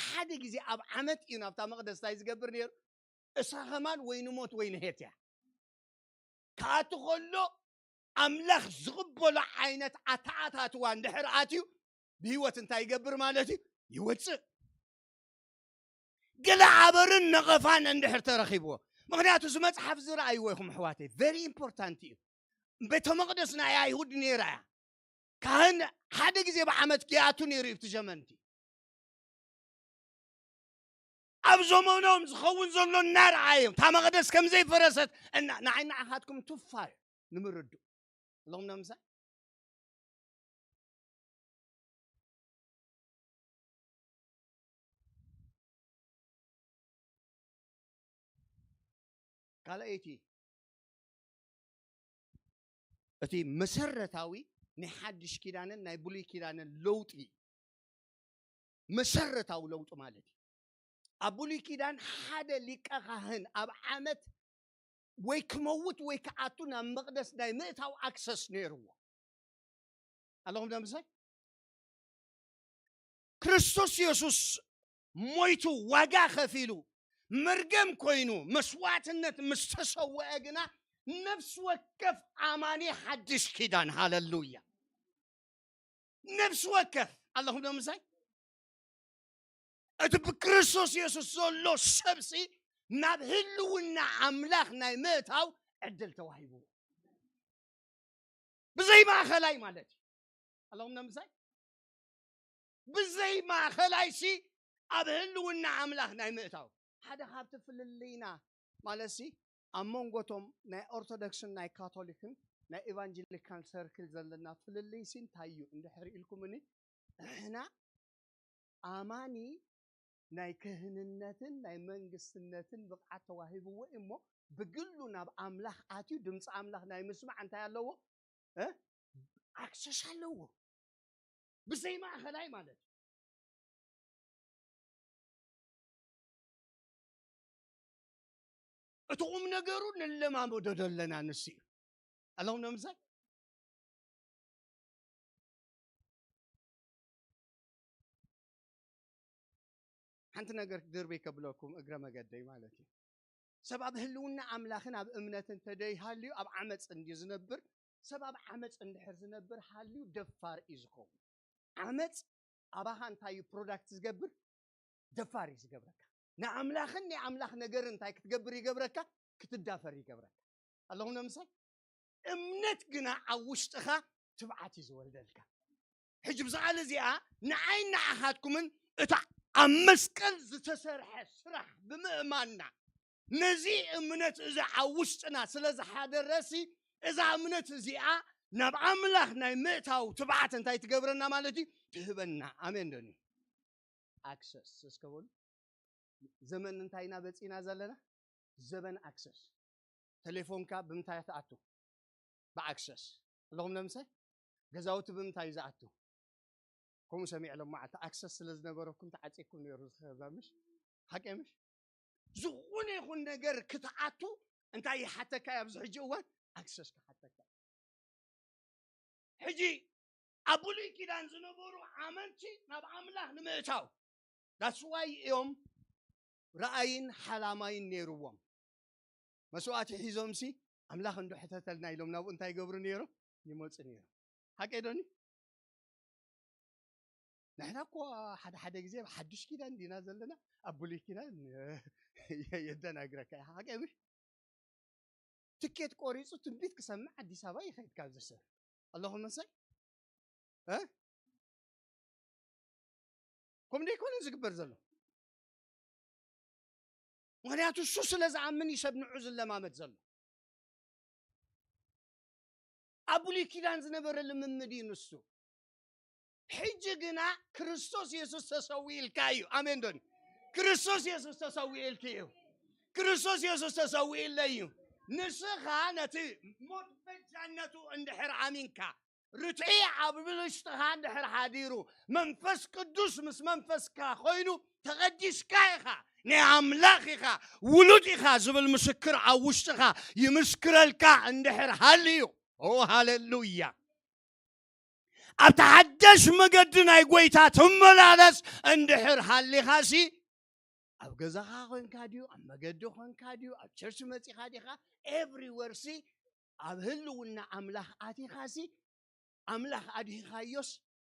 ሓደ ግዜ ኣብ ዓመት እዩ ናብታ መቕደስ እንታይ ዝገብር ነይሩ? እሳ ከማን ወይ ንሞት ወይ ንሄት እያ። ክኣቱ ከሎ ኣምላኽ ዝቕበሎ ዓይነት ኣተኣታትዋ እንድሕር ኣትዩ ብህይወት እንታይ ይገብር ማለት እዩ? ይወፅእ። ገለ ሓበርን ነቐፋን እንድሕር ተረኺብዎ፣ ምኽንያቱ እዚ መፅሓፍ ዝረኣይዎ ኢኹም ኣሕዋተይ፣ ቨሪ ኢምፖርታንት እዩ። ቤተ መቕደስ ናይ ኣይሁድ ነይራ እያ። ካህን ሓደ ግዜ ብዓመት ክኣቱ ነይሩ እዩ። እቲ ጀመንቲ ኣብ ዘመኖም ዝኸውን ዘሎ እናረኣዮም እታ መቕደስ ከም ዘይፈረሰት እና ንዓይ ንዓኻትኩም ቱፋ እዩ ንምርድኡ ኣለኹም ዶ ምሳይ? ካልኣይቲ፣ እቲ መሰረታዊ ናይ ሓድሽ ኪዳንን ናይ ብሉይ ኪዳንን ለውጢ፣ መሰረታዊ ለውጢ ማለት እዩ። ኣብ ብሉይ ኪዳን ሓደ ሊቀ ካህን ኣብ ዓመት ወይ ክመውት ወይ ክኣቱ ናብ መቕደስ ናይ ምእታው ኣክሰስ ነይርዎ። ኣለኹም ዶ ምሳይ? ክርስቶስ የሱስ ሞይቱ ዋጋ ከፊሉ መርገም ኮይኑ መስዋዕትነት ምስ ተሰወአ ግና ነፍሲ ወከፍ ኣማኒ ሓድሽ ኪዳን፣ ሃለሉያ፣ ነፍሲ ወከፍ፣ ኣለኹም ዶ ምሳይ? እቲ ብክርስቶስ የሱስ ዘሎ ሰብሲ ናብ ህልውና ኣምላኽ ናይ ምእታው ዕድል ተዋሂቡ። ብዘይ ማእኸላይ ማለት እዩ። ኣለኹም ዶ ምሳይ? ብዘይ ማእኸላይ ሲ ኣብ ህልውና ኣምላኽ ናይ ምእታው ሓደ ካብቲ ፍልልይና ማለት ሲ ኣብ መንጎቶም ናይ ኦርቶዶክስን ናይ ካቶሊክን ናይ ኢቫንጀሊካል ሰርክል ዘለና ፍልልይ ሲ እንታይ እዩ እንድሕር ኢልኩምኒ፣ ንሕና ኣማኒ ናይ ክህንነትን ናይ መንግስትነትን ብቕዓት ተዋሂብዎ እዩ እሞ ብግሉ ናብ ኣምላኽ ኣትዩ ድምፂ ኣምላኽ ናይ ምስማዕ እንታይ ኣለዎ? እ? ኣክሰስ ኣለዎ። ብዘይ ማእኸላይ ማለት እዩ። እቲ ቁም ነገሩ ንለማመዶ ዘለና ንሱ እዩ። ኣለኹም ዶ ምሳይ? ሓንቲ ነገር ድርበይ ከብለኩም እግረ መገደይ ማለት እዩ። ሰብ ኣብ ህልውና ኣምላኽን ኣብ እምነትን እንተደይሃልዩ ኣብ ዓመፅ እንድዩ ዝነብር። ሰብ ኣብ ዓመፅ እንድሕር ዝነብር ሃልዩ ደፋር እዩ ዝኸውን። ዓመፅ ኣባኻ እንታይ እዩ ፕሮዳክት ዝገብር? ደፋር እዩ ዝገብረካ። ንኣምላኽን ናይ ኣምላኽ ነገርን እንታይ ክትገብር ይገብረካ? ክትዳፈር ይገብረካ። ኣለኹም ዶ ምሳይ? እምነት ግና ኣብ ውሽጥኻ ትብዓት እዩ ዝወልደልካ። ሕጂ ብዛ ቃል እዚኣ ንዓይ ንዓኻትኩምን እታ ኣብ መስቀል ዝተሰርሐ ስራሕ ብምእማንና ነዚ እምነት እዚ ኣብ ውሽጥና ስለ ዝሓደረሲ እዛ እምነት እዚኣ ናብ ኣምላኽ ናይ ምእታው ትብዓት እንታይ ትገብረና ማለት እዩ? ትህበና። ኣሜን ዶ? ኣክሰስ እስከ በሉ። ዘመን እንታይ ኢና በጺና ዘለና? ዘመን ኣክሰስ። ቴሌፎንካ ብምንታይ ትኣቱ? ብኣክሰስ። ኣለኹም ለምሳይ ገዛውቲ ብምንታይ እዩ ዝኣቱ? ከምኡ ሰሚዕ ሎም መዓልቲ ኣክሰስ ስለ ዝነበረኩም ተዓጺኩም ነይሩ ዝኸዛ ምሽ? ሓቂ ምሽ? ዝኾነ ይኹን ነገር ክትኣቱ እንታይ ይሓተካ እዩ ኣብዚ ሕጂ እዋን? ኣክሰስ ክሓተካ። ሕጂ ኣብ ብሉይ ኪዳን ዝነበሩ ኣመንቲ ናብ ኣምላኽ ንምእታው that's why እዮም ረኣይን ሓላማይን ነይርዎም። መስዋእቲ ሒዞምሲ ኣምላኽ እንዶ ሕተተልና ኢሎም ናብኡ እንታይ ይገብሩ ነይሮም? ይመፁ ነይሮም። ሓቂ ዶኒ? ንሕና እኮ ሓደ ሓደ ግዜ ኣብ ሓዱሽ ኪዳን ዲና ዘለና፣ ኣብ ብሉይ ኪዳን የደናግረካ ኢኻ። ሓቂ ምሽ? ትኬት ቆሪፁ ትንቢት ክሰምዕ ኣዲስ ኣበባ ይኸይድ ካብዚ ሰብ። ኣለኹም መሳይ? እ? ከምኡ ደይኮነ ዝግበር ዘሎ? ምኽንያቱ እሱ ስለ ዝኣምን እዩ ሰብ ንዑ ዝለማመድ ዘሎ። ኣብ ብሉይ ኪዳን ዝነበረ ልምምድ እዩ ንሱ። ሕጂ ግና ክርስቶስ የሱስ ተሰዊእልካ እዩ። ኣሜን ዶኒ? ክርስቶስ የሱስ ተሰዊእልኪ እዩ። ክርስቶስ የሱስ ተሰዊእለይ እዩ። ንስኻ ነቲ ሞት በጃነቱ እንድሕር ኣሚንካ ርትዒ ኣብ ውሽጥኻ እንድሕር ሓዲሩ መንፈስ ቅዱስ ምስ መንፈስካ ኮይኑ ተቐዲስካ ኢኻ፣ ናይ ኣምላኽ ኢኻ፣ ውሉድ ኢኻ ዝብል ምስክር ኣብ ውሽጥኻ ይምስክረልካ እንድሕር ሃልዩ። ኦ ሃሌሉያ! ኣብቲ ሓደሽ መገዲ ናይ ጎይታ ትመላለስ እንድሕር ሃሊኻሲ ኣብ ገዛኻ ኮንካ ድዩ ኣብ መገዲ ኮንካ ድዩ ኣብ ቸርች መጺኻ ዲኻ ኤቭሪወር ሲ ኣብ ህልውና ኣምላኽ ኣቲኻሲ ኣምላኽ ኣድሂኻዮስ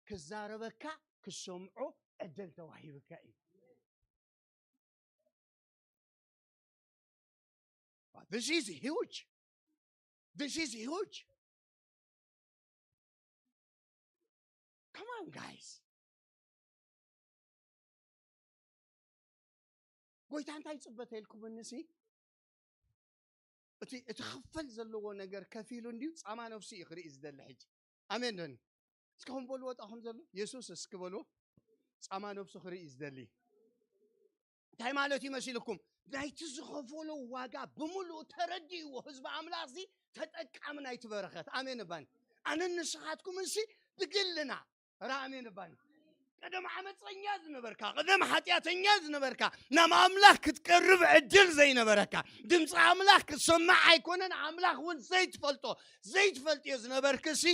ክዛረበካ ክሰምዖ ዕድል ተዋሂብካ እዩ። This is huge. This is huge. Come on, guys. ጎይታ እንታይ ይፅበተ ኢልኩምኒ ሲ እቲ እቲ ክፈል ዘለዎ ነገር ከፊሉ እንድዩ ፃማ ነብሱ እዩ ክርኢ ዝደሊ ሕጂ። ኣሜን ዶኒ? እስከ ከም በልዎ ጣኹም ዘሎ የሱስ እስኪ በልዎ። ፃማ ነብሱ ክርኢ እዩ ዝደሊ። እንታይ ማለት እዩ መሲልኩም? ናይቲ ዝኸፈሎ ዋጋ ብምሉእ ተረዲእዎ ህዝቢ ኣምላኽ ሲ ተጠቃሚ ናይቲ በረኸት። ኣሜን እባኒ። ኣነን ንስኻትኩምን ሲ ብግልና ራሜን ባኒ ቀደም ዓመፀኛ ዝነበርካ ቀደም ሓጢኣተኛ ዝነበርካ ናብ ኣምላኽ ክትቀርብ ዕድል ዘይነበረካ ድምፂ ኣምላኽ ክትሰማዕ ኣይኮነን ኣምላኽ እውን ዘይትፈልጦ ዘይትፈልጥዮ ዝነበርክሲ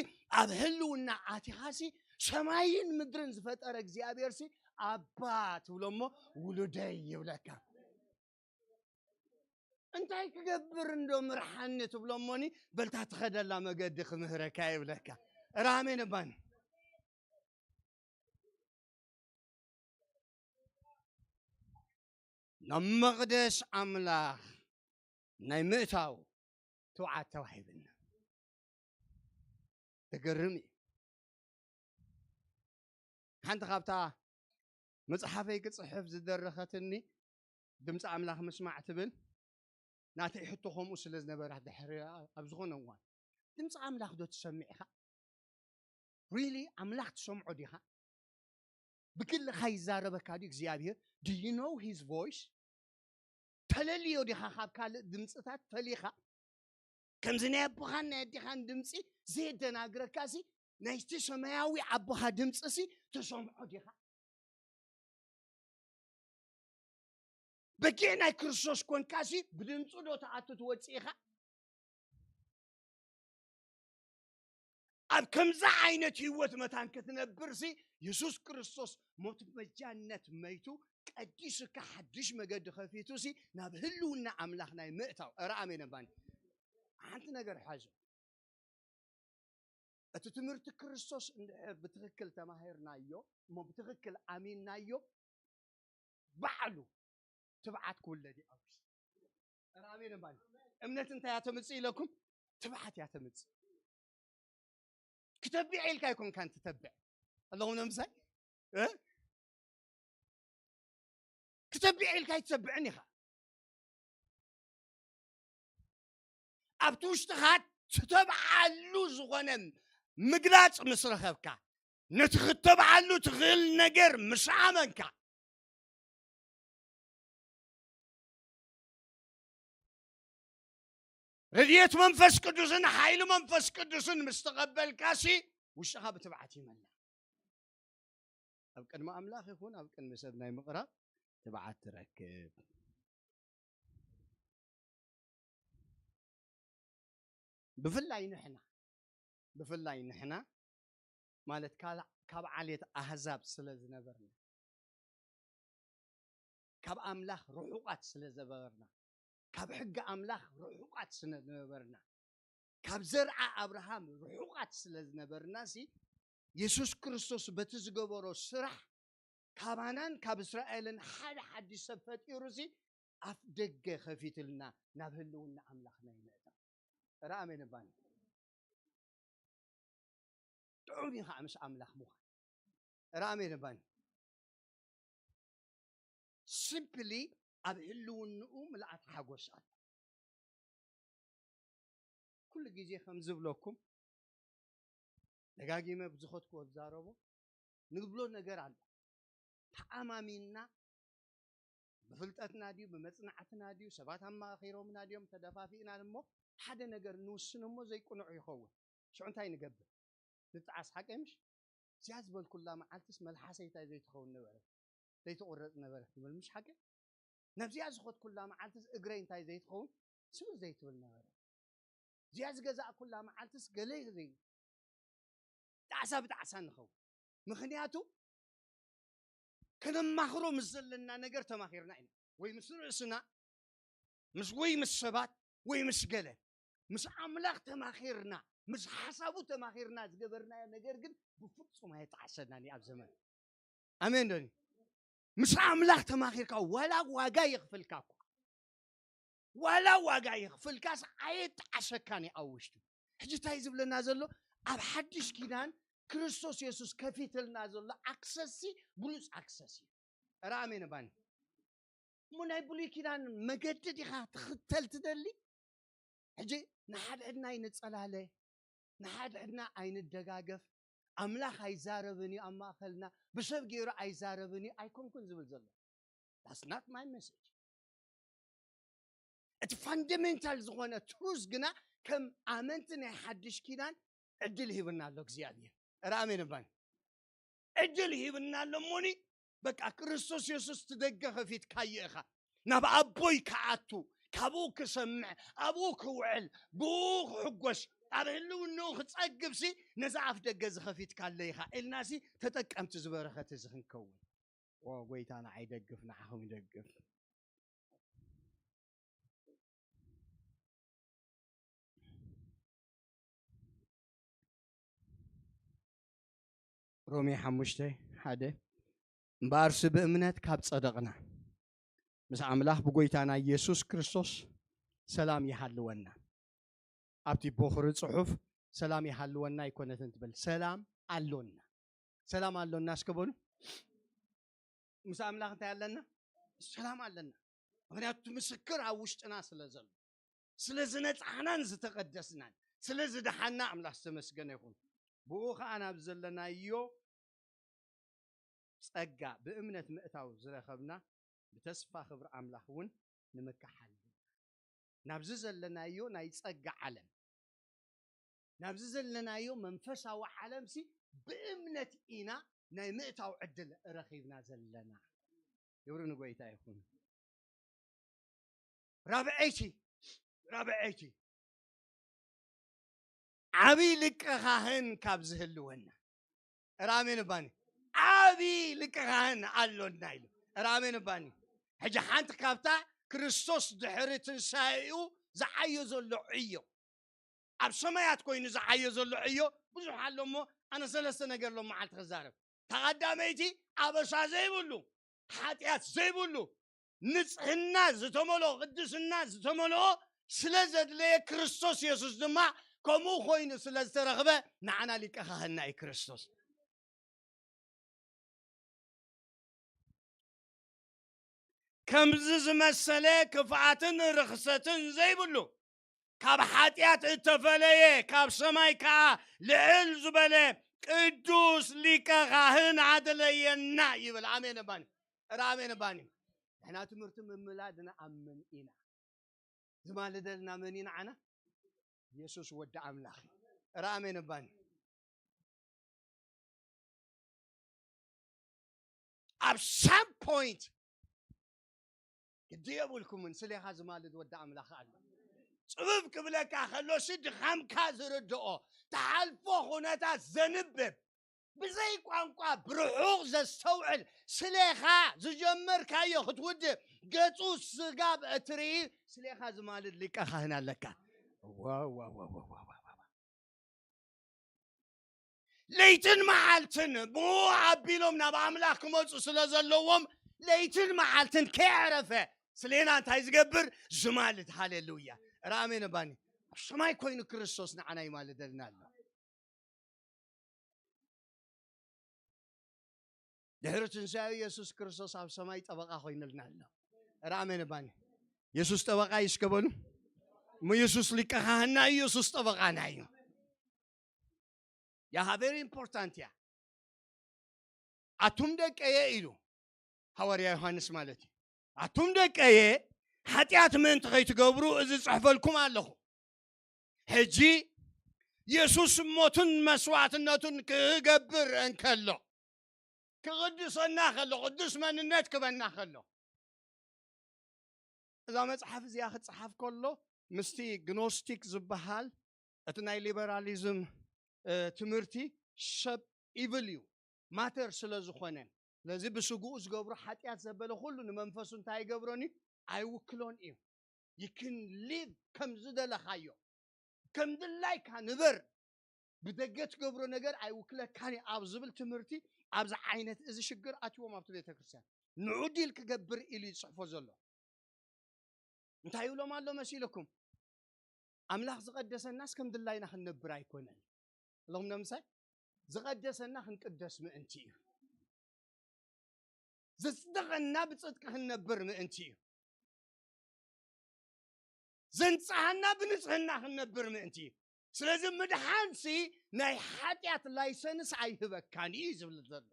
ኣብ ህልውና ኣቲኻሲ ሰማይን ምድርን ዝፈጠረ እግዚኣብሔርሲ ኣባ ትብሎ እሞ ውሉደይ ይብለካ። እንታይ ክገብር እንዶ ምርሓኒ ትብሎ እሞኒ በልታ ትኸደላ መገዲ ክምህረካ ይብለካ። ራሜን እባን ናብ መቕደስ ኣምላኽ ናይ ምእታው ትውዓት ተዋሂብና። ተገርም እዩ። ሓንቲ ካብታ መጽሓፈይ ክጽሕፍ ዝደረኸትኒ ድምፂ ኣምላኽ ምስማዕ ትብል ናተይ ሕቶ ከምኡ ስለ ዝነበራ ድሕሪ ኣብ ዝኾነ እዋን ድምፂ ኣምላኽ ዶ ትሰምዕ ኢኻ? ሪሊ ኣምላኽ ትሰምዖ ዲኻ? ብግልኻ ይዛረበካ ድዩ እግዚኣብሔር? Do you know his voice? ተለልዮ ዲኻ ካብ ካልእ ድምፅታት ፈሊኻ ከምዚ ናይ ኣቦኻን ናይ ኣዴኻን ድምፂ ዘየደናግረካ ሲ ናይቲ ሰማያዊ ኣቦኻ ድምፂ ሲ ተሰምዖ ዲኻ? በጊዕ ናይ ክርስቶስ ኮንካ ሲ ብድምፁ ዶ ተኣቱ ትወፅእ ኢኻ? ኣብ ከምዚ ዓይነት ህይወት መታን ክትነብር ሲ የሱስ ክርስቶስ ሞት መጃነት መይቱ ቀዲሱካ ሓድሽ መገዲ ከፊቱ ሲ ናብ ህልውና ኣምላኽ ናይ ምእታው። ኧረ ኣሜን እባኒ። ሓንቲ ነገር ሓዙ። እቲ ትምህርቲ ክርስቶስ እንድሕር ብትኽክል ተማሂርናዮ እሞ ብትኽክል ኣሚንናዮ ባዕሉ ትብዓት ክውለድ እዩ ኣብዚ። ኧረ ኣሜን እባኒ። እምነት እንታይ እያ ተምጽእ ኢለኩም? ትብዓት እያ ተምጽእ። ክተብዕ ኢልካ ኣይኮንካን ትተብዕ። ኣለኹም ነምሳይ? እ? ክተብዕ ኢልካ ኣይትተብዕን ኢኻ። ኣብቲ ውሽጥኻ ትተብዓሉ ዝኾነ ምግላጽ ምስ ረኸብካ፣ ነቲ ክተብዓሉ ትኽእል ነገር ምስ ኣመንካ፣ ረድኤት መንፈስ ቅዱስን ሓይሊ መንፈስ ቅዱስን ምስ ተቐበልካሲ፣ ውሽጥኻ ብትብዓት ይመልእ። ኣብ ቅድሚ ኣምላኽ ይኹን ኣብ ቅድሚ ሰብ ናይ ምቕራብ ትብዓት ትረክብ። ብፍላይ ንሕና፣ ብፍላይ ንሕና ማለት ካል-፣ ካብ ዓሌት ኣህዛብ ስለ ዝነበርና፣ ካብ ኣምላኽ ርሑቓት ስለ ዝነበርና፣ ካብ ሕጊ ኣምላኽ ርሑቓት ስለ ዝነበርና፣ ካብ ዘርዓ ኣብርሃም ርሑቓት ስለ ዝነበርና ሲ፣ የሱስ ክርስቶስ በቲ ዝገበሮ ስራሕ ካባናን ካብ እስራኤልን ሓደ ሓድሽ ሰብ ፈጢሩ ሲ፣ ኣፍ ደገ ከፊትልና ናብ ህልውና ኣምላኽና ይምእታ። ኧረ ኣሜን እባኒ። ጥዑም እዩ ከዓ ምስ ኣምላኽ ምዃን። ኧረ ኣሜን እባኒ። ሲምፕሊ ኣብ ህልውንኡ ምልኣት ሓጎስ ኣሎ። ኩሉ ግዜ ከም ዝብለኩም፣ ደጋጊመ ብዝኸድኩዎ ዝዛረቦ፣ ንብሎ ነገር ኣሎ። ተኣማሚንና፣ ብፍልጠትና ድዩ፣ ብመጽናዕትና ድዩ፣ ሰባት ኣማኻኺሮምና ድዮም፣ ተደፋፊእና እሞ ሓደ ነገር ንውስን እሞ ዘይቅኑዕ ይኸውን። ሽዑ እንታይ ንገብር? ንጣዓስ፣ ሓቀይ ምሽ? እዚኣ ዝበልኩላ መዓልትስ መልሓሰይ እንታይ ዘይትኸውን ነበረት? ዘይትቑረጽ ነበረት ትብል ምሽ ሓቀይ? ነብዚኣ ዝኸድኩላ መዓልትስ እግረይ እንታይ ዘይትኸውን? ስምር ዘይትብል ነበረት? እዚኣ ዝገዛእኩላ መዓልትስ ገለ ዘይ-፣ ጣዕሳ ብጣዕሳ ንኸውን። ምኽንያቱ ከነማኽሮ ምስ ዘለና ነገር ተማኺርና ኢና። ወይ ምስ ርእስና፣ ምስ፣ ወይ ምስ ሰባት፣ ወይ ምስ ገለ። ምስ ኣምላኽ ተማኺርና፣ ምስ ሓሳቡ ተማኺርና ዝገበርናዮ ነገር ግን ብፍጹም ኣየጣዕሰናን እዩ ኣብ ዘመን። ኣሜን ዶ? ምስ ኣምላኽ ተማኺርካ ዋላ ዋጋ የኽፍልካ እኳ፣ ዋላ ዋጋ የኽፍልካስ ኣየጣዕሰካን እዩ ኣብ ውሽጡ። ሕጂ እንታይ ዝብለና ዘሎ? ኣብ ሓድሽ ኪዳን ክርስቶስ የሱስ ከፊትልና ዘሎ ኣክሰስ ሲ ብሉጽ ኣክሰስ እዩ። ኧረ ኣሜን እባኒ። እሞ ናይ ብሉይ ኪዳን መገዲ ዲኻ ትኽተል ትደሊ? ሕጂ ንሓድሕድና ኣይንጸላለ፣ ንሓድሕድና ኣይንደጋገፍ። ኣምላኽ ኣይዛረብን እዩ ኣብ ማእከልና፣ ብሰብ ገይሩ ኣይዛረብን እዩ ኣይኮንኩን ዝብል ዘሎ። That's not my message። እቲ ፋንዳሜንታል ዝኾነ ትሩዝ ግና ከም ኣመንቲ ናይ ሓድሽ ኪዳን ዕድል ሂብና ኣሎ እግዚኣብሔር። ኧረ ኣሜን እባኒ። ዕድል ሂብና ኣሎ እሞኒ፣ በቃ ክርስቶስ የሱስ ትደገ ከፊትካዮ ኢኻ። ናብ ኣቦይ ክኣቱ፣ ካብኡ ክሰምዕ፣ ኣብኡ ክውዕል፣ ብኡ ክሕጎስ፣ ኣብ ህልውንኡ ክጸግብሲ ነዛ ኣፍ ደገ ዝኸፊትካለ ኢኻ ኢልናሲ ተጠቀምቲ ዝበረኸት እዚ ክንከውን። ኦ ጎይታ ንዓይ ይደግፍ፣ ንዓኹም ይደግፍ። ሮሜ ሓሙሽተ ሓደ እምበኣርሲ ብእምነት ካብ ጸደቕና ምስ ኣምላኽ ብጎይታና ኢየሱስ ክርስቶስ ሰላም ይሃልወና። ኣብቲ ቦኽሪ ጽሑፍ ሰላም ይሃልወና ኣይኮነትን ትብል፣ ሰላም ኣሎና። ሰላም ኣሎና እስከ በሉ። ምስ ኣምላኽ እንታይ ኣለና? ሰላም ኣለና። ምኽንያቱ እቲ ምስክር ኣብ ውሽጥና ስለ ዘሎ፣ ስለ ዝነጻሕናን ዝተቐደስናን፣ ስለ ዝደሓና ኣምላኽ ዝተመስገነ ይኹን። ብኡ ኸኣ ናብ ዘለናዮ ጸጋ ብእምነት ምእታው ዝረኸብና፣ ብተስፋ ክብሪ ኣምላኽ እውን ንምከሓል። ናብዚ ዘለናዮ ናይ ጸጋ ዓለም፣ ናብዚ ዘለናዮ መንፈሳዊ ዓለምሲ ብእምነት ኢና ናይ ምእታው ዕድል ረኺብና ዘለና። ክብሪ ንጎይታ ይኹን። ራብዐይቲ፣ ራብዐይቲ፣ ዓብዪ ሊቀ ካህን ካብ ዝህልወና። ኧረ ኣሜን እባኒ። ዓብዪ ሊቀ ካህን ኣሎና ኢሉ። ኧረ ኣሜን እባኒ። ሕጂ ሓንቲ ካብታ ክርስቶስ ድሕሪ ትንሳኤኡ ዝዓዮ ዘሎ ዕዮ፣ ኣብ ሰማያት ኮይኑ ዝዓዮ ዘሎ ዕዮ ብዙሕ ኣሎ እሞ፣ ኣነ ሰለስተ ነገር ሎም መዓልቲ ክዛረብ። ተቐዳመይቲ፣ ኣበሳ ዘይብሉ፣ ሓጢኣት ዘይብሉ፣ ንጽህና ዝተመልኦ፣ ቅድስና ዝተመልኦ ስለ ዘድለየ፣ ክርስቶስ የሱስ ድማ ከምኡ ኮይኑ ስለ ዝተረኽበ፣ ንዓና ሊቀ ካህንና እዩ ክርስቶስ። ከምዚ ዝመሰለ ክፍኣትን ርኽሰትን ዘይብሉ፣ ካብ ሓጢኣት እተፈለየ፣ ካብ ሰማይ ከኣ ልዕል ዝበለ ቅዱስ ሊቀ ካህን ኣደለየና ይብል። ኣሜን እባኒ። ኧረ ኣሜን እባኒ። ንሕና ትምህርቲ ምምላድ ንኣምን ኢና። ዝማልደልና መን እዩ ንዓና? የሱስ ወዲ ኣምላኽ እዩ። ኧረ ኣሜን እባኒ። ኣብ ሳም ፖይንት ግዲ የብልኩምን፣ ስሌኻ ዝማልድ ወዲ ኣምላኽ ኣሎ። ጽብብ ክብለካ ከሎሲ፣ ድኻምካ ዝርድኦ፣ ትሓልፎ ኩነታት ዘንብብ፣ ብዘይ ቋንቋ ብርሑቕ ዘስተውዕል፣ ስሌኻ ዝጀመርካዮ ክትውድእ፣ ገጹ ስጋብ እትርኢ፣ ስሌኻ ዝማልድ ሊቀ ካህን ኣለካ። ዋው፣ ዋው፣ ዋው፣ ዋው፣ ዋው፣ ዋው። ለይትን መዓልትን ብኡ ኣቢሎም ናብ ኣምላኽ ክመጹ ስለ ዘለዎም፣ ለይትን መዓልትን ከየዕረፈ ስሌና እንታይ ዝገብር? ዝማልድ። ሃሌሉያ። ኧረ ኣሜን እባኒ። ኣብ ሰማይ ኮይኑ ክርስቶስ ንዓና ይማልደልና ኣሎ። ድሕሪ ትንሳኤ የሱስ ክርስቶስ ኣብ ሰማይ ጠበቃ ኮይኑልና ኣሎ። ኧረ ኣሜን እባኒ። የሱስ ጠበቃ እዩ እስከ በሉ። እሞ የሱስ ሊቀ ካህንና እዩ፣ የሱስ ጠበቃና እዩ። ያሃ ቨሪ ኢምፖርታንት እያ። ኣቱም ደቀየ ኢሉ ሃዋርያ ዮሃንስ ማለት እዩ። ኣቱም ደቀየ፣ ሓጢኣት ምእንቲ ከይትገብሩ እዚ ጽሕፈልኩም ኣለኹ። ሕጂ የሱስ ሞትን መስዋዕትነቱን ክገብር እንከሎ፣ ክቕድሰና ከሎ፣ ቅዱስ መንነት ክበና ከሎ፣ እዛ መጽሓፍ እዚኣ ክጽሓፍ ከሎ ምስቲ ግኖስቲክ ዝበሃል እቲ ናይ ሊበራሊዝም፣ እ፣ ትምህርቲ ሰብ ኢቭል እዩ፣ ማተር ስለ ዝኾነ፣ ስለዚ ብስግኡ ዝገብሮ ሓጢኣት ዘበለ ኩሉ ንመንፈሱ እንታይ ይገብሮን እዩ? ኣይውክሎን እዩ። You can live ከም ዝደለኻዮ፣ ከም ድላይካ ንበር፣ ብደገ ትገብሮ ነገር ኣይውክለካን እዩ ኣብ ዝብል ትምህርቲ፣ ኣብዚ ዓይነት እዚ ሽግር ኣትዎም ኣብቲ ቤተ ክርስቲያን። ንዑ ዲል ክገብር ኢሉ ይጽሕፎ ዘሎ። እንታይ ይብሎም ኣሎ መሲልኩም? ኣምላኽ ዝቐደሰናስ ከም ድላይና ክንነብር ኣይኮነን። ኣለኹም ነምሳይ? ዝቐደሰና ክንቅደስ ምእንቲ እዩ። ዘጽደቐና ብጽድቂ ክንነብር ምእንቲ እዩ። ዘንጽሃና ብንጽህና ክንነብር ምእንቲ እዩ። ስለዚ ምድሓንሲ ናይ ሓጢኣት ላይሰንስ ኣይህበካን እዩ ዝብል ዘሎ።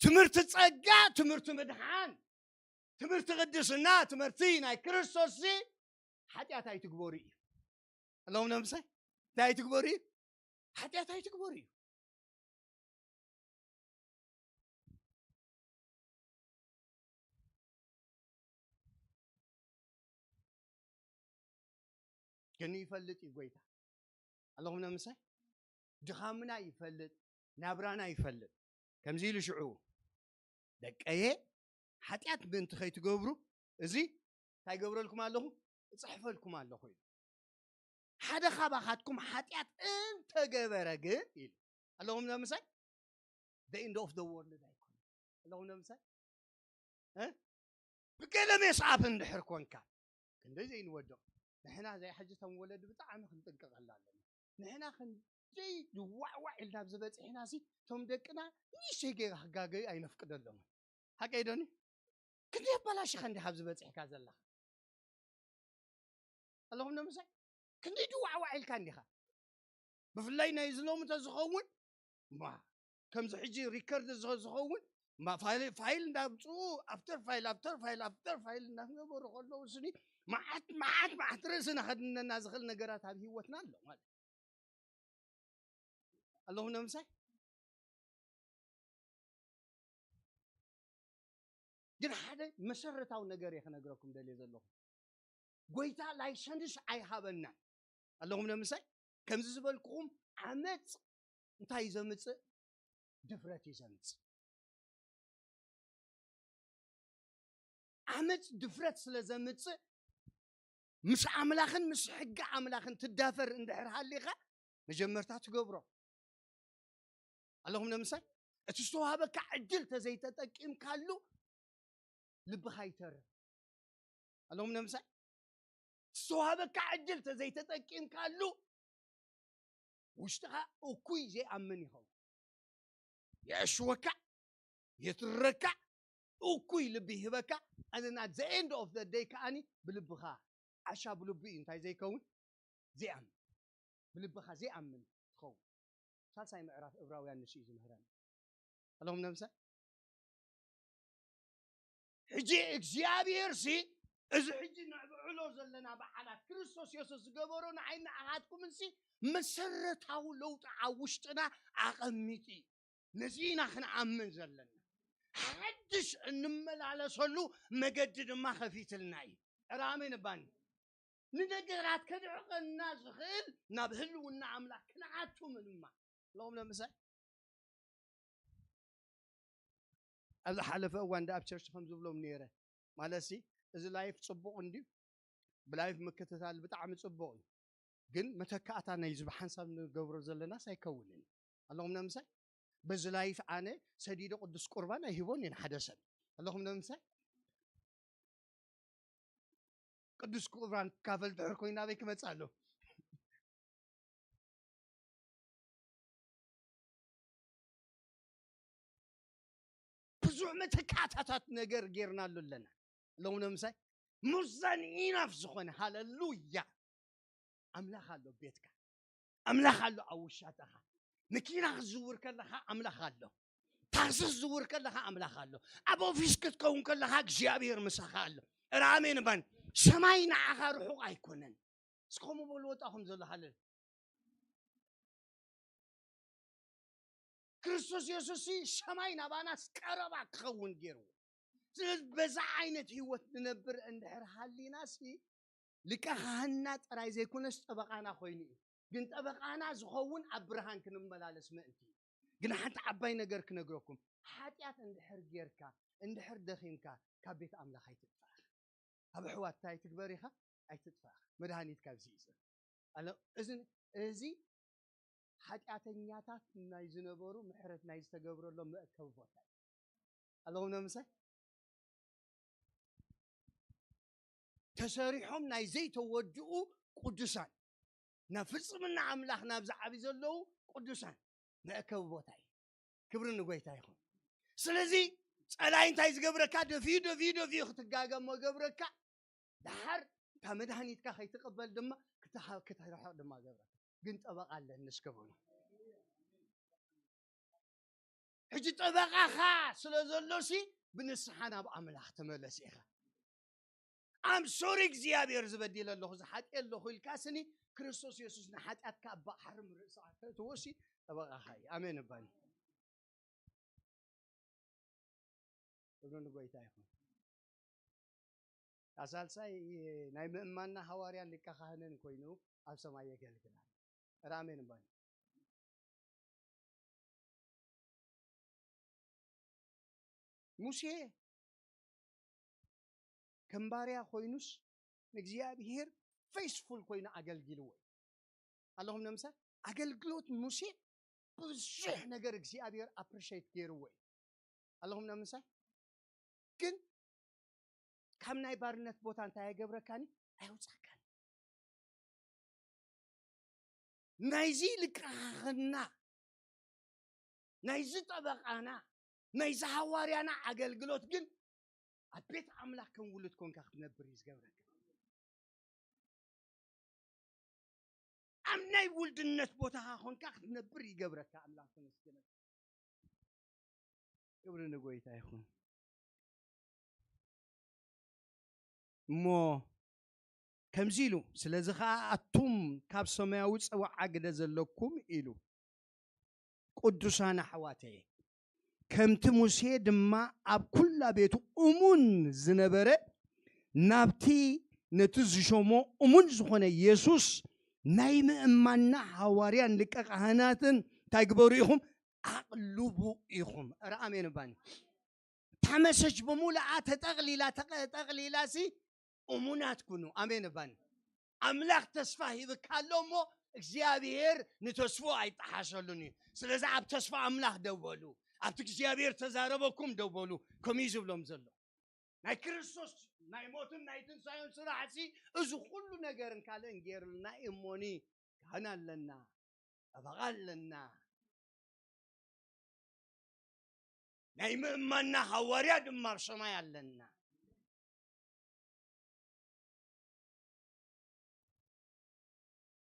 ትምህርቲ ጸጋ፣ ትምህርቲ ምድሓን፣ ትምህርቲ ቅድስና፣ ትምህርቲ ናይ ክርስቶስሲ ሓጢኣት ኣይትግበሩ እዩ። ኣለኹም ነምሳይ? እንታይ ኣይትግበሩ እዩ? ሓጢኣት ኣይትግበሩ እዩ። ግን ይፈልጥ እዩ ጎይታ። ኣለኹም ነምሳይ? ድኻምና ይፈልጥ፣ ናብራና ይፈልጥ። ከምዚ ኢሉ ሽዑ፣ "ደቀየ፣ ሓጢኣት ምእንቲ ከይትገብሩ፣ እዚ እንታይ ገብረልኩም ኣለኹ? እጽሕፈልኩም ኣለኹ" ኢሉ። "ሓደ ካባኻትኩም ሓጢኣት እንተገበረ ግን" ኢሉ። ኣለኹም ነምሳይ? The end of the world ኣይኮነን። ኣለኹም ነምሳይ? እ? ብገለ ሜስኣፕ እንድሕር ኮንካ፣ ክንደይ ዘይንወድቕ። ንሕና ዘይ ሕጂ እቶም ወለዲ ብጣዕሚ ክንጥንቀቐላ ኣለና። ንሕና ክንደይ ድዋዕዋዕ ኢልና ኣብዚ በጺሕና ሲ፣ እቶም ደቅና ንእሽተይ ጌጋ ክጋገዩ ኣይነፍቅደሎምን። ሓቀይ ዶኒ? ክንደይ ኣባላሽኻ እንዲኻ ኣብዚ በጺሕካ ዘለኻ? ኣለኹም ነምሳይ? ክንደይ ድዋዕዋዕ ኢልካ እንዲኻ? ብፍላይ ናይ ዝሎሚ ተዝኸውን፣ ማ፣ ከምዚ ሕጂ ሪከርድ ዝኸ-፣ ዝኸውን፣ ማ፣ ፋይል፣ ፋይል እንዳምጽኡ፣ ኣፍተር ፋይል፣ ኣፍተር ፋይል፣ ኣፍተር ፋይል እንዳገበሩ ከለዉ ስኒ፣ መዓት፣ መዓት፣ መዓት ርእስና ከድነና ዝኽእል ነገራት ኣብ ህይወትና ኣሎ ማለት እዩ። ኣለኹም ነምሳይ? ግን ሓደ መሰረታዊ ነገር እየ ክነግረኩም ደልየ ዘለኹ። ጎይታ ላይሰንስ ኣይሃበናን። ኣለኹም ነምሳይ? ከምዚ ዝበልኩኹም ዓመፅ እንታይ እዩ ዘምፅእ? ድፍረት እዩ ዘምፅእ። ዓመፅ ድፍረት ስለ ዘምፅእ፣ ምስ ኣምላኽን ምስ ሕጊ ኣምላኽን ትዳፈር እንድሕር ሃሊኻ፣ መጀመርታ ትገብሮ። ኣለኹም ነምሳይ? እቲ ዝተዋህበካ ዕድል ተዘይተጠቂምካሉ፣ ልብኻ ይተርር። ኣለኹም ነምሳይ? ዝተዋህበካ ዕድል ተዘይተጠቂምካሉ ውሽጥኻ እኩይ ዘይኣምን ይኸውን። የእሽወካ፣ የትረካ፣ እኩይ ልቢ ይህበካ። And then at the end of the day ከኣኒ ብልብኻ ዓሻ ብልቡ እዩ እንታይ ዘይከውን ዘይኣምን፣ ብልብኻ ዘይኣምን ትኸውን። ሳልሳይ ምዕራፍ እብራውያን ንሱ እዩ ዝምህረን። ኣለኹም ነምሰ ሕጂ እግዚኣብሔር ሲ እዚ ሕጂ ንዕብዕሎ ዘለና በዓላት ክርስቶስ የሱስ ዝገበሮ ንዓይ ንዓኻትኩምን ሲ መሰረታዊ ለውጢ ኣብ ውሽጥና ኣቐሚጡ እዩ። ነዚ ኢና ክንኣምን ዘለና። ሓድሽ እንመላለሰሉ መገዲ ድማ ከፊትልና እዩ። ዕራሜ ንባኒ ንነገራት ከድዕቐና ዝኽእል ናብ ህልውና ኣምላኽ ክንኣቱ ምንማ ኣለኹም ነምሰ ኣብ ዝሓለፈ እዋን እንዳ ኣብ ቸርች ከም ዝብሎም ነይረ። ማለት ሲ እዚ ላይፍ ጽቡቕ እንድዩ፣ ብላይፍ ምክትታል ብጣዕሚ ጽቡቕ እዩ። ግን መተካእታ ናይ ዝብ ሓንሳብ ንገብሮ ዘለናስ ኣይከውንን። ኣለኹም ነምሳይ በዚ ላይፍ ኣነ ሰዲዶ ቅዱስ ቁርባን ኣይህቦን እየ ንሓደ ሰብ። ኣለኹም ነምሳይ ቅዱስ ቁርባን ክካፈል ድሕር ኮይኑ ኣበይ ክመጽእ ኣሎ? ብዙሕ መተካእታታት ነገር ጌርናሉ ኣለና። ሎም ነምሳይ ሙዛን ኢናፍ ዝኾነ ሃለሉያ ኣምላኽ ኣሎ ቤትካ፣ ኣምላኽ ኣሎ ኣብ ውሻጠኻ። መኪና ክትዝውር ከለኻ ኣምላኽ ኣሎ። ታክሲ ክትዝውር ከለኻ ኣምላኽ ኣሎ። ኣብ ኦፊስ ክትከውን ከለኻ እግዚኣብሔር ምሳኻ ኣሎ። ራሜን ባን ሰማይ ንዓኻ ርሑቕ ኣይኮነን። እስከሙ በሉ ወጣኹም ዘሎ ሃለል ክርስቶስ የሱስ ሲ ሰማይ ናባናስ ቀረባ ክኸውን ገይርዎ። ስለዚ በዛ ዓይነት ህይወት ንነብር እንድሕር ሃሊና ሲ ሊቀ ካህንና ጥራይ ዘይኮነስ ጠበቃና ኮይኑ እዩ። ግን ጠበቃና ዝኸውን ኣብ ብርሃን ክንመላለስ ምእንቲ እዩ። ግን ሓንቲ ዓባይ ነገር ክነግረኩም፣ ሓጢኣት እንድሕር ጌርካ እንድሕር ደኺምካ ካብ ቤት ኣምላኽ ኣይትጥፋእ። ኣብ ኣሕዋት እንታይ ትግበር ኢኻ? ኣይትጥፋእ። መድሃኒት ካብዚ እዩ ዘሎ። ኣለ እዚ እዚ ሓጢኣተኛታት ናይ ዝነበሩ ምሕረት ናይ ዝተገብረሎም መእከቢ ቦታ እዩ። ኣለኹም ነምሳይ ተሰሪሖም ናይ ዘይተወድኡ ቅዱሳን ናብ ፍጽምና ኣምላኽ ናብ ዝዓቢ ዘለዉ ቅዱሳን መእከቢ ቦታ እዩ። ክብሪ ንጎይታ ይኹን። ስለዚ ጸላይ እንታይ ዝገብረካ? ደፊዩ ደፊዩ ደፊዩ ክትጋገሞ ገብረካ። ድሓር እታ መድሃኒትካ ከይትቕበል ድማ ክትሓ- ክትርሕቕ ድማ ገብረካ። ግን ጠበቃ ኣለኒ እስከ በሉ። ሕጂ ጠበቃኻ ስለ ዘሎ ሲ ብንስሓ ናብ ኣምላኽ ተመለስ ኢኻ። ኣም ሶሪ እግዚኣብሔር ዝበዲለ ኣለኹ ዝሓጢ ኣለኹ ኢልካ ስኒ ክርስቶስ የሱስ ንሓጢኣትካ ኣብ ባሕሪ ምርእስኻ ተእትዎ ሲ ጠበቃኻ እዩ። ኣሜን እባኒ ክብሪ ንጎይታ ይኹን። ሳልሳይ ናይ ምእማንና ሃዋርያን ሊቀ ካህንን ኮይኑ ኣብ ሰማይ የገልግል ኣሎ። ራሜን እባኒ ሙሴ ከም ባርያ ኮይኑስ ንእግዚኣብሔር ፌስፉል ኮይኑ ኣገልጊልዎ እዩ። ኣለኹም ነምሳይ ኣገልግሎት ሙሴ ብዙሕ ነገር እግዚኣብሔር ኣፕሪሼት ገይርዎ እዩ። ኣለኹም ነምሳይ ግን ካብ ናይ ባርነት ቦታ እንታይ ኣይገብረካን ኣየውፃካን። ናይዚ ልቃኻኽና ናይዚ ጠበቃና ናይዚ ሃዋርያና ኣገልግሎት ግን ኣብ ቤት ኣምላኽ ከም ውሉድ ኮንካ ክትነብር እዩ ዝገብረካ። ኣብ ናይ ውልድነት ቦታኻ ኮንካ ክትነብር ይገብረካ። ኣምላኽ ተመስገነ። ክብሪ ንጎይታ ይኹን። እሞ ከምዚ ኢሉ ስለዚ ኸዓ ኣቱም ካብ ሰማያዊ ጸውዓ ግደ ዘለኩም ኢሉ ቅዱሳን ኣሕዋተየ ከምቲ ሙሴ ድማ ኣብ ኩላ ቤቱ እሙን ዝነበረ ናብቲ ነቲ ዝሾሞ እሙን ዝኾነ የሱስ ናይ ምእማንና ሃዋርያን ሊቀ ካህናትን እንታይ ግበሩ ኢኹም ኣቕልቡ ኢኹም። ኧረ ኣሜን እባኒ። እታ መሰጅ ብምሉኣ ተጠቕሊላ ተጠቕሊላ ሲ እሙናት ኩኑ። ኣሜን እባኒ። ኣምላኽ ተስፋ ሂብካ ኣሎ እሞ እግዚኣብሔር ንተስፎ ኣይጠሓሸሉን እዩ። ስለዚ ኣብ ተስፋ ኣምላኽ ደው በሉ። ኣብቲ እግዚኣብሔር ተዛረበኩም ደው በሉ። ከምኡ እዩ ዝብሎም ዘሎ ናይ ክርስቶስ ናይ ሞትን ናይ ትንሳኤን ስራሕ ሲ፣ እዚ ኩሉ ነገርን ካልእን ገይርልና እዩ እሞኒ። ካህን ኣለና፣ ጠበቓ ኣለና፣ ናይ ምእማንና ሃዋርያ ድማ ኣብ ሰማይ ኣለና።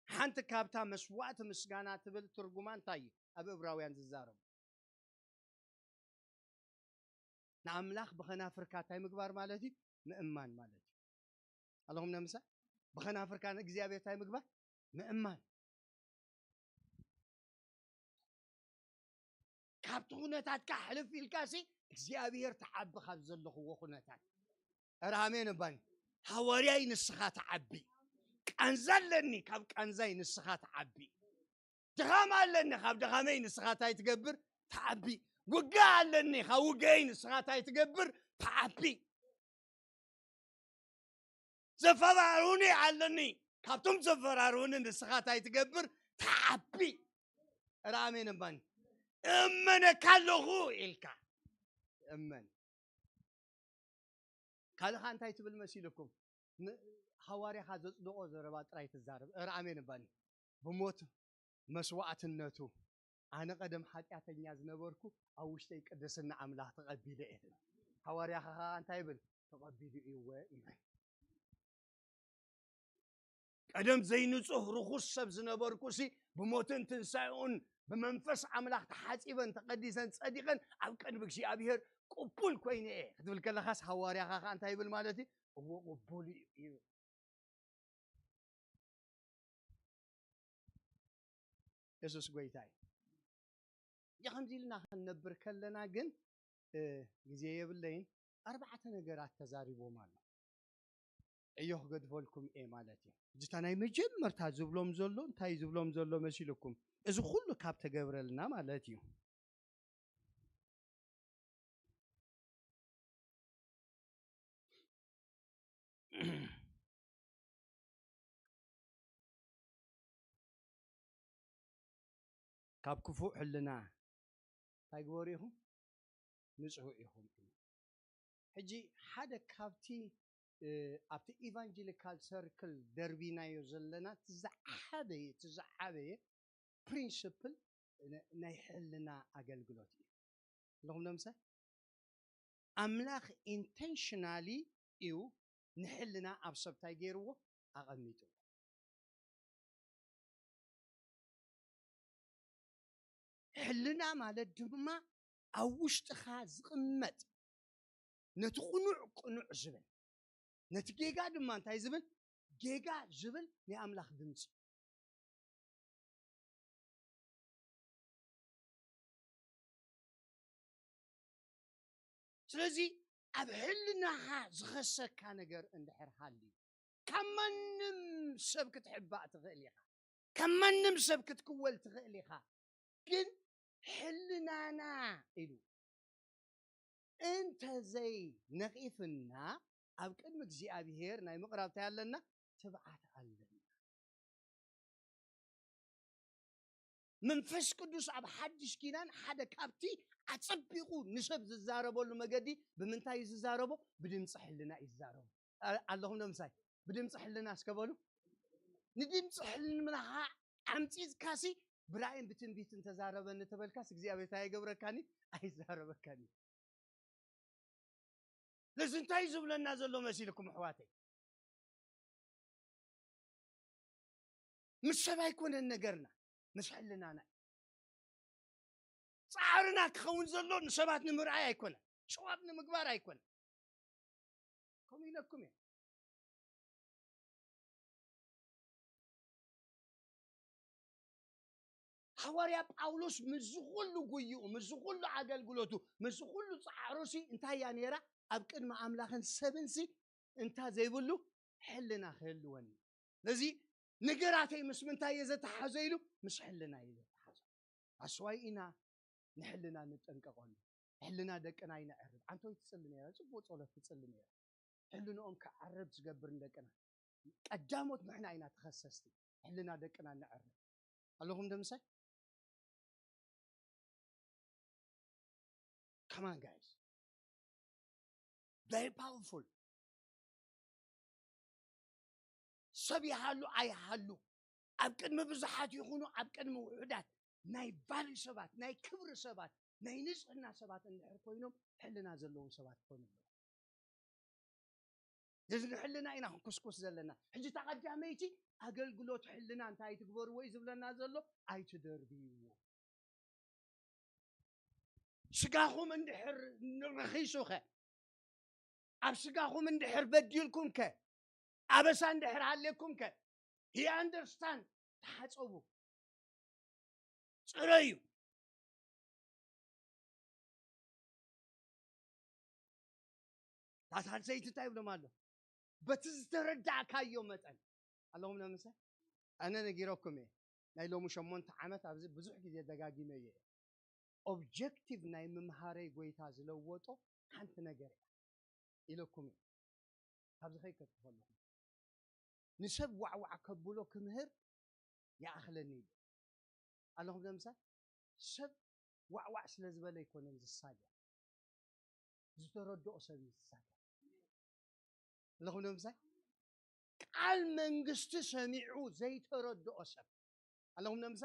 ሓንቲ ካብታ መስዋዕቲ ምስጋና ትብል ትርጉማ እንታይ እዩ? ኣብ እብራውያን ዝዛረቡ ንኣምላኽ ብኸናፍርካ እንታይ ምግባር ማለት እዩ? ምእማን ማለት እዩ። ኣለኹም ነምሳ ብኸናፍርካ ንእግዚኣብሔር እንታይ ምግባር? ምእማን። ካብቲ ኩነታትካ ሕልፍ ኢልካ ሲ እግዚኣብሔር ተዓቢ ካብ ዘለኽዎ ኩነታት። ኧረ ኣሜን እባኒ። ሃዋርያይ ንስኻ ተዓቢ። ቃንዛ ኣለኒ፣ ካብ ቃንዛይ ንስኻ ተዓቢ። ድኻም ኣለኒ፣ ካብ ድኻመይ ንስኻ እንታይ ትገብር? ተዓቢ። ውግእ ኣለኒ፣ ካብ ውግእይ ንስኻ እንታይ ትገብር? ተዓቢ። ዘፈራርሁኒ ኣለኒ፣ ካብቶም ዘፈራርሁኒ ንስኻ እንታይ ትገብር? ተዓቢ። ኧረ ኣሜን እባኒ። እመነካ ኣለኹ ኢልካ እመን። ካልኻ እንታይ ትብል መሲልኩም? ን-፣ ሃዋርያኻ ዘጽደቖ ዘረባ ጥራይ ትዛረብ። ኧረ ኣሜን እባኒ። ብሞት መስዋዕትነቱ ኣነ ቀደም ሓጢኣተኛ ዝነበርኩ ኣብ ውሽጠይ ቅድስና ኣምላኽ ተቐቢለ እየ። ሃዋርያኻ ኸኣ እንታይ ይብል? ተቐቢሉ እዩወ ይብል። ቀደም ዘይንጹህ ርኹስ ሰብ ዝነበርኩ ሲ ብሞትን ትንሳኤኡን ብመንፈስ ኣምላኽ ተሓጺበን ተቐዲሰን ጸዲቐን ኣብ ቅድሚ እግዚኣብሔር ቅቡል ኮይነ እየ ክትብል ከለኻስ ሃዋርያኻ ኸኣ እንታይ ይብል ማለት እዩ? እዎ ቅቡል እዩ ይብል። የሱስ ጎይታ እዩ። ከምዚ ኢልና ክንነብር ከለና ግን፣ እ፣ ግዜ የብለይን። ኣርባዕተ ነገራት ተዛሪቦም ኣሎ። ዕዮ ክገድፈልኩም እየ ማለት እዩ። ሕጂ እታ ናይ መጀመርታ ዝብሎም ዘሎ፣ እንታይ ዝብሎም ዘሎ መሲልኩም? እዚ ኩሉ ካብ ተገብረልና ማለት እዩ። ካብ ክፉእ ሕልና እንታይ ግበሩ ኢኹም? ንጽሁ ኢኹም። ሕጂ ሓደ ካብቲ፣ እ፣ ኣብቲ ኢቫንጀሊካል ሰርክል ደርቢናዮ ዘለና እቲ ዝዓበየ፣ እቲ ዝዓበየ ፕሪንስፕል ነ-፣ ናይ ሕልና ኣገልግሎት እዩ። ኣለኹም ዶ ምሳይ? ኣምላኽ ኢንቴንሽናሊ እዩ ንሕልና ኣብ ሰብ እንታይ ገይርዎ? ኣቐሚጥዎ። ሕልና ማለት ድማ ኣብ ውሽጥኻ ዝቕመጥ፣ ነቲ ቅኑዕ ቅኑዕ ዝብል፣ ነቲ ጌጋ ድማ እንታይ ዝብል? ጌጋ ዝብል ናይ ኣምላኽ ድምፂ። ስለዚ ኣብ ሕልናኻ ዝኸሰካ ነገር እንድሕር ሃልዩ፣ ካብ ማንም ሰብ ክትሕባእ ትኽእል ኢኻ፣ ካብ ማንም ሰብ ክትክወል ትኽእል ኢኻ። ግን ሕልናና ኢሉ እንተዘይ ነቒፍና፣ ኣብ ቅድሚ እግዚኣብሔር ናይ ምቕራብ እንታይ ኣለና? ትብዓት ኣለና። መንፈስ ቅዱስ ኣብ ሓድሽ ኪዳን ሓደ ካብቲ ኣጸቢቑ ንሰብ ዝዛረበሉ መገዲ ብምንታይ እዩ ዝዛረቦ? ብድምፂ ሕልና እዩ ዝዛረቦ። ኣ-፣ ኣለኹም ዶ ምሳይ? ብድምፂ ሕልና እስከ በሉ። ንድምፂ ሕልናኻ ዓምፂፅካሲ ብራእይን ብትንቢትን ተዛረበኒ ተበልካስ እግዚኣብሔር እንታይ ኣይገብረካን እዩ? ኣይዛረበካን እዩ። ስለዚ እንታይ እዩ ዝብለና ዘሎ መሲልኩም ኣሕዋተይ? ምስ ሰብ ኣይኮነን ነገርና፣ ምስ ሕልናና እዩ። ጻዕርና ክኸውን ዘሎ ንሰባት ንምርኣይ ኣይኮነን፣ ሸዋብ ንምግባር ኣይኮነን። ከምኡ ኢለኩም እየ። ሃዋርያ ጳውሎስ ምስዚ ኩሉ ጉይኡ፣ ምስዚ ኩሉ ኣገልግሎቱ፣ ምስዚ ኩሉ ጻዕሩሲ እንታይ እያ ነይራ? ኣብ ቅድሚ ኣምላኽን ሰብንሲ እንታ ዘይብሉ ሕልና ክህልወኒ። ነዚ ነገራተይ ምስ ምንታይ እየ ዘተሓዞ ኢሉ? ምስ ሕልና እየ ዘተሓዞ። ኣስዋይ ኢና ንሕልና ንጠንቀቐሉ። ሕልና ደቅና ይነዕርብ። ዓንቶይ ትጽሊ ነይራ፣ ጽቡቕ ጸሎት ትጽሊ ነይራ። ሕልንኦም ክዓርብ ዝገብር ንደቅና። ቀዳሞት ንሕና ኢና ተኸሰስቲ። ሕልና ደቅና ነዕርብ። ኣለኹም ዶ ምሳይ? Come on, guys. Very powerful. ሰብ ይሃሉ ኣይሃሉ፣ ኣብ ቅድሚ ብዙሓት ይኹኑ ኣብ ቅድሚ ውሑዳት፣ ናይ ቫልዩ ሰባት፣ ናይ ክብሪ ሰባት፣ ናይ ንጽህና ሰባት እንድሕር ኮይኖም፣ ሕልና ዘለዎም ሰባት ክኾኑ ኣለዎም። ነዚ ንሕልና ኢና ክንኩስኩስ ዘለና። ሕጂ እታ ቀዳመይቲ ኣገልግሎት ሕልና እንታይ ትግበርዎ እዩ ዝብለና ዘሎ? ኣይትደርብይዎ። ስጋኹም እንድሕር ረኺሱኸ፣ ኣብ ስጋኹም እንድሕር በዲልኩምከ፣ ኣበሳ እንድሕር ሃልየኩምከ፣ he understand፣ ተሓጸቡ፣ ጽረዩ። እታ ሳልሰይቲ እንታይ ይብሎም ኣሎ? በቲ ዝተረዳእካዮ መጠን ኣለኹም ነምሰ ኣነ ነጊረኩም እየ። ናይ ሎሚ ሸሞንተ ዓመት ኣብዚ ብዙሕ ግዜ ደጋጊመ እየ። ኦብጀክቲቭ ናይ ምምሃረይ ጎይታ ዝለወጦ ሓንቲ ነገር እያ ኢለኩም እየ። ካብዚ ከይከትፎ ኣለኹም። ንሰብ ዋዕዋዕ ከብሎ ክምህር ይኣኽለኒ ኢሉ ኣለኹም። ነምሳ ሰብ ዋዕዋዕ ስለ ዝበለ ኣይኮነን ዝሳገ፣ ዝተረድኦ ሰብ እዩ ዝሳገ ኣለኹም። ነምሳ ቃል መንግስቲ ሰሚዑ ዘይተረድኦ ሰብ ኣለኹም። ነምሳ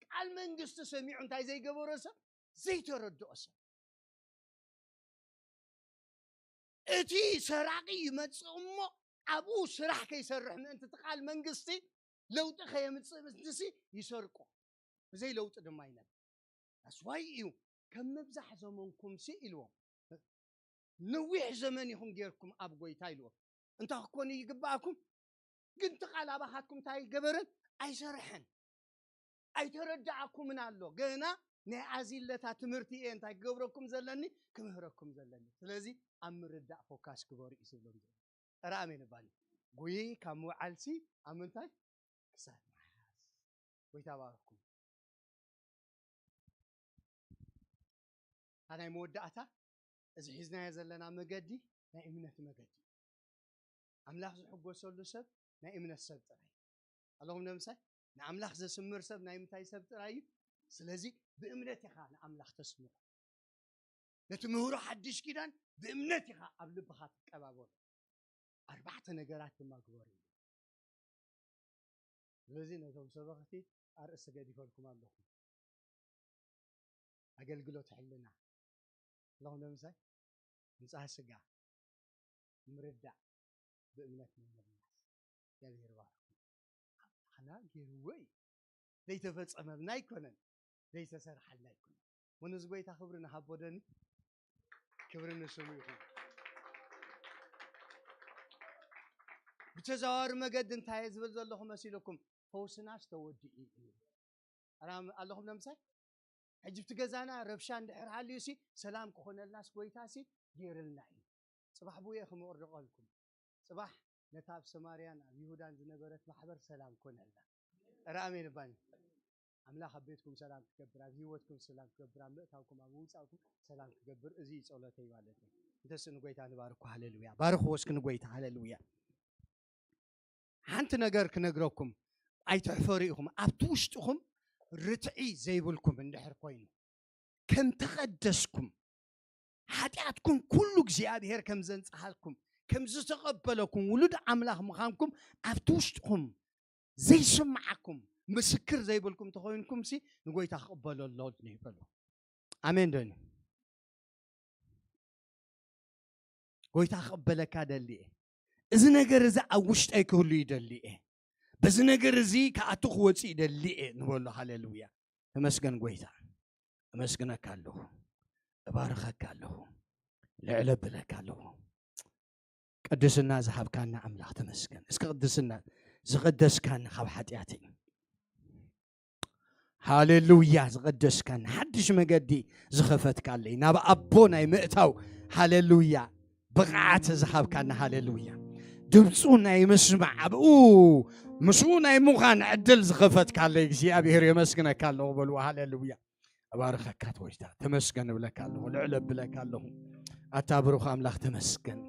ቃል መንግስቲ ሰሚዑ እንታይ ዘይገበሮ ሰብ፣ ዘይተረድኦ ሰብ። እቲ ሰራቂ ይመጽእ እሞ ኣብኡ ስራሕ ከይሰርሕ ምእንቲ እቲ ቃል መንግስቲ ለውጢ ከየምጽእ ምእንትሲ ይሰርቆ፣ ብዘይ ለውጢ ድማ ይነብር። ኣስዋይ እዩ ከም ምብዛሕ ዘመንኩምሲ ኢልዎም። ነዊሕ ዘመን ኢኹም ጌርኩም ኣብ ጎይታ ኢልዎም። እንታይ ክኮኑ ይግባኣኩም? ግን እቲ ቃል ኣባኻትኩም እንታይ ገበረን? ኣይሰርሐን። ኣይተረዳኣኩምን ኣሎ። ገና ናይ ኣዚለታ ትምህርቲ እየ እንታይ ክገብረኩም ዘለኒ? ክምህረኩም ዘለኒ። ስለዚ ኣብ ምርዳእ ፎካስ ግበሩ እዩ ዝብሎም ዘሎ። ኧረ ኣሜን እባኒ። ጉይ ካብ ምውዓልሲ ኣብ ምንታይ? ክሳድ ምሓዝ። ጎይታ ባርኩም። እታ ናይ መወዳእታ እዚ ሒዝናዮ ዘለና መገዲ ናይ እምነት መገዲ። ኣምላኽ ዝሕጎሰሉ ሰብ ናይ እምነት ሰብ ጥራይ። ኣለኹም ነምሳይ ንኣምላኽ ዘስምር ሰብ ናይ ምንታይ ሰብ ጥራይ እዩ? ስለዚ ብእምነት ኢኻ ንኣምላኽ ተስምዖ። ነቲ ምህሮ ሓድሽ ኪዳን ብእምነት ኢኻ ኣብ ልብኻ ትቀባበሎ። ኣርባዕተ ነገራት ድማ ግበሩ። ስለዚ ነቶም ሰበኽቲ ኣርእስቲ ገዲፈልኩም ኣለኹ። ኣገልግሎት ሕልና ኣለኹም። ነምሳይ ንጽሃ ስጋ ምርዳእ ብእምነት ምምላስ። እግዚኣብሔር ይባርኩም። ኣምላኽና ገይርዎ እዩ። ዘይተፈጸመልና ኣይኮነን፣ ዘይተሰርሓልና ኣይኮነን። እሞ ነዚ ጎይታ ክብሪ ንሃቦ ደኒ። ክብሪ ንስሙ ይኹን። ብተዘዋዋሪ መገዲ እንታይ እየ ዝብል ዘለኹ መሲልኩም? ፈውስናስ ተወዲኡ እዩ። ኣራም ኣለኹም ነምሳይ ሕጂ ብቲ ገዛና ረብሻ እንድሕር ሃልዩ ሲ ሰላም ክኾነልናስ ጎይታ ሲ ገይርልና እዩ። ጽባሕ ብኡ እየ ክምቕርቀልኩም። ጽባሕ ነታ ኣብ ሰማርያን ኣብ ይሁዳን ዝነበረት ማሕበር ሰላም ኮነላ። ኧረ ኣሜን እባኒ። ኣምላኽ ኣብ ቤትኩም ሰላም ክገብር፣ ኣብ ህይወትኩም ሰላም ክገብር፣ ኣብ ምእታውኩም ኣብ ምውጻእኩም ሰላም ክገብር፣ እዚ እዩ ጸሎተይ ማለት እዩ። እንተስ ንጎይታ ንባርኮ። ሃሌሉያ። ባርኽዎ እስኪ ንጎይታ። ሃሌሉያ። ሓንቲ ነገር ክነግረኩም፣ ኣይትሕፈሩ ኢኹም። ኣብቲ ውሽጥኹም ርትዒ ዘይብልኩም እንድሕር ኮይኑ፣ ከም ተቐደስኩም፣ ሓጢኣትኩም ኩሉ እግዚኣብሔር ከም ዘንጽሃልኩም፣ ከም ዝተቐበለኩም፣ ውሉድ ኣምላኽ ምዃንኩም ኣብቲ ውሽጥኹም ዘይስምዓኩም፣ ምስክር ዘይብልኩም ተኾይንኩም ሲ ንጎይታ ክቕበሎ ኣሎ ይበሉ። ኣሜን ዶ? ጎይታ ክቕበለካ ደሊ እየ። እዚ ነገር እዚ ኣብ ውሽጠይ ክህሉ ይደሊ እየ። በዚ ነገር እዚ ክኣቱ ክወፅእ ይደሊ እየ ንበሎ። ሃሌሉያ። ተመስገን ጎይታ። እመስግነካ ኣለኹ። እባርኸካ ኣለኹ። ልዕለ ብለካ ኣለኹ። ቅድስና ዝሃብካና ኣምላኽ ተመስገን። እስኪ ቅድስና ዝቐደስካኒ ካብ ሓጢኣተይ። ሃሌሉያ። ዝቐደስካኒ ሓድሽ መገዲ ዝኸፈትካለይ ናብ ኣቦ ናይ ምእታው። ሃሌሉያ። ብቕዓት ዝሃብካኒ። ሃሌሉያ። ድምፁ ናይ ምስማዕ ኣብኡ ምስኡ ናይ ምዃን ዕድል ዝኸፈትካለይ እግዚኣብሔር የመስግነካ ኣለኹ በልዋ። ሃሌሉያ። እባርኸካ ጎይታ። ተመስገን እብለካ ኣለኹ። ልዕል እብለካ ኣለኹ። ኣታ ብሩኽ ኣምላኽ ተመስገን።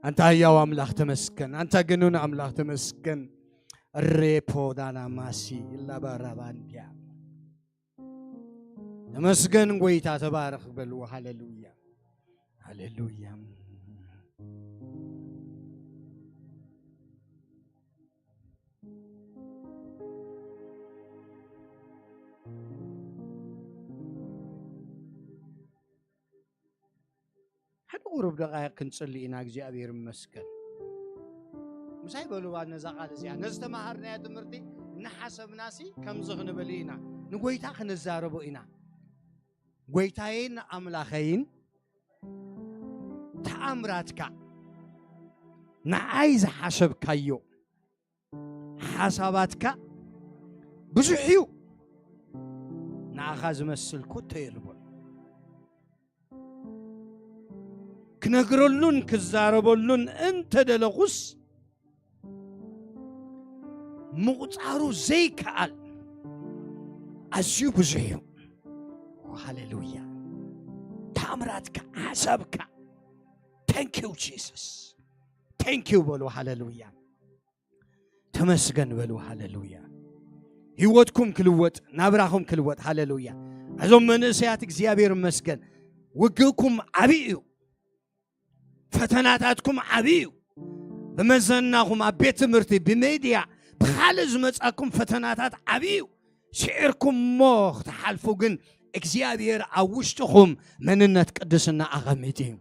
ኣንታ ህያው ኣምላኽ ተመስገን። ኣንታ ግኑን ኣምላኽ ተመስገን። ሬፖ ዳና ማሲ ኢላባራባንዲያ። ተመስገን ጎይታ፣ ተባረኽ በልዎ። ሃሌሉያ፣ ሃሌሉያ። ቁሩብ ደቓይቕ ክንጽሊ ኢና። እግዚኣብሔር ይመስገን። ምሳይ በልዋ ነዛ ቃል እዚኣ። ነዚ ተማሃርናዮ ትምህርቲ እናሓሰብናሲ ከምዚ ክንብል ኢና። ንጎይታ ክንዛረቦ ኢና። ጎይታዬን ኣምላኸይን፣ ተኣምራትካ፣ ንዓይ ዝሓሰብካዮ፣ ሓሳባትካ ብዙሕ እዩ። ንኣኻ ዝመስል ኮቶ የልቦን። ክነግረሉን ክዛረበሉን እንተደለኹስ፣ ምቑጻሩ ዘይከኣል ኣዝዩ ብዙሕ እዩ። ሃሌሉያ። ተኣምራትካ፣ ሓሳብካ። Thank you Jesus። Thank you በሉ። ሃሌሉያ። ተመስገን በሉ። ሃሌሉያ። ህይወትኩም ክልወጥ፣ ናብራኹም ክልወጥ። ሃሌሉያ። እዞም መንእሰያት፣ እግዚኣብሔር ይመስገን። ውግእኩም ዓብዪ እዩ። ፈተናታትኩም ዓብዪ እዩ። ብመዘናኹም፣ ኣብ ቤት ትምህርቲ፣ ብሜድያ፣ ብኻልእ ዝመጻኩም ፈተናታት ዓብዪ እዩ። ስዒርኩም እሞ ክትሓልፉ ግን እግዚኣብሔር ኣብ ውሽጥኹም መንነት ቅድስና ኣቐሚጡ እዩ።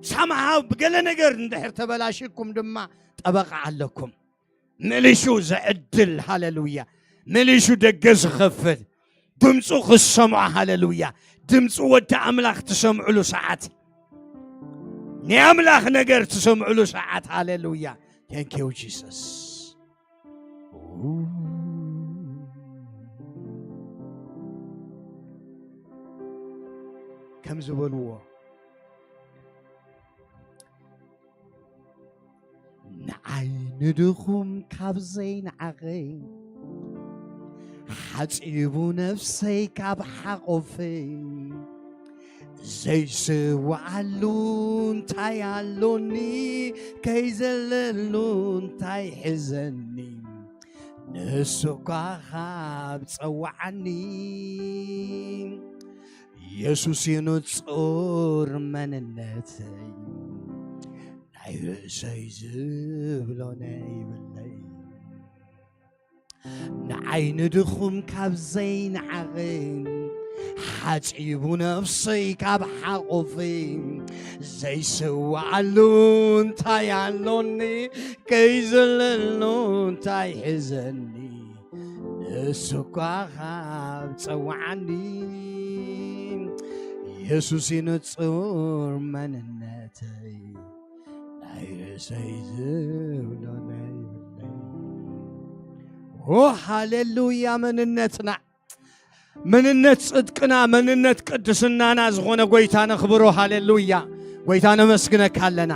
ሳምሃው ብገለ ነገር እንድሕር ተበላሽኩም ድማ ጠበቃ ኣለኩም። መሊሹ ዘዕድል፣ ሃሌሉያ። መሊሹ ደገ ዝኸፍት፣ ድምፁ ክሰምዖ፣ ሃሌሉያ። ድምፂ ወዲ ኣምላኽ ትሰምዕሉ ሰዓት፣ ናይ ኣምላኽ ነገር ትሰምዕሉ ሰዓት፣ ሃሌሉያ። Thank you Jesus። ከም ዝበልዎ፣ ንዓይ ንድኹም ካብ ዘይንዓቐይ፣ ሓጺቡ ነፍሰይ ካብ ሓቆፈይ፣ ዘይስውዓሉ እንታይ ኣሎኒ፣ ከይዘለሉ እንታይ ሕዘኒ፣ ንሱ እኳ ካብ ጸዋዓኒ። የሱስ እዩ ንጹር መንነተይ፣ ናይ ርእሰይ ዝብሎ ነይብለይ። ንዓይ ንድኹም ካብ ዘይንዓቕን፣ ሓጺቡ ነፍሰይ ካብ ሓቑፍይ፣ ዘይስውዓሉ እንታይ ኣሎኒ፣ ከይዘለሉ እንታይ ሕዘኒ፣ ንሱ እኳ ካብ ጸዋዓኒ። የሱስ እዩ ንጹር መንነተይ፣ ናይ ርእሰይ ዝብሎ ነይብለይ። ኦ ሃሌሉያ። መንነትና፣ መንነት ጽድቅና፣ መንነት ቅድስናና ዝኾነ ጎይታ ነኽብሮ። ሃሌሉያ። ጎይታ ነመስግነካ ኣለና።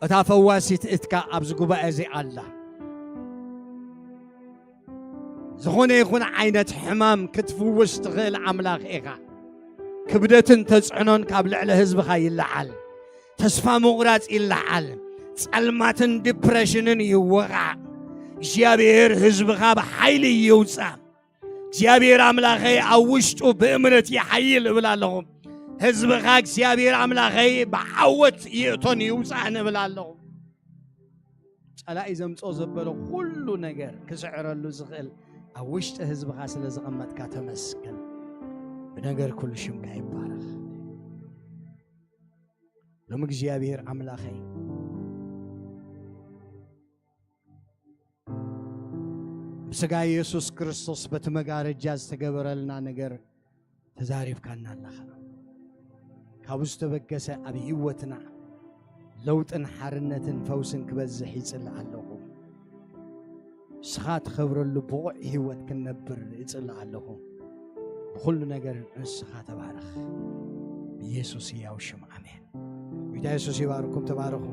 እታ ፈዋሲት እትካ ኣብዚ ጉባኤ እዚ ኣላ። ዝኾነ ይኹን ዓይነት ሕማም ክትፍውስ ትኽእል ኣምላኽ ኢኻ። ክብደትን ተጽዕኖን ካብ ልዕሊ ህዝብኻ ይለዓል። ተስፋ ምቑራጽ ይለዓል። ጸልማትን ዲፕሬሽንን ይወቓዕ። እግዚኣብሔር ህዝብኻ ብሓይሊ ይውጻእ። እግዚኣብሔር ኣምላኸይ ኣብ ውሽጡ ብእምነት ይሓይል እብል ኣለኹ። ህዝብኻ እግዚኣብሔር ኣምላኸይ ብዓወት ይእቶን ይውጻእን እብል ኣለኹ። ጸላኢ ዘምጾ ዘበሎ ኩሉ ነገር ክስዕረሉ ዝኽእል ኣብ ውሽጢ ህዝብኻ ስለ ዝቐመጥካ ተመስገን። ብነገር ኩሉ ሽምካ ይባረኽ። ሎም እግዚኣብሔር ኣምላኸይ ብስጋ የሱስ ክርስቶስ በቲ መጋረጃ ዝተገበረልና ነገር ተዛሪብካና ኣለኻ። ካብኡ ዝተበገሰ ኣብ ህይወትና ለውጥን ሓርነትን ፈውስን ክበዝሕ ይጽልእ ኣለኹ። ንስኻ ትኸብረሉ ብቑዕ ህይወት ክንነብር ይጽልእ ኣለኹ። ብኹሉ ነገር ንስኻ ተባረኽ። ብየሱስ ህያው ሽም ኣሜን። ጎይታ የሱስ ይባርኩም። ተባረኹ።